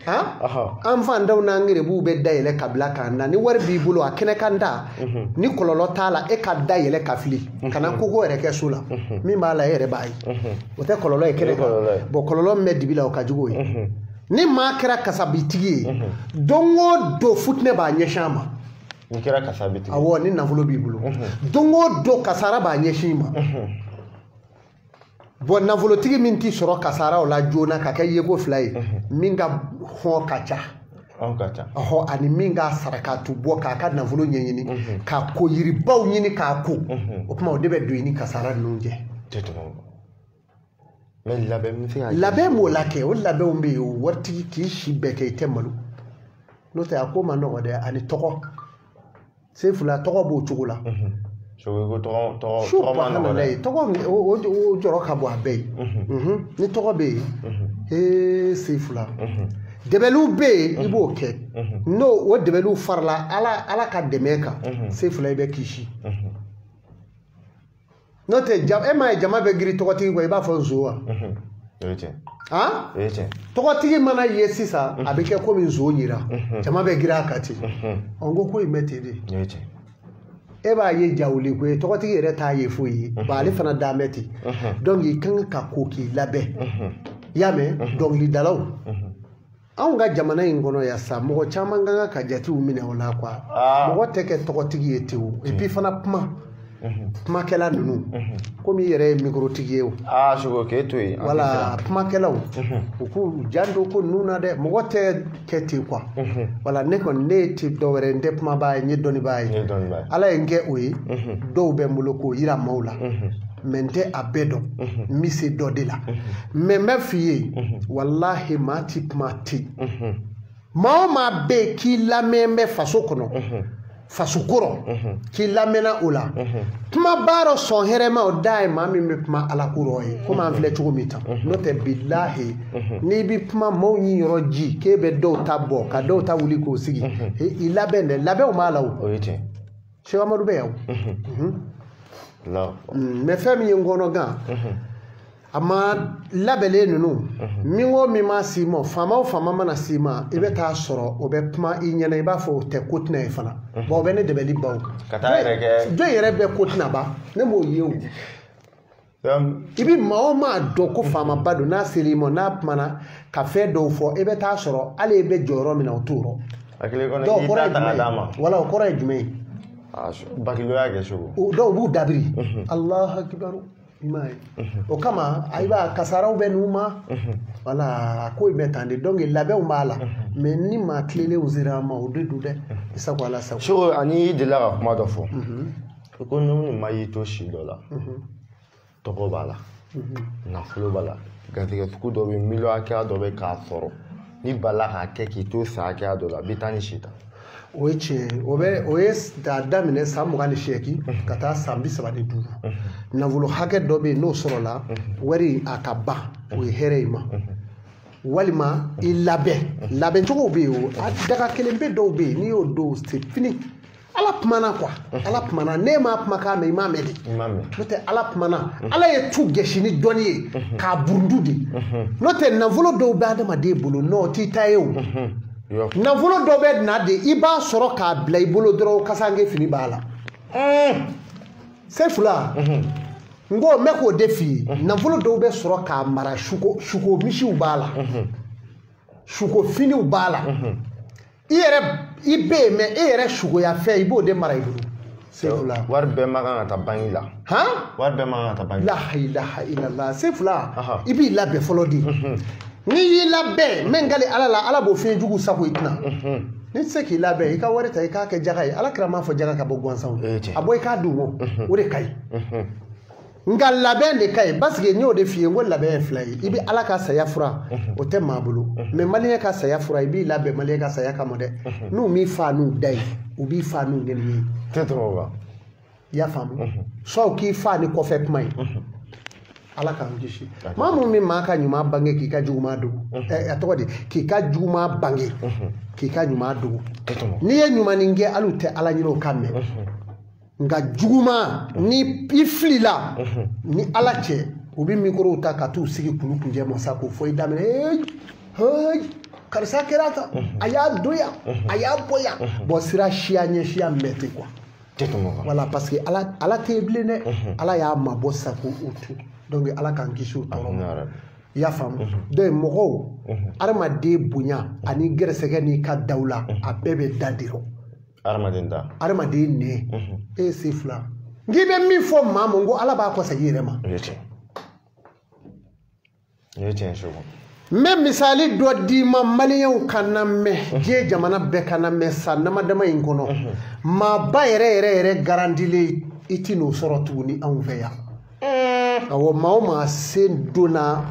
An fantanw n'an garibuw bɛ dayɛlɛ ka bila k'an na. Ni wari b'i bolo, a kɛnɛ kan da, ni kɔlɔlɔ t'a la, e ka dayɛlɛ ka fili, kana koko yɛrɛ kɛ so la. Min b'a la, e yɛrɛ b'a ye. O tɛ kɔlɔlɔ ye kɛnɛ kan. Bon, kɔlɔlɔ min bɛ dibi la, o ka jugu o ye. Ni maa kɛra kasabitigi ye, don o don futinɛ b'a ɲɛsin a ma. N'i kɛra kasabitigi. Awɔ, ni nafolo b'i bolo. Don o don kasara b'a ɲɛsin i ma. Bon, nafolotigi min t'i sɔrɔ kasaraw la joona ka kɛ yeko fila ye, min ka hɔn ka ca. Ɔhɔ, ani min ka sarakatu bɔ k'a ka nafolo ɲɛɲini, k'a ko yiribaw ɲini k'a ko. O tuma o de bɛ don i ni kasara ninnu cɛ. Mais labɛn bɛ se ka kɛ. Labɛn b'o la kɛ, o labɛnw bɛ yen, o waritigi k'i si bɛɛ kɛ i tɛ malo. N'o tɛ a ko ma nɔgɔ dɛ, ani tɔgɔ. Sefula tɔgɔ b'o cogo la. Tɔgɔ ma nɔgɔ dɛ. Tɔgɔ o jɔrɔ ka bon a bɛɛ ye. Ni tɔgɔ bɛ yen, ee Sefula. Dɛbɛliw bɛ yen i b'o kɛ n'o o dɛbɛliw farala ala ka dɛmɛ kan Sefula i bɛ kisi n'o tɛ e m'a ye jama bɛ girin tɔgɔtigi kɔ i b'a fɔ nson wa tɔgɔtigi mana ye sisan a bɛ kɛ komi nson yira jama bɛ girin a kan ten ɔ n ko in bɛ ten de e b'a ye jawuli ko ye tɔgɔtigi yɛrɛ t'a ye foyi ye wa ale fana dan bɛ ten donc i kan ka ko k'i labɛn i y'a mɛn dɔnkilidalaw anw ka jamana in kɔnɔ yan sa mɔgɔ caman kan ka jatew minɛ o la quoi mɔgɔ tɛ kɛ tɔgɔtigi ye ten o et puis fana kumakɛla ninnu komi i yɛrɛ ye mikrotigi ye o sogo k'e to yen wala kumakɛlaw u k'u janto ko ninnu na dɛ mɔgɔ tɛ kɛ ten quoi wala ne kɔni ne tɛ dɔwɛrɛ n tɛ kumabaa ye n ye dɔnnibaa ye ala ye n kɛ o ye dɔw bɛ n bolo k'o yira maaw la mais n tɛ a bɛɛ dɔn n bɛ se dɔ de la mais n bɛ f'i ye walahi maa ti kuma ten maa o maa bɛ yen k'i lamɛn bɛ faso kɔnɔ faso kɔrɔ k'i lamɛnna o la kuma baara sɔn hɛrɛma o da ye maa min bɛ kuma ala ko rɔ ye komi an filɛ cogo min tan n'o tɛ bilahi n'i bɛ kuma maaw y'i yɔrɔ ji k'e bɛ dɔw ta bɔ ka dɔw ta wuli k'o sigi i labɛn dɛ labɛnw b'a la o Sɛki Amadu bɛ yan o mais fɛn min ye n kɔnɔ gan a ma labɛnlen ninnu min ko min ma s'i ma faama o faama mana s'i ma i bɛ taa sɔrɔ o bɛ kuma i ɲɛna i b'a fɔ o tɛ ko tɛna ye fana bon o bɛ ne dɛmɛli baw ka taa yɛrɛ kɛ jɔn yɛrɛ bɛ ko tɛna ban ne m'o ye o i bɛ maa o maa dɔn ko faamaba don n'a ser'i ma n'a kumana ka fɛn dɔw fɔ i bɛ taa sɔrɔ hali i bɛ jɔyɔrɔ min na o t'o rɔ dɔw kɔrɔ ye jumɛn ye wala o kɔrɔ ye jumɛn ye bakilo y'a kɛ cogo dɔw b'u dabiri Alahu akibaru i m'a ye o kama a b'a kasaraw bɛ n'u ma wala ko in bɛ tan de donc labɛnw b'a la mais ni maa tilenlenw sera a ma o de don dɛ i sago ala sago. Soko ani i delila ka kuma dɔ fɔ ko ni ma y'i to si dɔ la tɔgɔ b'a la nafolo b'a la garijɛgɛ sugu dɔ bɛ miliyɔn hakɛya dɔ bɛ k'a sɔrɔ ni balila k'a kɛ k'i to san hakɛya dɔ la a bɛ taa ni si ta. O ye tiɲɛ ye o bɛ o ye k'a daminɛ san 28 ka taa san 35 nafolo hakɛ dɔ bɛ yen n'o sɔrɔla wari a ka ban o ye hɛrɛ ye ma walima i labɛn labɛncogo bɛ yen o a daga kelen bɛ dɔw bɛ yen n'i y'o don c'est fini ala kumana quoi ala kumana n'e m'a kumakan mɛn i m'a mɛn de n'o tɛ ala kumana ala ye tu gɛsi ni dɔnni ye k'a burundu de n'o tɛ nafolo dɔw bɛ adamaden bolo n'o t'i ta ye o. Nafolo dɔ bɛ na de i b'a sɔrɔ k'a bila i bolo dɔrɔn kasange fini b'a la Sefula n ko n bɛ k'o de f'i ye nafolo dɔw bɛ sɔrɔ k'a mara suko misiw b'a la suko finiw b'a la i yɛrɛ i bɛ yen mais e yɛrɛ sukoya fɛn i b'o de mara i bolo Sefula. Wari bɛɛ man kan ka taa banki la. Han? Wari bɛɛ man kan ka taa banki la. La ilaha illallah Sefula i b'i labɛn fɔlɔ de. N'i y'i labɛn n bɛ n kali ala la ala b'o fɛn jugu sago i tɛna n'i tɛ se k'i labɛn i ka wari ta i k'a kɛ jaga ye ala kira m'a fɔ jaga ka bɔ gansanw a bɔ i k'a d'u ma o de ka ɲi nka labɛn de ka ɲi parce que n y'o de f'i ye n ko labɛn ye fila ye i bɛ ala ka saya fura o tɛ maa bolo mais maliyɛn ka saya fura i b'i labɛn maliyɛn ka saya kama dɛ n'u m'i fa n'u da ye u b'i fa n'u ŋɛni ye tɛ tɛmɛ o kan i y'a faamu soit u k'i fa ni kɔfɛ kuma ye. Ala k'an kisi maa mun bɛ maa ka ɲuman bange k'i ka juguman dogo a tɔgɔ di k'i ka juguman bange k'i ka ɲuman dogo n'i ye ɲumannin kɛ hali u tɛ ala ɲini o kan mɛn nka juguman ni i filila ni ala cɛ u bɛ mikorow ta ka t'u sigi kulu kunjɛ ma sa k'o fɔ i daminɛ heyi karisa kɛra tan a y'a don yan a y'a bɔ yan bɔn sira siya ɲɛ siya mɛn ten quoi voilà parce que ala tɛ yen bilen dɛ ala y'a mabɔ sa k'o to. Donc ala k'an kisi o tɔɔrɔ ma i y'a faamu donc mɔgɔw adamaden bonya ani gɛrɛsɛgɛ n'i ka dawula a bɛɛ bɛ da de rɔ adamaden da adamaden nɛ e Sefula n k'i bɛ min fɔ maa ma n ko ala b'a kɔsegin i yɛrɛ ma. O ye tiɲɛ Soko. N bɛ misali dɔ d'i ma maliyɛnw ka na mɛn diɲɛ jamana bɛɛ ka na mɛn san dama dama in kɔnɔ maaba yɛrɛ yɛrɛ yɛrɛ garantilen i ti n'o sɔrɔ tuguni anw fɛ yan. Awɔ maa o maa sen donna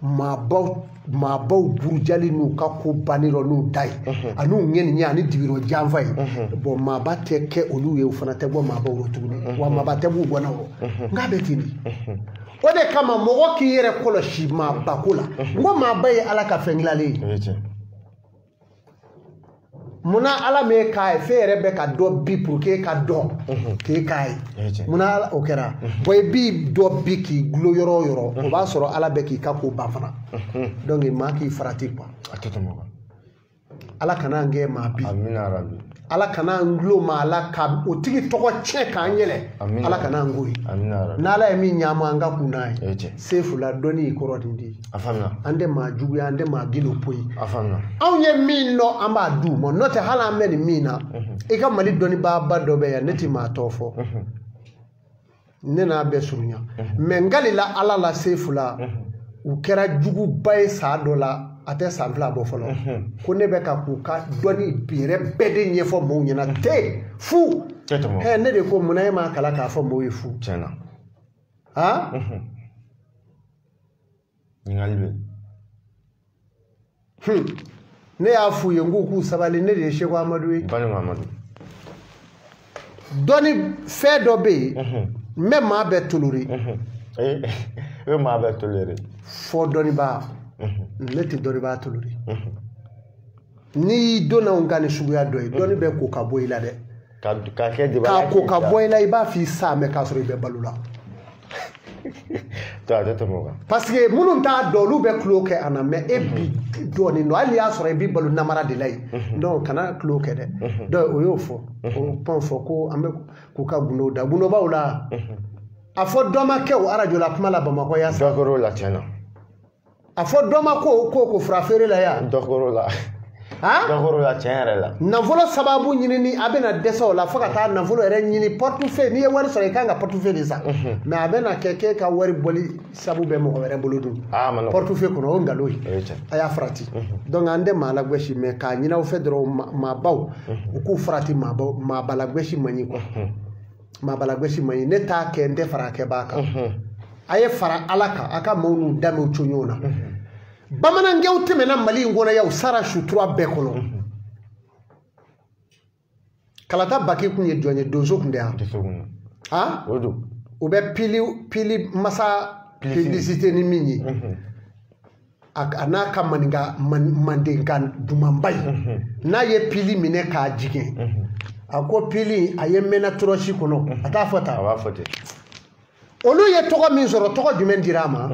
maabaw burujali n'u ka ko banni rɔ n'u da ye ani n'u ŋɛniɲɛ ani dibirɔ janfa ye bɔn maaba tɛ kɛ olu ye o fana tɛ bɔ maabaw rɔ tuguni wa maaba tɛ b'u bɔnna rɔ nka bɛ ten de o de kama mɔgɔ k'i yɛrɛ kɔlɔsi maaba ko la n ko maaba ye ala ka fɛn dilanlen ye. Munna ala m'e k'a ye f'e yɛrɛ bɛ ka dɔ bi pour que e ka dɔn k'e k'a ye munna o kɛra bon i b'i dɔ bi k'i gulo yɔrɔ o yɔrɔ o b'a sɔrɔ ala bɛ k'i ka ko ban fana donc maa k'i farati quoi a tɛ tɛmɛ o kan ala kana an kɛ maa bi amina rabi ala kana an gulo maa la ka o tigi tɔgɔ tiɲɛ k'an yɛlɛ ala kana an k'o ye n'ala ye min ɲ'an ma an ka kun n'a ye sefu la dɔnni y'i kɔrɔ nin de ye an tɛ maa juguya an tɛ maa gindo poyi anw ye min dɔn an b'a d'u ma n'o tɛ hali an bɛ nin min na i ka Mali dɔnnibaaba dɔ bɛ yan ne tɛ maa tɔ fɔ ne n'a bɛɛ surunya mɛ n kalila ala la sefu la u kɛra juguba ye san dɔ la a tɛ san 2 bɔ fɔlɔ ko ne bɛ ka k'u ka dɔnni yɛrɛ bɛɛ de ɲɛfɔ mɔgɔw ɲɛna te fu ne de ko munna e m'a kalan k'a fɔ mɔgɔw ye fu tiɲɛna han ɲininkali bɛ ne y'a f'u ye n k'u k'u sabali ne de ye Seko Amadu ye Bani Mamadu dɔnni fɛn dɔ bɛ yen n bɛ maa bɛɛ toléré i bɛ maa bɛɛ toléré fɔ dɔnnibaa ne tɛ dɔnnibaa toléré n'i donna anw ka nin suguya dɔ ye dɔnni bɛ ko ka bɔ i la dɛ k'a ko ka bɔ i la i b'a f'i sa mɛ k'a sɔrɔ i bɛ balo la parce que minnu t'a dɔn olu bɛ tulo kɛ a na mɛ e bi dɔɔnin dɔn hali y'a sɔrɔ i bi balo namara de la yen donc kana tulo kɛ dɛ donc o y'o fɔ o pan fɔ ko an bɛ k'u ka gundow da gundobaw la a fɔ dɔ ma kɛ o arajo la kuma la Bamakɔ yan sa dɔ kɛr'o la tiɲɛ na a fɔ dɔ ma ko fura feere la yan dɔ kɛr'o la dɔ kɛr'o la tiɲɛ yɛrɛ la nafolo sababu ɲinini a bɛna dɛsɛ o la fo ka taa nafolo yɛrɛ ɲini portefeuille n'i ye wari sɔrɔ i kan ka portefeuille de san mais a bɛna kɛ k'e ka wari bɔli sabu bɛ mɔgɔ wɛrɛ bolo dun portefeuille kɔnɔ o nkalon ye a y'a farati donc an tɛ maa lagosi mais k'a ɲini aw fɛ dɔrɔn maabaw u k'u farati maaba lagosi man ɲi quoi maaba lagosi man ɲi ne t'a kɛ n tɛ fara a kɛbaa kan a ye fara ala kan a ka maaw n'u danbew co ɲɔgɔn na bamanankɛw tɛmɛna Mali in kɔnɔ yan u sara sutura bɛɛ kɔnɔ Kalata Baki kun ye jɔn ye donso kun tɛ yan u bɛ pili masa publicité ni min ye a n'a ka mandenka dumanba ye n'a ye pili minɛ k'a jigin a ko pili a ye mɛnna tɔrɔsi kɔnɔ a t'a fɔ tan a b'a fɔ ten olu ye tɔgɔ min sɔrɔ tɔgɔ jumɛn dira a ma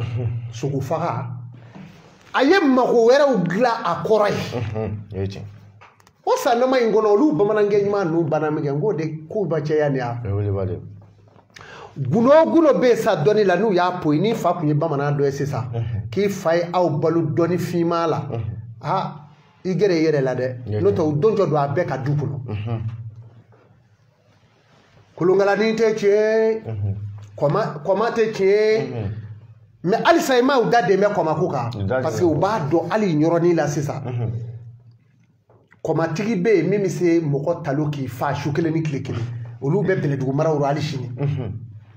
sogofaga a ye mago wɛrɛw dilan a kɔrɔ ye o sannama in kɔnɔ olu bamanankɛ ɲuman ninnu banna min kɛ n k'o de kow ba caya nin ya gundo o gundo bɛ yen sa dɔnni la n'u y'a poyi n'i fa tun ye bamanan dɔ ye sisan k'i fa ye aw balo dɔnni finman la aa i gɛrɛ i yɛrɛ la dɛ n'o tɛ u don jɔ don a bɛɛ ka du kɔnɔ kolonkalani tɛ tiɲɛ kɔma tɛ tiɲɛ mais halisa i m'aw da den bɛ kɔmako kan parce que u b'a dɔn hali yɔrɔnin la sisan kɔmatigi bɛ yen min bɛ se mɔgɔ talo k'i fa su kelen ni tile kelen olu bɛ bɛlɛdugu maraw rɔ hali sini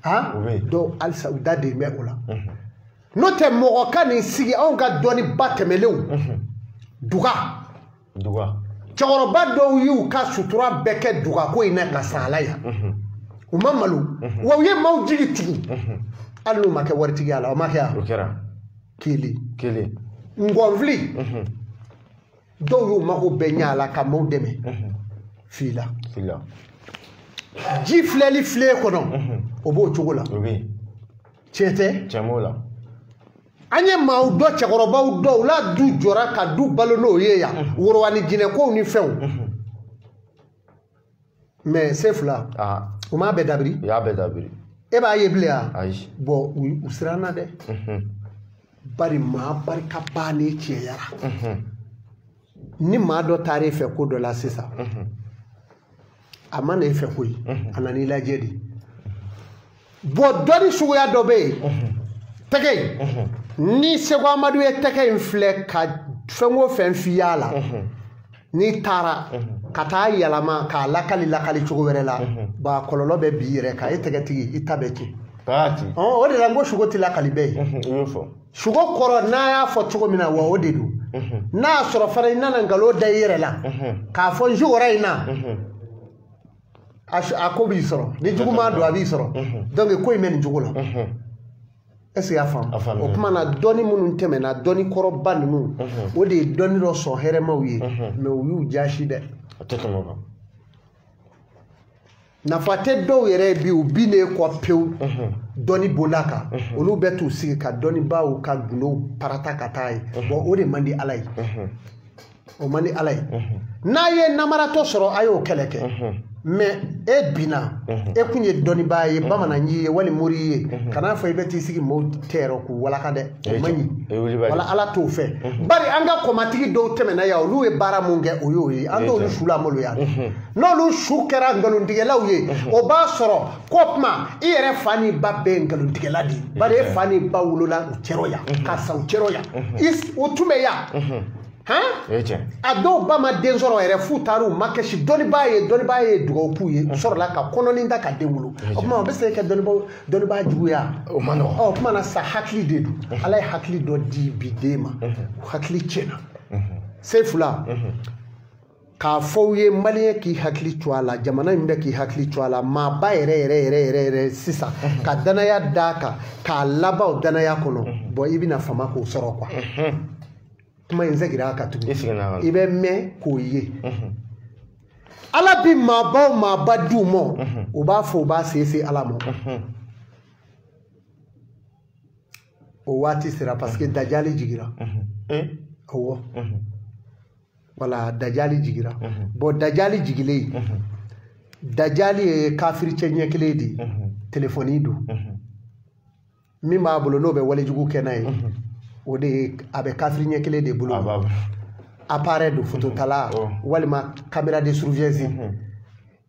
han donc halisa u da den bɛ o la n'o tɛ mɔgɔ ka nin sigi anw ka dɔnniba tɛmɛlenw duga cɛkɔrɔba dɔw y'u ka sutura bɛɛ kɛ dugako in na ka san ala yan u ma malo wa u ye maaw jigi tugu hali n'u ma kɛ waritigiya la o ma kɛ yan kelen ngɔnfili dɔw y'u mako bɛɛ ɲɛ a la ka maaw dɛmɛ fila ji filɛli filen kɔnɔ o b'o cogo la tiɲɛ tɛ an ye maaw dɔ cɛkɔrɔbaw dɔw la du jɔra ka du balo n'o ye yan worowa ni jinɛkow ni fɛnw mais se fila u m'a bɛɛ dabiri u y'a bɛɛ dabiri e b'a ye bilen yan ayi bon u siranna dɛ bari maa barika bannen cɛyara ni maa dɔ taara e fɛ ko dɔ la sisan a ma na e fɛ koyi a nana i lajɛ de bon dɔnni suguya dɔ bɛ yen tɛgɛ in ni Seko Amadu ye tɛgɛ in filɛ ka fɛn o fɛn f'i y'a la n'i taara ka taa yɛlɛma k'a lakali lakali cogo wɛrɛ la bon a kɔlɔlɔ bɛ b'i yɛrɛ kan e tɛgɛtigi i ta bɛ tiɲɛ o de la n ko sogo tɛ lakali bɛɛ ye sogo kɔrɔ n'a y'a fɔ cogo min na wa o de don n'a y'a sɔrɔ fana i nana nkalon da i yɛrɛ la k'a fɔ n sugora in na a ko b'i sɔrɔ ni juguman don a b'i sɔrɔ donc ko in bɛ nin cogo la est-ce que i y'a faamu o tuma na dɔnni minnu tɛmɛna dɔnni kɔrɔba ninnu o de ye dɔnni dɔ sɔn hɛrɛmaw ye mais u y'u jaasi dɛ A tɛ tɛmɛ o kan. Nafa tɛ dɔw yɛrɛ bi u binnen kɔ pewu dɔnni bonda kan, olu bɛ t'u sigi ka dɔnnibaaw ka gundow parata ka taa ye. Bon, o de man di Ala ye, o man di Ala ye. N'a ye namaratɔ sɔrɔ, a y'o kɛlɛ kɛ. Mais e binna, e kun ye dɔnnibaa ye, bamananji ye wali mori ye, kan'a fɔ i bɛ t'i sigi maaw tɛyɔrɔ k'u walaka dɛ, o man ɲi. Wala Ala t'o fɛ. Bari an ka kɔmatigi dɔw tɛmɛna yan, olu ye baara mun kɛ, o y'o ye. An t'olu su lamaloya. N'olu su kɛra nkalontigɛlaw ye, o b'a sɔrɔ ko kuma i yɛrɛ fa ni ba bɛɛ ye nkalontigɛla de ye. Bari e fa ni ba wolola u cɛrɔ yan, ka sa u cɛrɔ yan, o tun bɛ yan. A dɔw ba ma den sɔrɔ yɛrɛ, f'u taara u ma kɛsi dɔnnibaa ye dugawu k'u ye, u sɔrɔla ka kɔnɔni ta ka den wolo. O tuma o bɛ se ka kɛ dɔnnibaa juguya. O ma nɔgɔn. Ɔ, o tuma na sa, hakili de don. Ala ye hakili dɔ di bi den ma, o hakili tiɲɛna. Sefula, k'a fɔ aw ye, maliyɛn k'i hakili to a la, jamana in bɛ k'i hakili to a la, maaba yɛrɛ yɛrɛ yɛrɛ yɛrɛ yɛrɛ sisan ka danaya d'a kan k'a laban o danaya kɔnɔ. Bon, i bɛna fama k'o sɔrɔ quoi. Kuma in seginna a kan tugun, i bɛ mɛn k'o ye. Ala bi maaba o maaba d'u ma, u b'a fɔ u b'a se Ala ma. O waati sera parce que dajali jigira. Awɔ, wala dajali jigira. Bon, dajali jigilen, dajali ye kafiricɛ ɲɛ kelen de ye, telefɔni don min b'a bolo n'o bɛ walejugu kɛ n'a ye. O de ye, a bɛ kafiri ɲɛ kelen de bolo. Appareil de phototala walima caméra de surveillance,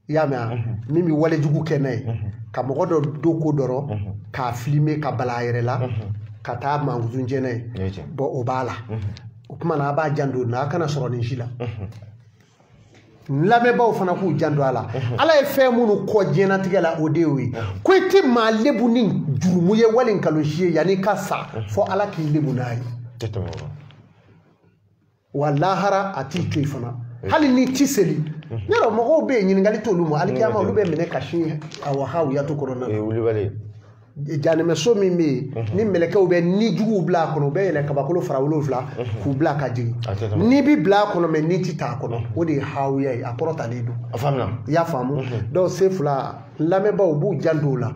i y'a mɛn, min bɛ walejugu kɛ n'a ye, ka mɔgɔ dɔ don ko dɔrɔn k'a filmer ka bala a yɛrɛ la ka taa mankutu jɛ n'a ye. Bon, o b'a la. O tuma na, a b'a janto n'a kana sɔrɔ nin si la. N lamɛnbaaw fana k'u janto a la. Ala ye fɛn minnu kɔ diɲɛlatigɛ la, o de y'o ye. Ko i tɛ maa lebu ni jurumu ye wali nkalon si ye yanni i ka sa, fɔ Ala k'i lebu n'a ye. Wa lahara a t'i to yen fana. Hali n'i ti seli, yɔrɔ mɔgɔw bɛ yen, ɲininkali t'olu ma. Alikiyama olu bɛ minɛ ka sin a hawuyatu kɔnɔna na. Janɛmɛso min bɛ yen ni mɛlɛkɛw bɛ ni juguw bila a kɔnɔ, u bɛ yɛlɛ kabakolo fara 7 k'u bila ka jigin. N'i bi bila a kɔnɔ, mɛ n'i ti t'a kɔnɔ, o de ye hawuya ye, a kɔrɔ talen don. I y'a faamu? Donc Sefula, lamɛnbaaw b'u janto o la.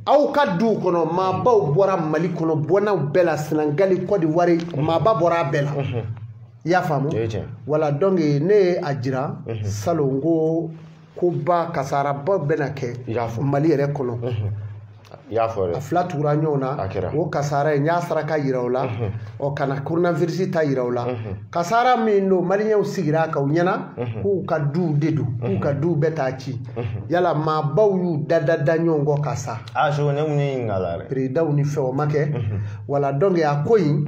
Aw ka duw kɔnɔ, maabaw bɔra Mali kɔnɔ, bɔnnaw bɛɛ la, Senegali, Côte d'Ivoire, maaba bɔra a bɛɛ la. I y'a faamu? Wala, donc ne ye a jira salon ko koba kasaraba bɛna kɛ Mali yɛrɛ kɔnɔ. A fila tugura ɲɔgɔn na, o kasara in n y'a saraka yira o la, ɔ kana coronavirus ta yira o la. Kasara min don, maliyɛnw sigira a kan u ɲɛna k'u ka duw de don, k'u ka duw bɛɛ taa ci. Yala maabaw y'u da da da ɲɔgɔn kɔ ka sa. Peredaw ni fɛn o ma kɛ. Wala, donc a ko in,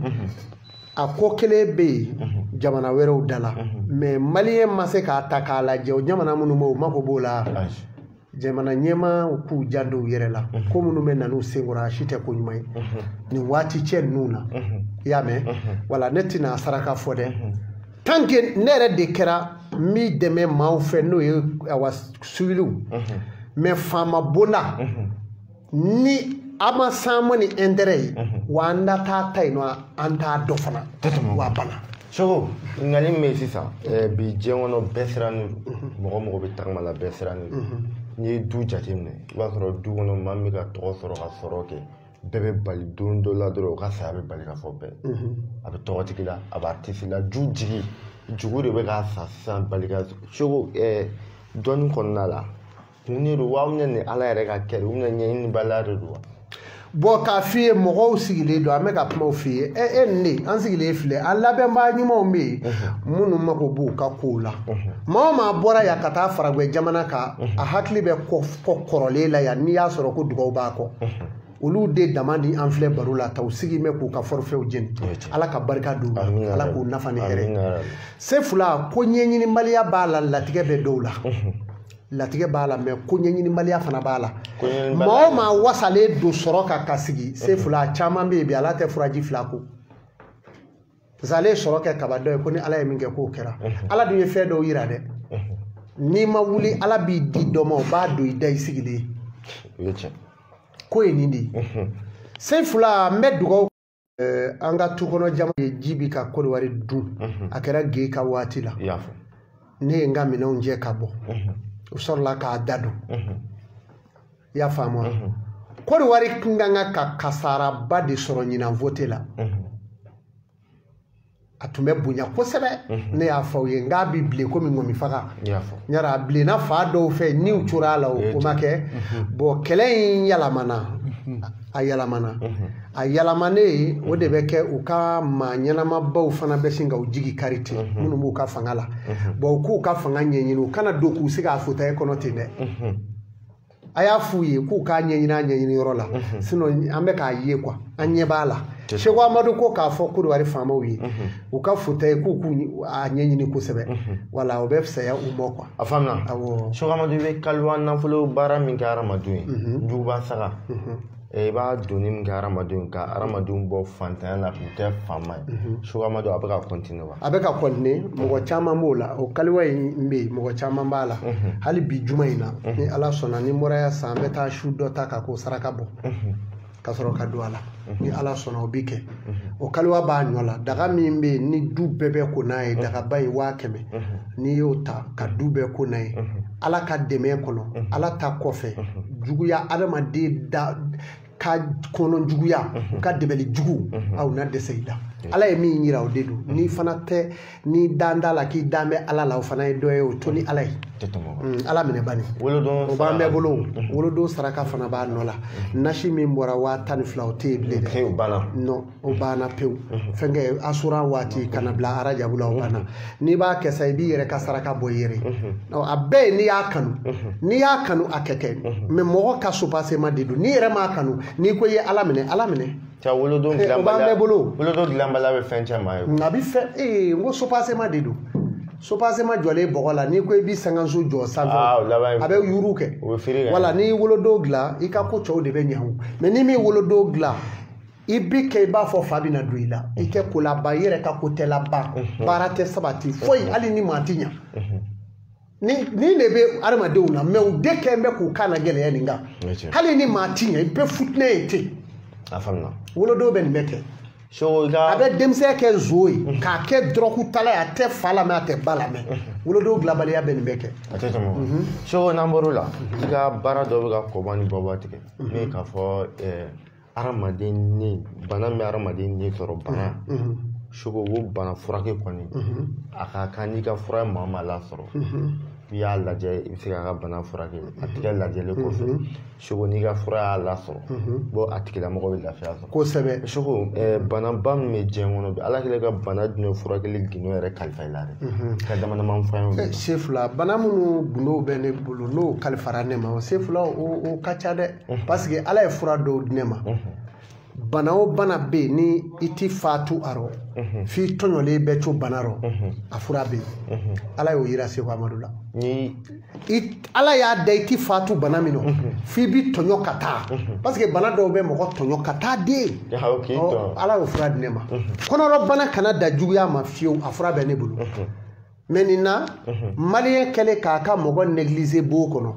a ko kelen bɛ yen jamana wɛrɛw da la, mais maliyɛn ma se k'a ta k'a lajɛ. O jamana minnu bɛ yen, o mako b'o la. Jamana ɲɛmaa k'u janto u yɛrɛ la, ko minnu bɛ na n'u senkɔrɔ, a si tɛ ko ɲuman ye nin waati cɛ ninnu na. I y'a mɛn? Wala, ne tɛna saraka fɔ dɛ. Tant que ne yɛrɛ de kɛra n b'i dɛmɛ maaw fɛ, n'o ye awa suwiliw, mais faama bonda ni a ma s'an ma ni intérêt ye, wa an da t'a ta yen nɔ, an t'a dɔn fana, wa bana. Seko, ɲininkali min bɛ yen sisan, bi diɲɛ kɔnɔ bɛɛ sirannen don, mɔgɔ mɔgɔ bɛ tagama la, bɛɛ sirannen don. N'i ye du jateminɛ, i b'a sɔrɔ du kɔnɔ maa min bɛ ka tɔgɔ sɔrɔ ka sɔrɔ kɛ, bɛɛ bɛ bali don dɔ la dɔrɔn o ka saya bɛ bali ka fɔ bɛɛ. A bɛ tɔgɔtigi la, a bɛ artiste la, du jigi jugu de bɛ k'a sa sisan bali ka. Seko, dɔnni kɔnɔna la, kun de don wa, aw bɛna nin Ala yɛrɛ ka kɛ de, u bɛna ɲɛɲinibaliya de don wa? Bon, k'a f'i ye, mɔgɔw sigilen don, an bɛ ka kumaw f'i ye. E ni ne, an sigilen filɛ, an labɛnbaa ɲumanw bɛ yen minnu mako b'u ka kow la. Maa o maa bɔra yan ka taa faragwɛ jamana kan, a hakili bɛ kɔ kɔrɔlen la yan, n'i y'a sɔrɔ ko dugawu b'a kɔ. Olu de dama ni an filɛ baro la ta, u sigi bɛ k'u ka forfaitw jeni. Ala ka barika d'u ma, Ala k'u nafa ni hɛrɛ. Sefula, ko ɲɛɲinibaliya b'a la, latigɛ bɛ dɔw la. Latigɛ b'a la, mɛ ko ɲɛɲinibaliya fana b'a la. Maa o maa wasalen don sɔrɔ kan ka sigi, Sefula, caman bɛ yen bi, Ala tɛ furaji fila ko. Parce que ale ye sɔrɔ kɛ kaba dɔ ye, ko ni Ala ye min kɛ k'o kɛra. Ala dun ye fɛn dɔw yira dɛ. N'i ma wuli, Ala b'i di dɔ ma, o b'a don i da i sigilen. Ko ye nin de ye. Sefula, n bɛ dugawu an ka tu kɔnɔ jama ye, ji bi ka Côte d'Ivoire dun, a kɛra ge ka waati la. Ne ye n ka minɛnw jɛ ka bɔ. U sɔrɔla k'a da don. I y'a faamu wa? Kɔdiwari kun ka kan ka kasaraba de sɔrɔ ɲinan vote la. A tun bɛ bonya kosɛbɛ. Ne y'a fɔ aw ye n k'a bi bilen komi ŋɔmi faga. Yara a bilenna fa dɔw fɛ niw cora a la o ma kɛ. Bon kɛlɛ in yɛlɛmana. A yɛlɛmana. A yɛlɛmanen o de bɛ kɛ u ka maa ɲɛnamabaw fana bɛ sin ka u jigi kari ten minnu b'u ka fanga la. Bon u k'u ka fanga ɲɛɲini u kana don k'u sigi a fauteuil kɔnɔ ten dɛ. A y'a f'u ye k'u k'a ɲɛɲini a ɲɛɲini yɔrɔ la. Sinon an bɛ k'a ye quoi an ɲɛ b'a la. Seko Amadu ko k'a fɔ Kɔdiwari faamaw ye u ka fauteuil k'u k'u a ɲɛɲini kosɛbɛ. Wala o bɛ fisaya u ma quoi. A faamuna. Awɔ. Seko Amadu i bɛ kaliwa nafolo baara min kɛ hadamadenw ye. Juguba saga. I b'a donni min kɛ hadamadenw ka hadamadenw bɔ fantanya la k'u kɛ faama ye. Seko Amadu a bɛ ka continuer wa? A bɛ ka continuer mɔgɔ caman b'o la o kaliwa in bɛ yen mɔgɔ caman b'a la. Hali bi juma in na ni Ala sɔnna ni n bɔra yan sisan an bɛ taa su dɔ ta ka k'o saraka bɔ. Ka sɔrɔ ka don a la ni Ala sɔnna o bi kɛ. O kaliwa b'a ɲɔ la daga min bɛ yen ni du bɛɛ bɛ ko n'a ye dagaba ye 100 000 n'i y'o ta ka du bɛɛ ko n'a ye Ala ka dɛmɛ kɔnɔ Ala ta kɔfɛ juguya adamaden da ka kɔnɔ juguya u ka dɛmɛli jugu aw na dɛsɛ i la. Ala ye min yira o de don n'i fana tɛ ni dan t'a la k'i dan bɛ Ala la o fana ye dɔ ye o to ni Ala ye. Ala minɛ bani. O b'an bɛɛ bolo wolodon saraka fana b'a nɔ la. Nasi min bɔra 12,000 o tɛ yen bilen dɛ. O banna. Non o banna pewu. Fɛnkɛ asura waati kana bila arajabu la o banna. N'i b'a kɛ sa i b'i yɛrɛ ka saraka bɔ i yɛrɛ ye. A bɛɛ ye n'i y'a kanu. N'i y'a kanu a kɛ kɛ. Mais mɔgɔ ka soubassement de don n'i yɛrɛ m'a kanu n'i ko i ye Ala minɛ Ala minɛ. Cɛ wolodon dilanbaliya o b'an bɛɛ bolo. Wolodon dilanbaliya bɛ fɛn cɛn maa ye. A bɛ fɛn n ko soubassement de don. Soubassement jɔlen bɔgɔ la n'i ko i b'i sankanso jɔ sanfɛ a bɛ yuru kɛ. Wala n'i wolodon dilan i ka ko cɛw de bɛ ɲɛ o mais n'i m'i wolodon dilan i bi kɛ i b'a fɔ fa bɛna don i la i tɛ ko laban i yɛrɛ ka ko tɛ laban baara tɛ sabati foyi hali ni maa ti ɲɛ. Ni de bɛ adamadenw na mais u de kɛn bɛ k'u kan na gɛlɛya nin kan hali ni maa ti ɲɛ i bɛ futinɛ ye ten. A faamuna. Wolodon bɛ nin bɛɛ kɛ. A bɛ denmisɛn kɛ zo ye k'a kɛ dɔrɔkutala ye a tɛ fa lamɛn a tɛ ba lamɛn wolodon dilanbaliya bɛ nin bɛɛ kɛ. A tɛ tɛmɛ o. Seko n'an bɔr'o la i ka baara dɔ bɛ ka kɔba ni bɔba tigɛ min ye k'a fɔ hadamaden ni bana min bɛ hadamaden ni sɔrɔ bana. Seko o bana furakɛ kɔni a ka kan n'i ka fura ye maa o maa lasɔrɔ i y'a lajɛ i bɛ se k'a ka bana furakɛ a tigɛ lajɛlen kɔfɛ Seko n'i ka fura y'a lasɔrɔ bon a tigilamɔgɔ bɛ lafiya sɔrɔ. Kosɛbɛ. Seko banaba min bɛ diɲɛ kɔnɔ bi Ala kɛlen ka bana jumɛn furakɛli gindo yɛrɛ kalifa i la dɛ ka dama dama fɔ an ye. Sefula bana minnu gundow bɛ ne bolo n'o kalifara ne ma sefula o ka ca dɛ parce que Ala ye fura dɔw di ne ma. Bana o bana bɛ yen ni i ti fatu a rɔ f'i tɔɲɔlen bɛ to bana rɔ a fura bɛ yen Ala y'o yira Seko Amadu la. Ala y'a da i ti fatu bana min nɔ f'i bi tɔɲɔ ka taa parce que bana dɔw bɛ mɔgɔ tɔɲɔ ka taa den Ala y'o fura di ne ma. Kɔnɔrɔ bana kana da juguya ma fiyewu a fura bɛ ne bolo. Mais nin na maliyɛn kɛlen k'a ka mɔgɔ négliger bon kɔnɔ.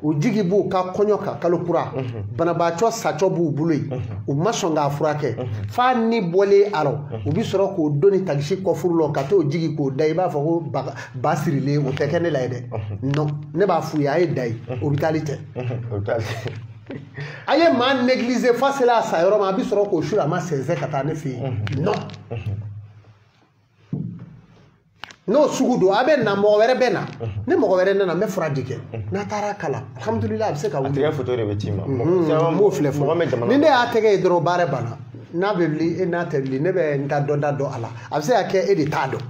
U jigi b'u ka kɔɲɔ kan kalo kura banabaatɔ sacɔ b'u bolo yen u ma sɔn k'a furakɛ f'a ni bɔlen a rɔ u bɛ sɔrɔ k'o don ni takisi kɔfuru la ka t'o jigi k'o da i b'a fɔ ko ba sirilen o tɛ kɛ ne la ye dɛ non ne b'a f'u ye a ye da ye hôpital tɛ. A ye maa négliger f'a sera a sa yɔrɔ ma a bɛ sɔrɔ k'o su a ma sɛnsɛn ka taa ne fɛ yen non. N'o sugu don a bɛ na mɔgɔ wɛrɛ bɛ na ni mɔgɔ wɛrɛ nana n bɛ fura di kɛ n'a taara kalan alhamdulilayi a bɛ se ka wuli. A tɛgɛ photo de bɛ ci ma. N b'o filɛ fɔlɔ ni ne y'a tɛgɛ ye dɔrɔn baara banna n'a bɛ wuli e n'a tɛ wuli ne bɛ n ta dɔnta dɔn a la a bɛ se ka kɛ e de t'a dɔn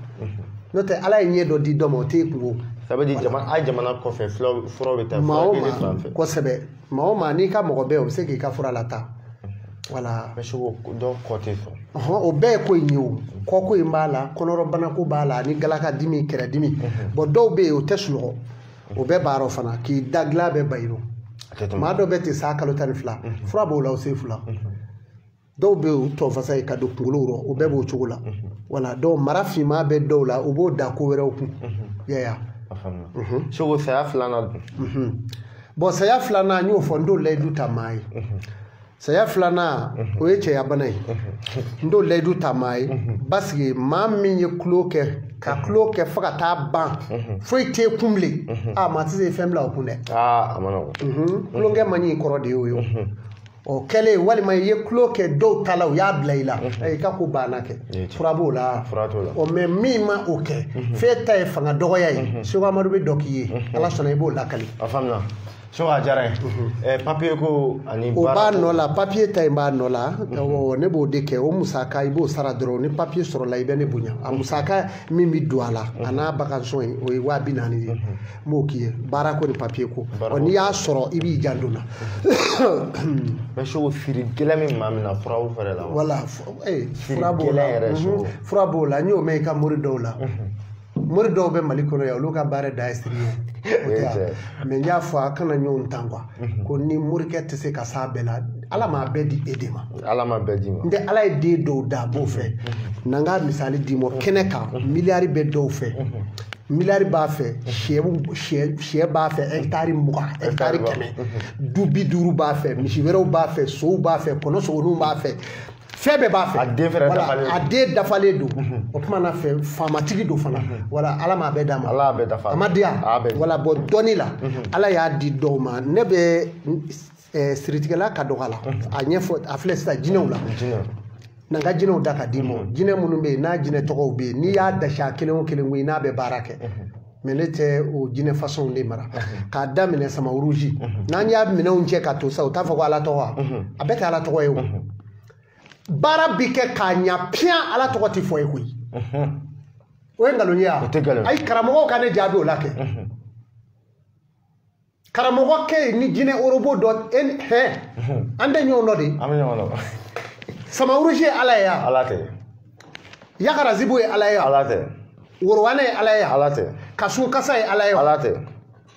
n'o tɛ Ala ye ɲɛ dɔ di dɔ ma o t'e kungo. Ça veut dire a jamana kɔfɛ fura bɛ taa furakɛli fan fɛ. Kosɛbɛ maa o maa n'i ka mɔgɔ bɛ yen o bɛ se k'i ka fura lataa. Voilà. Mais Seko dɔw kɔ tɛ sɔn. O bɛɛ ye ko in ye o kɔko in b'a la kɔnɔrɔbanako b'a la ani galaka dimi kɛrɛdimi bon dɔw bɛ yen o tɛ sunɔgɔ o bɛɛ b'a rɔ fana k'i da dilan bɛɛ bayi rɔ maa dɔw bɛ ten sa kalo 12 fura b'o la o se fila dɔw bɛ yen u tɔnfasa ye ka don kunkolo rɔ o bɛɛ b'o cogo la voilà donc mara finman bɛ dɔw la u b'o da ko wɛrɛw kun yaya. Seko saya filanan dun. Bon saya filanan n y'o fɔ n t'o layidu ta maa ye. Saya filanan o ye cɛya bana ye. N t'o layidu ta maa ye parce que maa min ye tulo kɛ ka tulo kɛ fo ka taa ban foyi t'e kun bilen a maa tɛ se fɛn bila o kun dɛ. A ma nɔgɔn. Tulonkɛ man ɲi kɔrɔ de y'o ye o. Kɛlen walima i ye tulo kɛ dɔw ta la u y'a bila i la i ka ko banna kɛ fura b'o la. Ɔ mais min ma o kɛ f'e ta ye fanga dɔgɔya ye Seko Amadu bɛ dɔ k'i ye Ala sɔnna i b'o lakali. A faamuna. Seko a diyara n ye. Papier ko ani o b'a nɔ la papier ta in b'a nɔ la ne b'o de kɛ o musaka i b'o sara dɔrɔn ni papier sɔrɔla i bɛ ne bonya a musaka min bɛ don a la a n'a bagansɔn ye o ye 40,000 ye n b'o k'i ye baara ko ni papier ko ɔ n'i y'a sɔrɔ i b'i janto n na. Mais Seko siri gɛlɛn min maa min na furaw fɛrɛ la wa. Wala fura b'o la fura b'o la n y'o mɛn i ka mori dɔw la. Mori dɔw bɛ Mali kɔnɔ yan olu ka baara da ye siri ye o tɛ yan mais n y'a fɔ a kana ɲɔgɔn tan quoi ko ni morikɛ tɛ se ka s'a bɛɛ la Ala m'a bɛɛ di e de ma. Ala m'a bɛɛ d'i ma. N tɛ Ala ye den dɔw da a b'o fɛ na n ka misali d'i ma kɛnɛ kan miliyari bɛ dɔw fɛ miliyari b'a fɛ sɛ b'a fɛ hɛkitari 20 hɛkitari 100 du 50 b'a fɛ misi wɛrɛw b'a fɛ sow b'a fɛ kɔnɔ sogoninw b'a fɛ. Fɛn bɛɛ b'a fɛ. A den fɛnɛ dafalen don. A den dafalen don. O tuma na fɛ faamatigi don fana. Wala Ala m'a bɛɛ d'a ma. Ala y'a bɛɛ dafa. A ma di yan. Wala bɔn dɔnni la. Ala y'a di dɔw ma ne bɛ siritigɛla ka dɔgɔ a la. A ɲɛfɔ a filɛ sisan jinɛw la. Na n ka jinɛw da ka d'i ma. Jinɛ minnu bɛ yen n'a jinɛ tɔgɔw bɛ yen n'i y'a dasi a kelen o kelen ko i n'a bɛ baara kɛ. Mais ne tɛ o jinɛ façon de mara k'a daminɛ samawuruji n'an y'a minɛnw cɛ ka to sa u t'a fɔ ko Ala tɔgɔ a bɛɛ tɛ Ala tɔgɔ ye o. Baara bi kɛ k'a ɲa piyan Ala tɔgɔ tɛ fɔ ye koyi. O ye nkalon ye wa? Ayi karamɔgɔw ka ne jaabi o la kɛ. Karamɔgɔ kɛ ni jinɛ orobo dɔ hɛn an tɛ ɲɔgɔn dɔn de. An bɛ ɲɔgɔn dɔn. Samawurusi ye Ala ye wa? Ala tɛ. Yakarazibu ye Ala ye wa? Ala tɛ. Worowanɛ ye Ala ye wa? Ala tɛ. Kasunkasa ye Ala ye wa? Ala tɛ.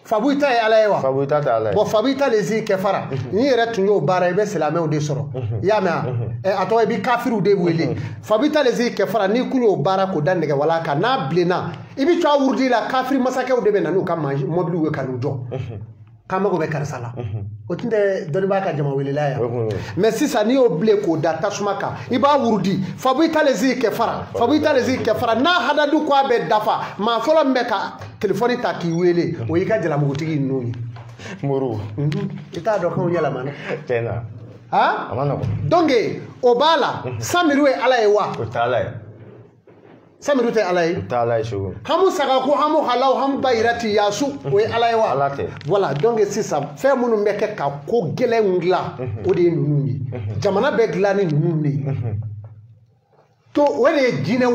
Fabuyita ye Ala ye wa? Fabuyita tɛ Ala ye. Bon Fabuyita le zi kɛ fara. N'i yɛrɛ tun y'o baara i bɛ silamɛw de sɔrɔ. I y'a mɛn wa? A tɔgɔ i bɛ kafiriw de wele. Fabuyita le zi kɛ fara n'i kun y'o baara k'o da nɛgɛwala kan n'a bilenna i bɛ to a wurudi la kafiri masakɛw de bɛ na n'u ka mɔbiliw ye ka n'u jɔ. K'an mago bɛ karisa la. O tun tɛ dɔnnibaa ka jama welela yan. Mais sisan n'i y'o bilen k'o da tasuma kan i b'a wurudi Fabuyita le zi kɛ fara Fabuyita le zi kɛ fara n'a hadadu ko a bɛ dafa maa fɔlɔ min bɛ ka telefɔni ta k'i wele o y'i ka jalamugutigi ninnu ye. Muru. I t'a dɔn k'anw yɛlɛmana. Tiɲɛ na. Han? A ma nɔgɔn. Donc o b'a la Samiru ye Ala ye wa? O tɛ Ala ye. Samiru tɛ Ala ye. O tɛ Ala ye Seko. Hamu sagako hamu halaw hamu bayirati yasu o ye Ala ye wa? Ala tɛ. Voilà donc sisan fɛn minnu bɛ kɛ ka ko gɛlɛnw dilan o de ye ninnu ye. Jamana bɛ dilan ni ninnu de ye. To o de ye jinɛ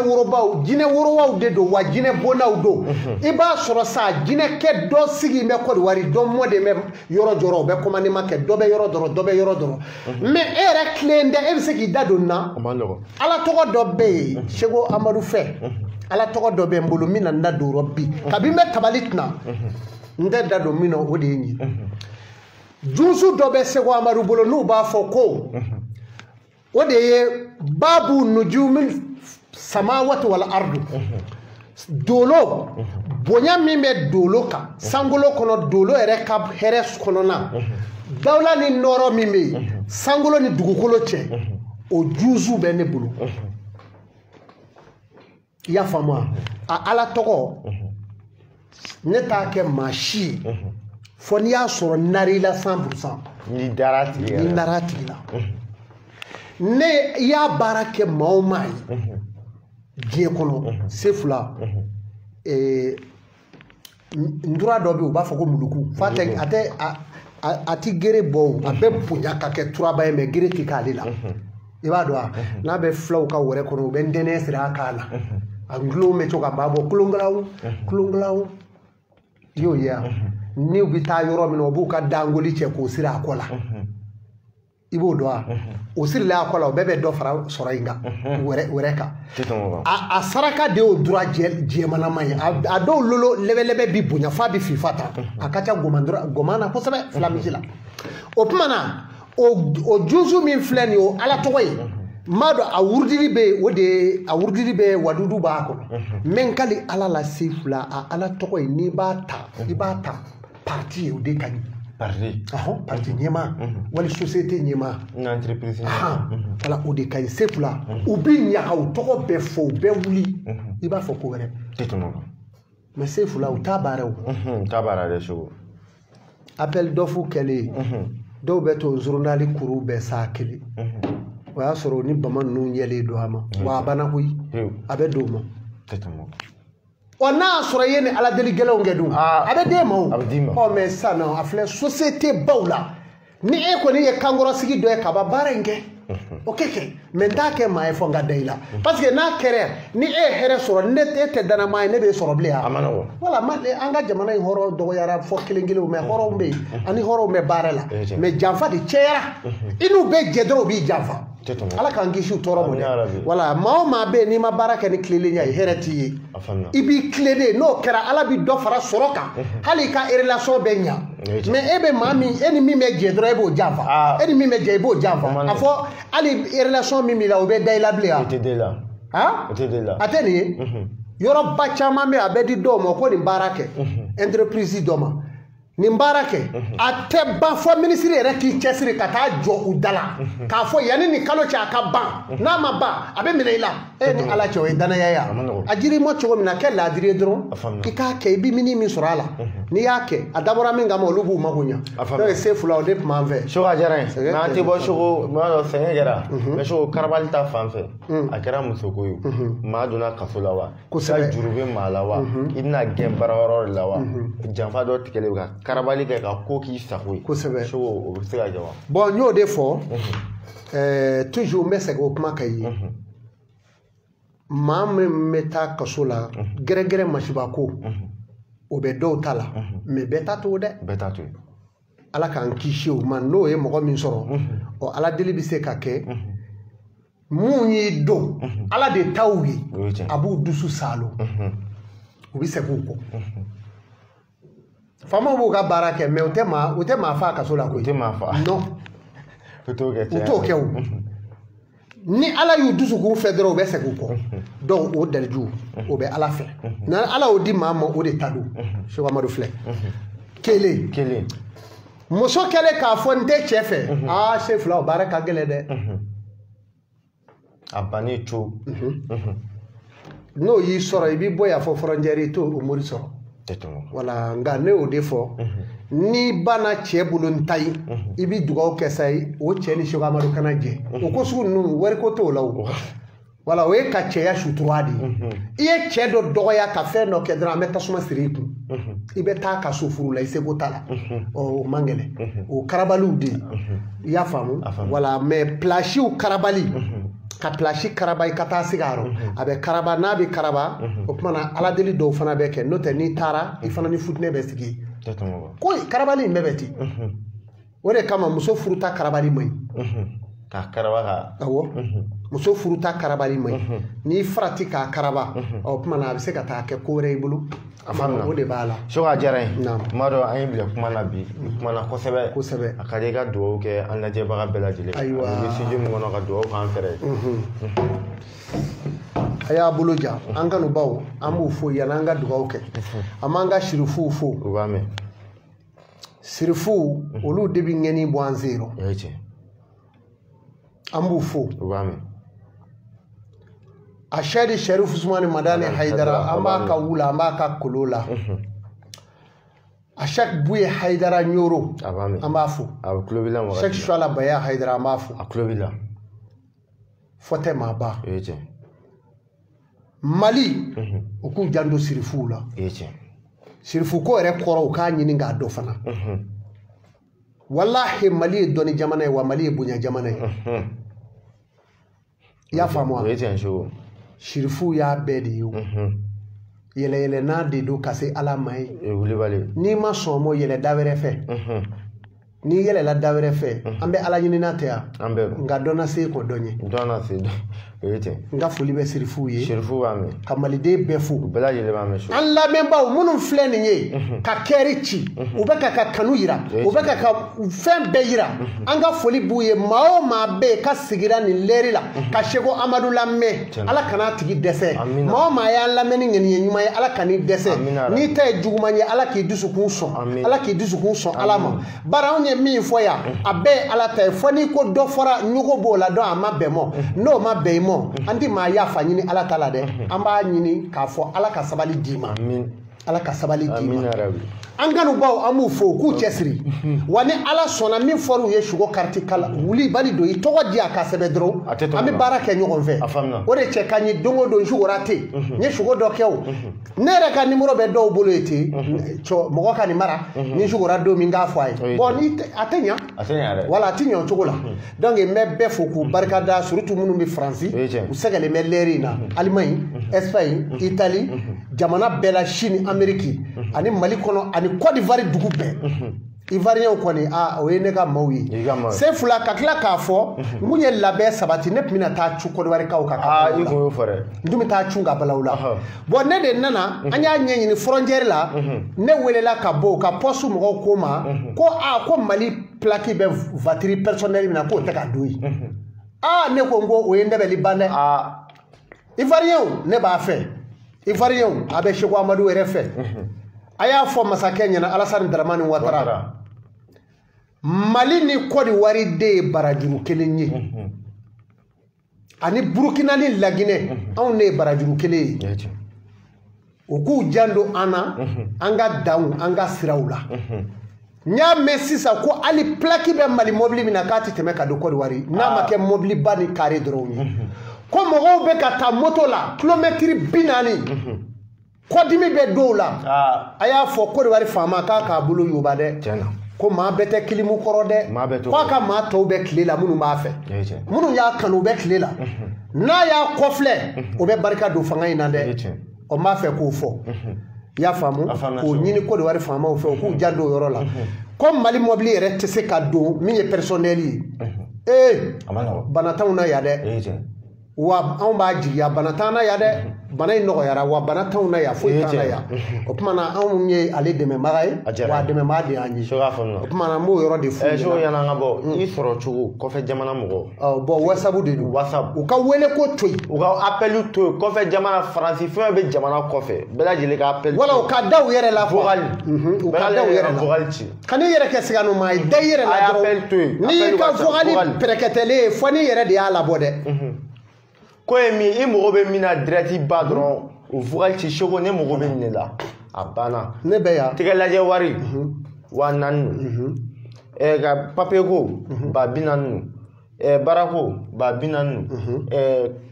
worobaw jinɛ worowaw de don wa jinɛ bondaw don. I b'a sɔrɔ sa jinɛkɛ dɔ sigi bɛ Kɔdiwari dɔ mɔden bɛ yɔrɔ jɔrɔ o bɛ commandement kɛ dɔ bɛ yɔrɔ dɔrɔn dɔ bɛ yɔrɔ dɔrɔn. Mais e yɛrɛ tilen tɛ e bɛ se k'i da don nin na. Ala tɔgɔ dɔ bɛ yen Seko Amadu fɛ Ala tɔgɔ dɔ bɛ n bolo min na n da don yɔrɔ bi kabi n bɛ tabali tɛna n tɛ da don min na o de ye nin ye. Junsu dɔ bɛ Seko Amadu bolo n'u b'a fɔ ko. O de ye babu nujumi samawati wal ardu dolo bonya min bɛ dolo kan sankolo kɔnɔ dolo yɛrɛ ka hɛrɛ kɔnɔna dawula ni nɔrɔ min bɛ yen sankolo ni dugukolo cɛ o juzu bɛ ne bolo i y'a faamu wa a Ala tɔgɔ ne t'a kɛ maa si ye fo n'i y'a sɔrɔ nari la 100%. N'i dara a tigi la. N'i dara a tigi la. Ne y'a baara kɛ maa o maa ye diɲɛ kɔnɔ se fila ntura dɔ bɛ yen u b'a fɔ ko muluku f'a tɛ a tɛ a ti gere bɔ o a bɛ bonya ka kɛ turaba ye mɛ gere ti k'ale la i b'a dɔn wa n'a bɛ filaw ka wɛrɛ kɔnɔ u bɛ ntɛnɛn siri a kan na a gulon bɛ to ka maa bɔ kulonkalaw kulonkalaw i y'o ye wa n'u bɛ taa yɔrɔ min na u b'u ka dangoli cɛ k'o siri a kɔ la. I b'o dɔn wa o sirila a kɔ la o bɛɛ bɛ dɔ fara sɔrɔ in kan wɛrɛ kan a saraka de y'o dura jɛmanama ye a dɔw lolo lɛbɛlɛbɛ bi bonya f'a bi fifa ta a ka ca gɔman na kosɛbɛ filamisi la o tuma na o junsu min filɛ nin ye o Ala tɔgɔ ye n b'a dɔn a wurudili bɛ yen o de ye a wurudili bɛ wadudu b'a kɔnɔ n bɛ n kali Ala la se fila a Ala tɔgɔ ye n'i b'a ta i b'a ta parti ye o de ka ɲi. Parti. Parti ɲɛmaa wali société ɲɛmaa. Une entreprise. Voilà o de ka ɲi Sefula. U bi ɲaga u tɔgɔ bɛɛ fɔ u bɛɛ wuli. I b'a fɔ ko wɛrɛ. Tɛ tɛmɛ o kan. Mais Sefula u t'a baara o. U t'a baara dɛ Segu. Appel d'offre kɛlen. Dɔw bɛ to journal kuru bɛɛ saa kelen. O y'a sɔrɔ ni bama ninnu ɲɛlen don a ma. Wa a banna koyi. A bɛ don o ma. Tɛ tɛmɛ o kan. Ɔ n'a y'a sɔrɔ i ye nin ala deli gɛlɛnw kɛ dun a bɛ d'e ma o. A bɛ d'i ma. Ɔ mais sisan nɔ a filɛ société baw la ni e kɔni ye kankɔrɔsigi dɔ ye ka ban baara in kɛ o kɛ mais n t'a kɛ maa ye fɔ n ka da i la parce que n'a kɛra ni e ye hɛrɛ sɔrɔ ne e tɛ dannamaa ye ne b'e sɔrɔ bilen A ma nɔgɔn. Voilà an ka jamana in hɔrɔn dɔgɔyara fɔ kelen kelenw mais hɔrɔnw bɛ yen ani hɔrɔnw bɛ baara la mais janfa de cayara i n'u bɛ jɛ dɔrɔn u b'i janfa. Ala k'an kisi u tɔɔrɔ ma dɛ. Voilà maa o maa bɛ yen n'i ma baara kɛ ni tilennenya ye hɛrɛ t'i ye. I b'i tilen de n'o kɛra Ala bɛ dɔ fara sɔrɔ kan hali i ka relation bɛ ɲa mais e bɛ maa min e ni min bɛ jɛ dɔrɔn e b'o janfa e ni min bɛ jɛ i b'o janfa a fɔ hali relation min b'i la o bɛ da i la bilen O tɛ da i la. O tɛ da i la. A tɛ nin ye yɔrɔba caman bɛ yen a bɛ di dɔw ma ko nin baara kɛ entreprise dɔ ma. Nin baara kɛ a tɛ ban fɔ minisiri yɛrɛ k'i cɛsiri ka taa jɔ u da la k'a fɔ yanni nin kalo cɛ a ka ban n'a ma ban a bɛ minɛ i la e ni Ala cɛ o ye danaya ye a jir'i ma cogo min na kɛ laadiri ye dɔrɔn i k'a kɛ i bɛ min sɔrɔ a la n'i y'a kɛ a dabɔra min kama olu b'u mako ɲɛ n'o ye Sefula o de tun b'an fɛ. Seko a diyara n ye mais an tɛ bɔ Seko m'a dɔn sɛgɛn kɛra mais Seko karabali ta fan fɛ a kɛra musoko ye maa donna kaso la wa kosɛbɛ juru bɛ maa la wa i bɛna gɛn baarayɔrɔ de la wa janfa dɔ tigɛlen bɛ ka karabali kɛ ka ko k'i sago ye. Kosɛbɛ. Seko o bɛ se ka kɛ wa? Bon n y'o de fɔ toujours n bɛ segin o kuma kan i ye maa min bɛ taa kaso la gɛrɛgɛrɛ masiba ko o bɛ dɔw ta la mais bɛɛ t'a to dɛ. Bɛɛ t'a to yen. Ala k'an kisi o ma n'o ye mɔgɔ min sɔrɔ ɔ Ala deli bɛ se ka kɛ mun y'i don Ala de t'aw ye a b'u dusu saalo u bɛ segin u kɔ. Faamaw b'u ka baara kɛ mais u tɛ maa fa kaso la koyi. U tɛ maa fa. Non. U t'o kɛ. U t'o kɛ o. Ni Ala y'u dusukun fɛ dɔrɔn u bɛ segin u kɔ. Donc o daliju o bɛ Ala fɛ. Ni Ala y'o di maa ma o de ta don. Seko Amadu filɛ. Kelen. Kelen. Muso kɛlen k'a fɔ n tɛ cɛ fɛ. Aa Sefula o baara ka gɛlɛn dɛ. A bannen co. N'o y'i sɔrɔ i b'i bɔ yan fɔ frontière i t'o mori sɔrɔ. Voilà nka ne y'o de fɔ n'i banna cɛ bolo n ta ye i bɛ dugawu kɛ sa ye o cɛ ni Seko Amadu kana jɛ o ko sugu ninnu wariko t'o la o voilà o ye ka cɛya sutura de ye i ye cɛ dɔ dɔgɔya ka fɛn dɔ kɛ dɔrɔn an bɛ tasuma siri i kun i bɛ taa ka so furu la i seko t'a la ɔ o man gɛlɛn o karabaliw de ye i y'a faamu voilà mais pilasiw karabali ka pilasi karaba i ka taa sigi a rɔ a bɛ karaba n'a bɛ karaba o tuma na ala deli dɔw fana bɛ kɛ n'o tɛ n'i taara i fana ni futinɛ bɛ sigi ko karabali in bɛɛ bɛ ten o de kama muso furuta karabali man ɲi. Ka karaba ka. Awɔ muso furuta karabali man ɲi n'i farati k'a karaba o tuma na a bɛ se ka taa kɛ ko wɛrɛ i bolo. A faamuya o de b'a la. Seko a diyara n ye. Tuma dɔ an ye bila kuma na bi kuma na kosɛbɛ. Kosɛbɛ. A ka di i ka dugawu kɛ an lajɛbaga bɛɛ lajɛlen. Ayiwa. Ani bɛ studio min kɔnɔ ka dugawu k'an fɛrɛ ye. A y'a bolo ja an kanubaw an b'u fo yanni an ka dugawu kɛ. An b'an ka sirifuw fo. U b'a mɛn. Sirifuw olu de bɛ ŋɛni bɔ an sen rɔ. O ye tiɲɛ. An b'u fo. U b'a mɛn. A Sɛdi Sɛrifu Usumani Madani Hayidara an b'a ka wula an b'a ka kolo la. A Sɛki Buye Hayidara Ɲoro an b'a fo. A tulo b'i la wagati. Sɛki Suwala Baya Hayidara an b'a fo. A tulo b'i la. Fɔ tɛ maa ba. O ye tiɲɛ. Mali u k'u janto sirifuw la. O ye tiɲɛ. Sirifu ko yɛrɛ kɔrɔ u k'a ɲini k'a dɔn fana. Walahi Mali ye dɔnni jamana ye wa Mali ye bonya jamana ye. I y'a faamu wa? O ye tiɲɛ Seko. Sirifuw y'a bɛɛ de ye o. Yɛlɛyɛlɛnna de don ka se Ala ma ye. Wulibali. N'i ma sɔn o ma yɛlɛ da wɛrɛ fɛ. N'i yɛlɛla da wɛrɛ fɛ an bɛ ala ɲini n'a tɛ yan nka dɔ na se k'o dɔn ye dɔ na se o ye tiɲɛ n ka foli bɛ Serifuw ye Serifuw b'a mɛn ka maliden bɛɛ fo u bɛɛ lajɛlen b'a mɛn an lamɛnbaaw minnu filɛ nin ye ka kɛri ci u bɛ ka kanu yira u bɛ ka fɛn bɛɛ yira an ka foli b'u ye maa o maa bɛ yen ka sigira nin lɛri la ka Seko Amadu lamɛn ala kana a tigi dɛsɛ maa o maa y'an lamɛn ni ŋaniya ɲuman ye ala kan'i dɛsɛ n'i ta ye juguman ye ala k'i dusukun sɔn ala k'i dusukun sɔn ala ma bari anw ye min fɔ yan a bɛɛ ye ala ta ye fo n'i ko dɔ fɔra ɲugo b'o la dɔn a ma bɛn mɔ n'o ma bɛn i mɔ an ti maa yafa ɲini ala ta la dɛ an b'a ɲini k'a fɔ ala ka sabali d'i ma ala ka sabali d'i ma an kanubaw an b'u fo u k'u cɛsiri wa ni ala sɔnna min fɔr'u ye sugo kariti kala wulibali don i tɔgɔ di a ka sɛbɛn dɔrɔn an bɛ baara kɛ ɲɔgɔn fɛ o de cɛ ka ɲi don o don sugora tɛ yen n ye sugo dɔ kɛ o ne yɛrɛ ka nimoro bɛ dɔw bolo yen ten mɔgɔ ka nin mara ni sugora don min k'a fɔ a ye bɔn ni a tɛ ɲa wala a tɛ ɲa o cogo la donc n bɛ bɛɛ fo k'u barika da surtout minnu bɛ Faransi u sɛgɛlen bɛ lɛri in na Allemagne Espagne Italie jamana bɛɛ la Chine Amérique ani Mali kɔnɔ ani Côte d'Ivoire dugu bɛɛ Ivoirien kɔni a o ye ne ka maaw ye Sefula ka tila k'a fɔ n kun ye labɛn sabati ne tun bɛna taa cu Côte d'Ivoire kaw kan i kun y'o fɔ dɛ n tun bɛ taa cu ka balaw la bon ne de nana an y'a ɲɛɲini frontière la ne welela ka bɔ u ka poste mɔgɔw ko ma ko a ko Mali plaque bɛ voiture personnelle min na k'o tɛ ka don yen aa ne ko n ko o ye n dɛmɛli ban dɛ Ivoirien ne b'a fɛ Ivoirien a bɛ Seko Amadu yɛrɛ fɛ a y'a fɔ masakɛ ɲɛna Alassane Dramane Ouattara Mali ni Côte d'Ivoire de ye barajuru kelen ye ani Burukina ni Laginɛ anw de ye barajuru kelen ye u k'u janto an na an ka danw an ka siraw la n y'a mɛn sisan ko hali plaque bɛ Mali mobili min na k'a tɛ tɛmɛ ka don Côte d'Ivoire n'a ma kɛ mobiliba ni kare dɔrɔn ye ko mɔgɔw bɛ ka taa moto la kilomɛtiri 40 kɔdimi bɛ dɔw la a y'a fɔ Côte d'Ivoire faama k'a k'a bolo yoba dɛ ko maa bɛɛ tɛ kilimu kɔrɔ dɛ k'a ka maa tɔw bɛ tile la minnu b'a fɛ minnu y'a kanu u bɛ tile la n'a y'a kɔfilɛ o bɛ barika don fanga in na dɛ o m'a fɛ k'o fɔ i y'a faamu k'o ɲini Côte d'Ivoire faamaw fɛ u k'u janto o yɔrɔ la ko Mali mɔbili yɛrɛ tɛ se ka don min ye personnel ye ee bana t'anw na yan dɛ wa anw b'a jigiya bana t'an na yan dɛ bana in nɔgɔyara wa bana t'anw na yan foyi t'an na yan o tuma na anw ye ale dɛmɛbaga ye wa a dɛmɛbaga de y'an ye o tuma na n b'o yɔrɔ de f'u ɲɛna. Seko yan'an ka bɔ i sɔrɔ cogo kɔfɛ jamana mɔgɔw. Bɔn WhatsApp de don. WhatsApp u ka wele ko to yen. U ka appel to yen kɔfɛ jamana Faransi fɛn bɛ jamana kɔfɛ bɛɛ lajɛlen ka appel. Wala u ka da u yɛrɛ la. Vocal. U ka da u yɛrɛ la. Vocal ci. Kan'i yɛrɛ kɛ siganoma ye da i yɛrɛ la dɔrɔn. Appel to yen. N'i y'i ka vocal pɛrɛkɛtɛlen ye fo n'i yɛrɛ de y'a labɔ dɛ. Ko ye min i mago bɛ min na direct ba dɔrɔn o vocal ci Seko ne mago bɛ nin de la a banna. Ne bɛ yan. Tɛgɛ lajɛ wari 4000 ka papier ko 40000 baarako 40000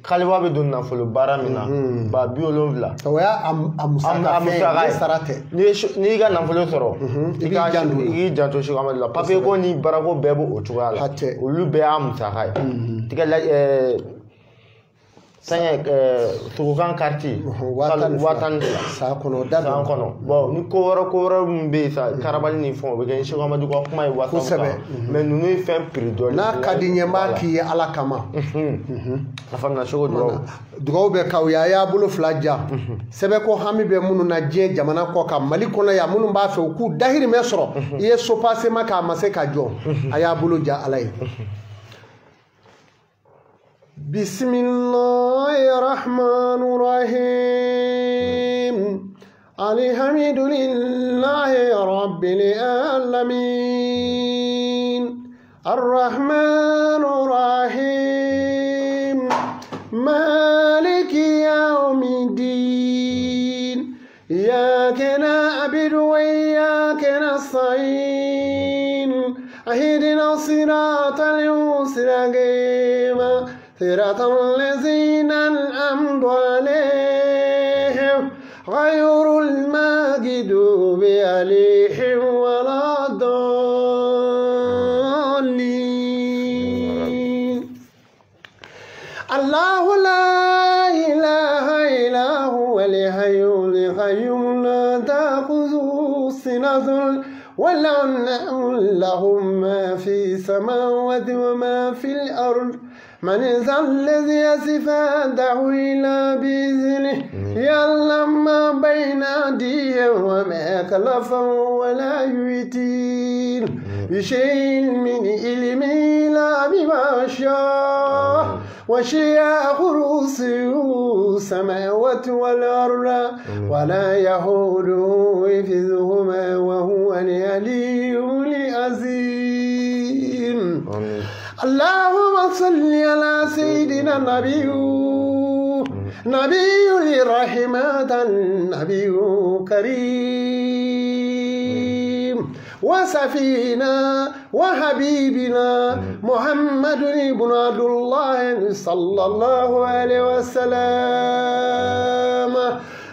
kaliwa bɛ don nafolo baara min na 70000. O y'a a musaka fɛn ye sara tɛ. N'i ka nafolo sɔrɔ i k'i janto Seko Amadu la papier ko ni baarako bɛɛ b'o cogoya la olu bɛɛ y'a musaka ye tɛgɛ lajɛ. Sɛgɛn sogokan kariti 12000 san kɔnɔ da san kɔnɔ bon ni ko wɛrɛ min bɛ yen sa karabali ni fɛnw o bɛ kɛ ni Seko Amadu ka kuma ye WhatsApp kan mais ninnu ye fɛn prix dɔ n'a ka di n ye n b'a k'i ye ala kama a faamuya Seko dugawu bɛ k'aw ye a y'a bolo fila ja sɛbɛko hami bɛ minnu na diɲɛ jamana kɔ kan Mali kɔnɔ yan minnu b'a fɛ u k'u dahirimɛ sɔrɔ i ye sopasema k'a ma se ka jɔ a y'a bolo ja ala ye. بسم الله الرحمن الرحيم الحمد لله رب العالمين الرحمن الرحيم مالك يوم الدين إياك نعبد وإياك نستعين اهدنا الصراط المستقيم صراط الذين أنعمت عليهم غير المغضوب عليهم ولا الضالين الله لا إله إلا هو الحي القيوم لا تأخذه سنة ولو أن لهم ما في السماوات وما في الأرض من ذا الذي يشفع إلا بإذنه يعلم ما بين أيديهم وما خلفهم ولا يحيطون بشيء من علمه إلا بما شاء وسع كرسيه السماوات والأرض ولا يئوده حفظهما وهو العلي العظيم. اللهم صل على سيدنا النبي نبي الرحمة النبي كريم وسفينا وحبيبنا محمد بن عبد الله صلى الله عليه وسلم.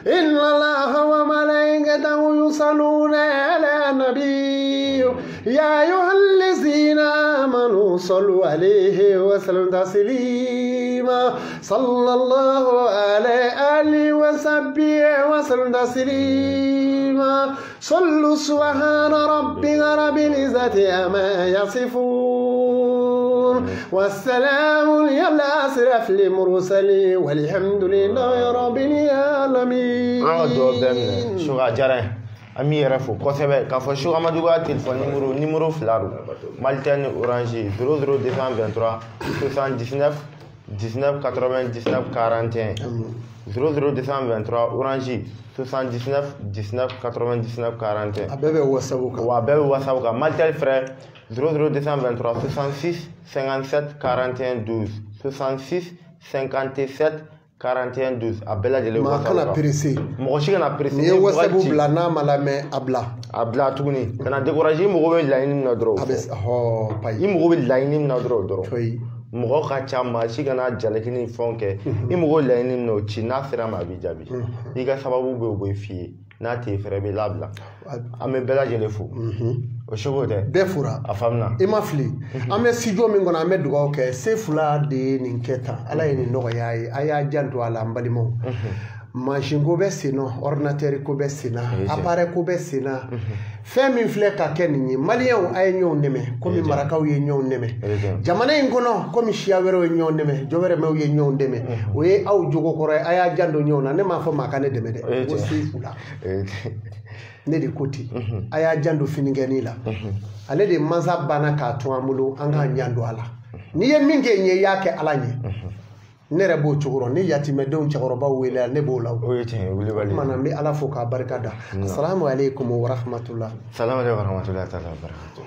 إن الله وملائكته يصلون على النبي يا أيها الذين آمنوا صلوا عليه وسلموا تسليما. صلى الله على آله وصحبه وسلم تسليما. صلوا سبحان ربك رب العزة عما يصفون والسلام على أشرف المرسلين والحمد لله رب العالمين. An b'i yɛrɛ fo kosɛbɛ k'a fɔ Cheick Amadou ka téléphone numéro 2 don Malitel ni Orange 00223 79 19 99 41 00223 Orange 79 19 99 41. A bɛɛ bɛ WhatsApp kan. Wa a bɛɛ bɛ WhatsApp kan. Malitel frɛ 00223 66 57 41 12 66 57 41 12 a bɛɛ lajɛlen WhatsApp kan. Maa kana pressé. Mɔgɔ si kana pressé. N'i ye WhatsApp bila n'a ma lamɛn a bila. A bila tuguni kana décourager i mago bɛ laɲini min na dɔrɔn. A bɛ hɔ payi. I mago bɛ laɲini min na dɔrɔn. Mɔgɔ ka ca maa si kana jalaki ni fɛnw kɛ. I mago bɛ laɲini min na o ci n'a sera ma a b'i jaabi. I ka sababu bɛ o bɛ f'i ye n'a tɛ fɛrɛ bɛ labila. An bɛ bɛɛ lajɛlen fo. O seko tɛ. Bɛɛ fora. A faamuna. I ma fili. An bɛ studio min kɔnɔ an bɛ dugawu kɛ Sefula de ye nin kɛ tan Ala ye nin nɔgɔya ye a y'a janto a la an balimaw. Mansin ko bɛ sen na ordinateur ko bɛ sen na appareil ko bɛ sen na fɛn min filɛ ka kɛ nin ye maliyɛnw a ye ɲɔgɔn dɛmɛ komi marakaw ye ɲɔgɔn dɛmɛ jamana in kɔnɔ komi siya wɛrɛw ye ɲɔgɔn dɛmɛ jɔwɛrɛmɛw ye ɲɔgɔn dɛmɛ o ye aw jogo kɔrɔ ye a y'a janto ɲɔgɔn na ne m'a fɔ maa ka ne dɛmɛ dɛ ko Sefula ne de ko ten a y'a janto finikɛnin la ale de mansa banna k'a to an bolo an k'an janto a la n'i ye min kɛ n ye i y'a kɛ Ala ɲɛ. Ne yɛrɛ b'o cogo rɔ ni yatimɛdenw cɛkɔrɔbaw wele ne b'o la. O ye tiɲɛ ye wulibali. O tuma na n bɛ Ala fo k'a barika da. Asalamu aleykum wa rahmatulah. Salamu aleykum wa rahmatulah taala wa barakatuh.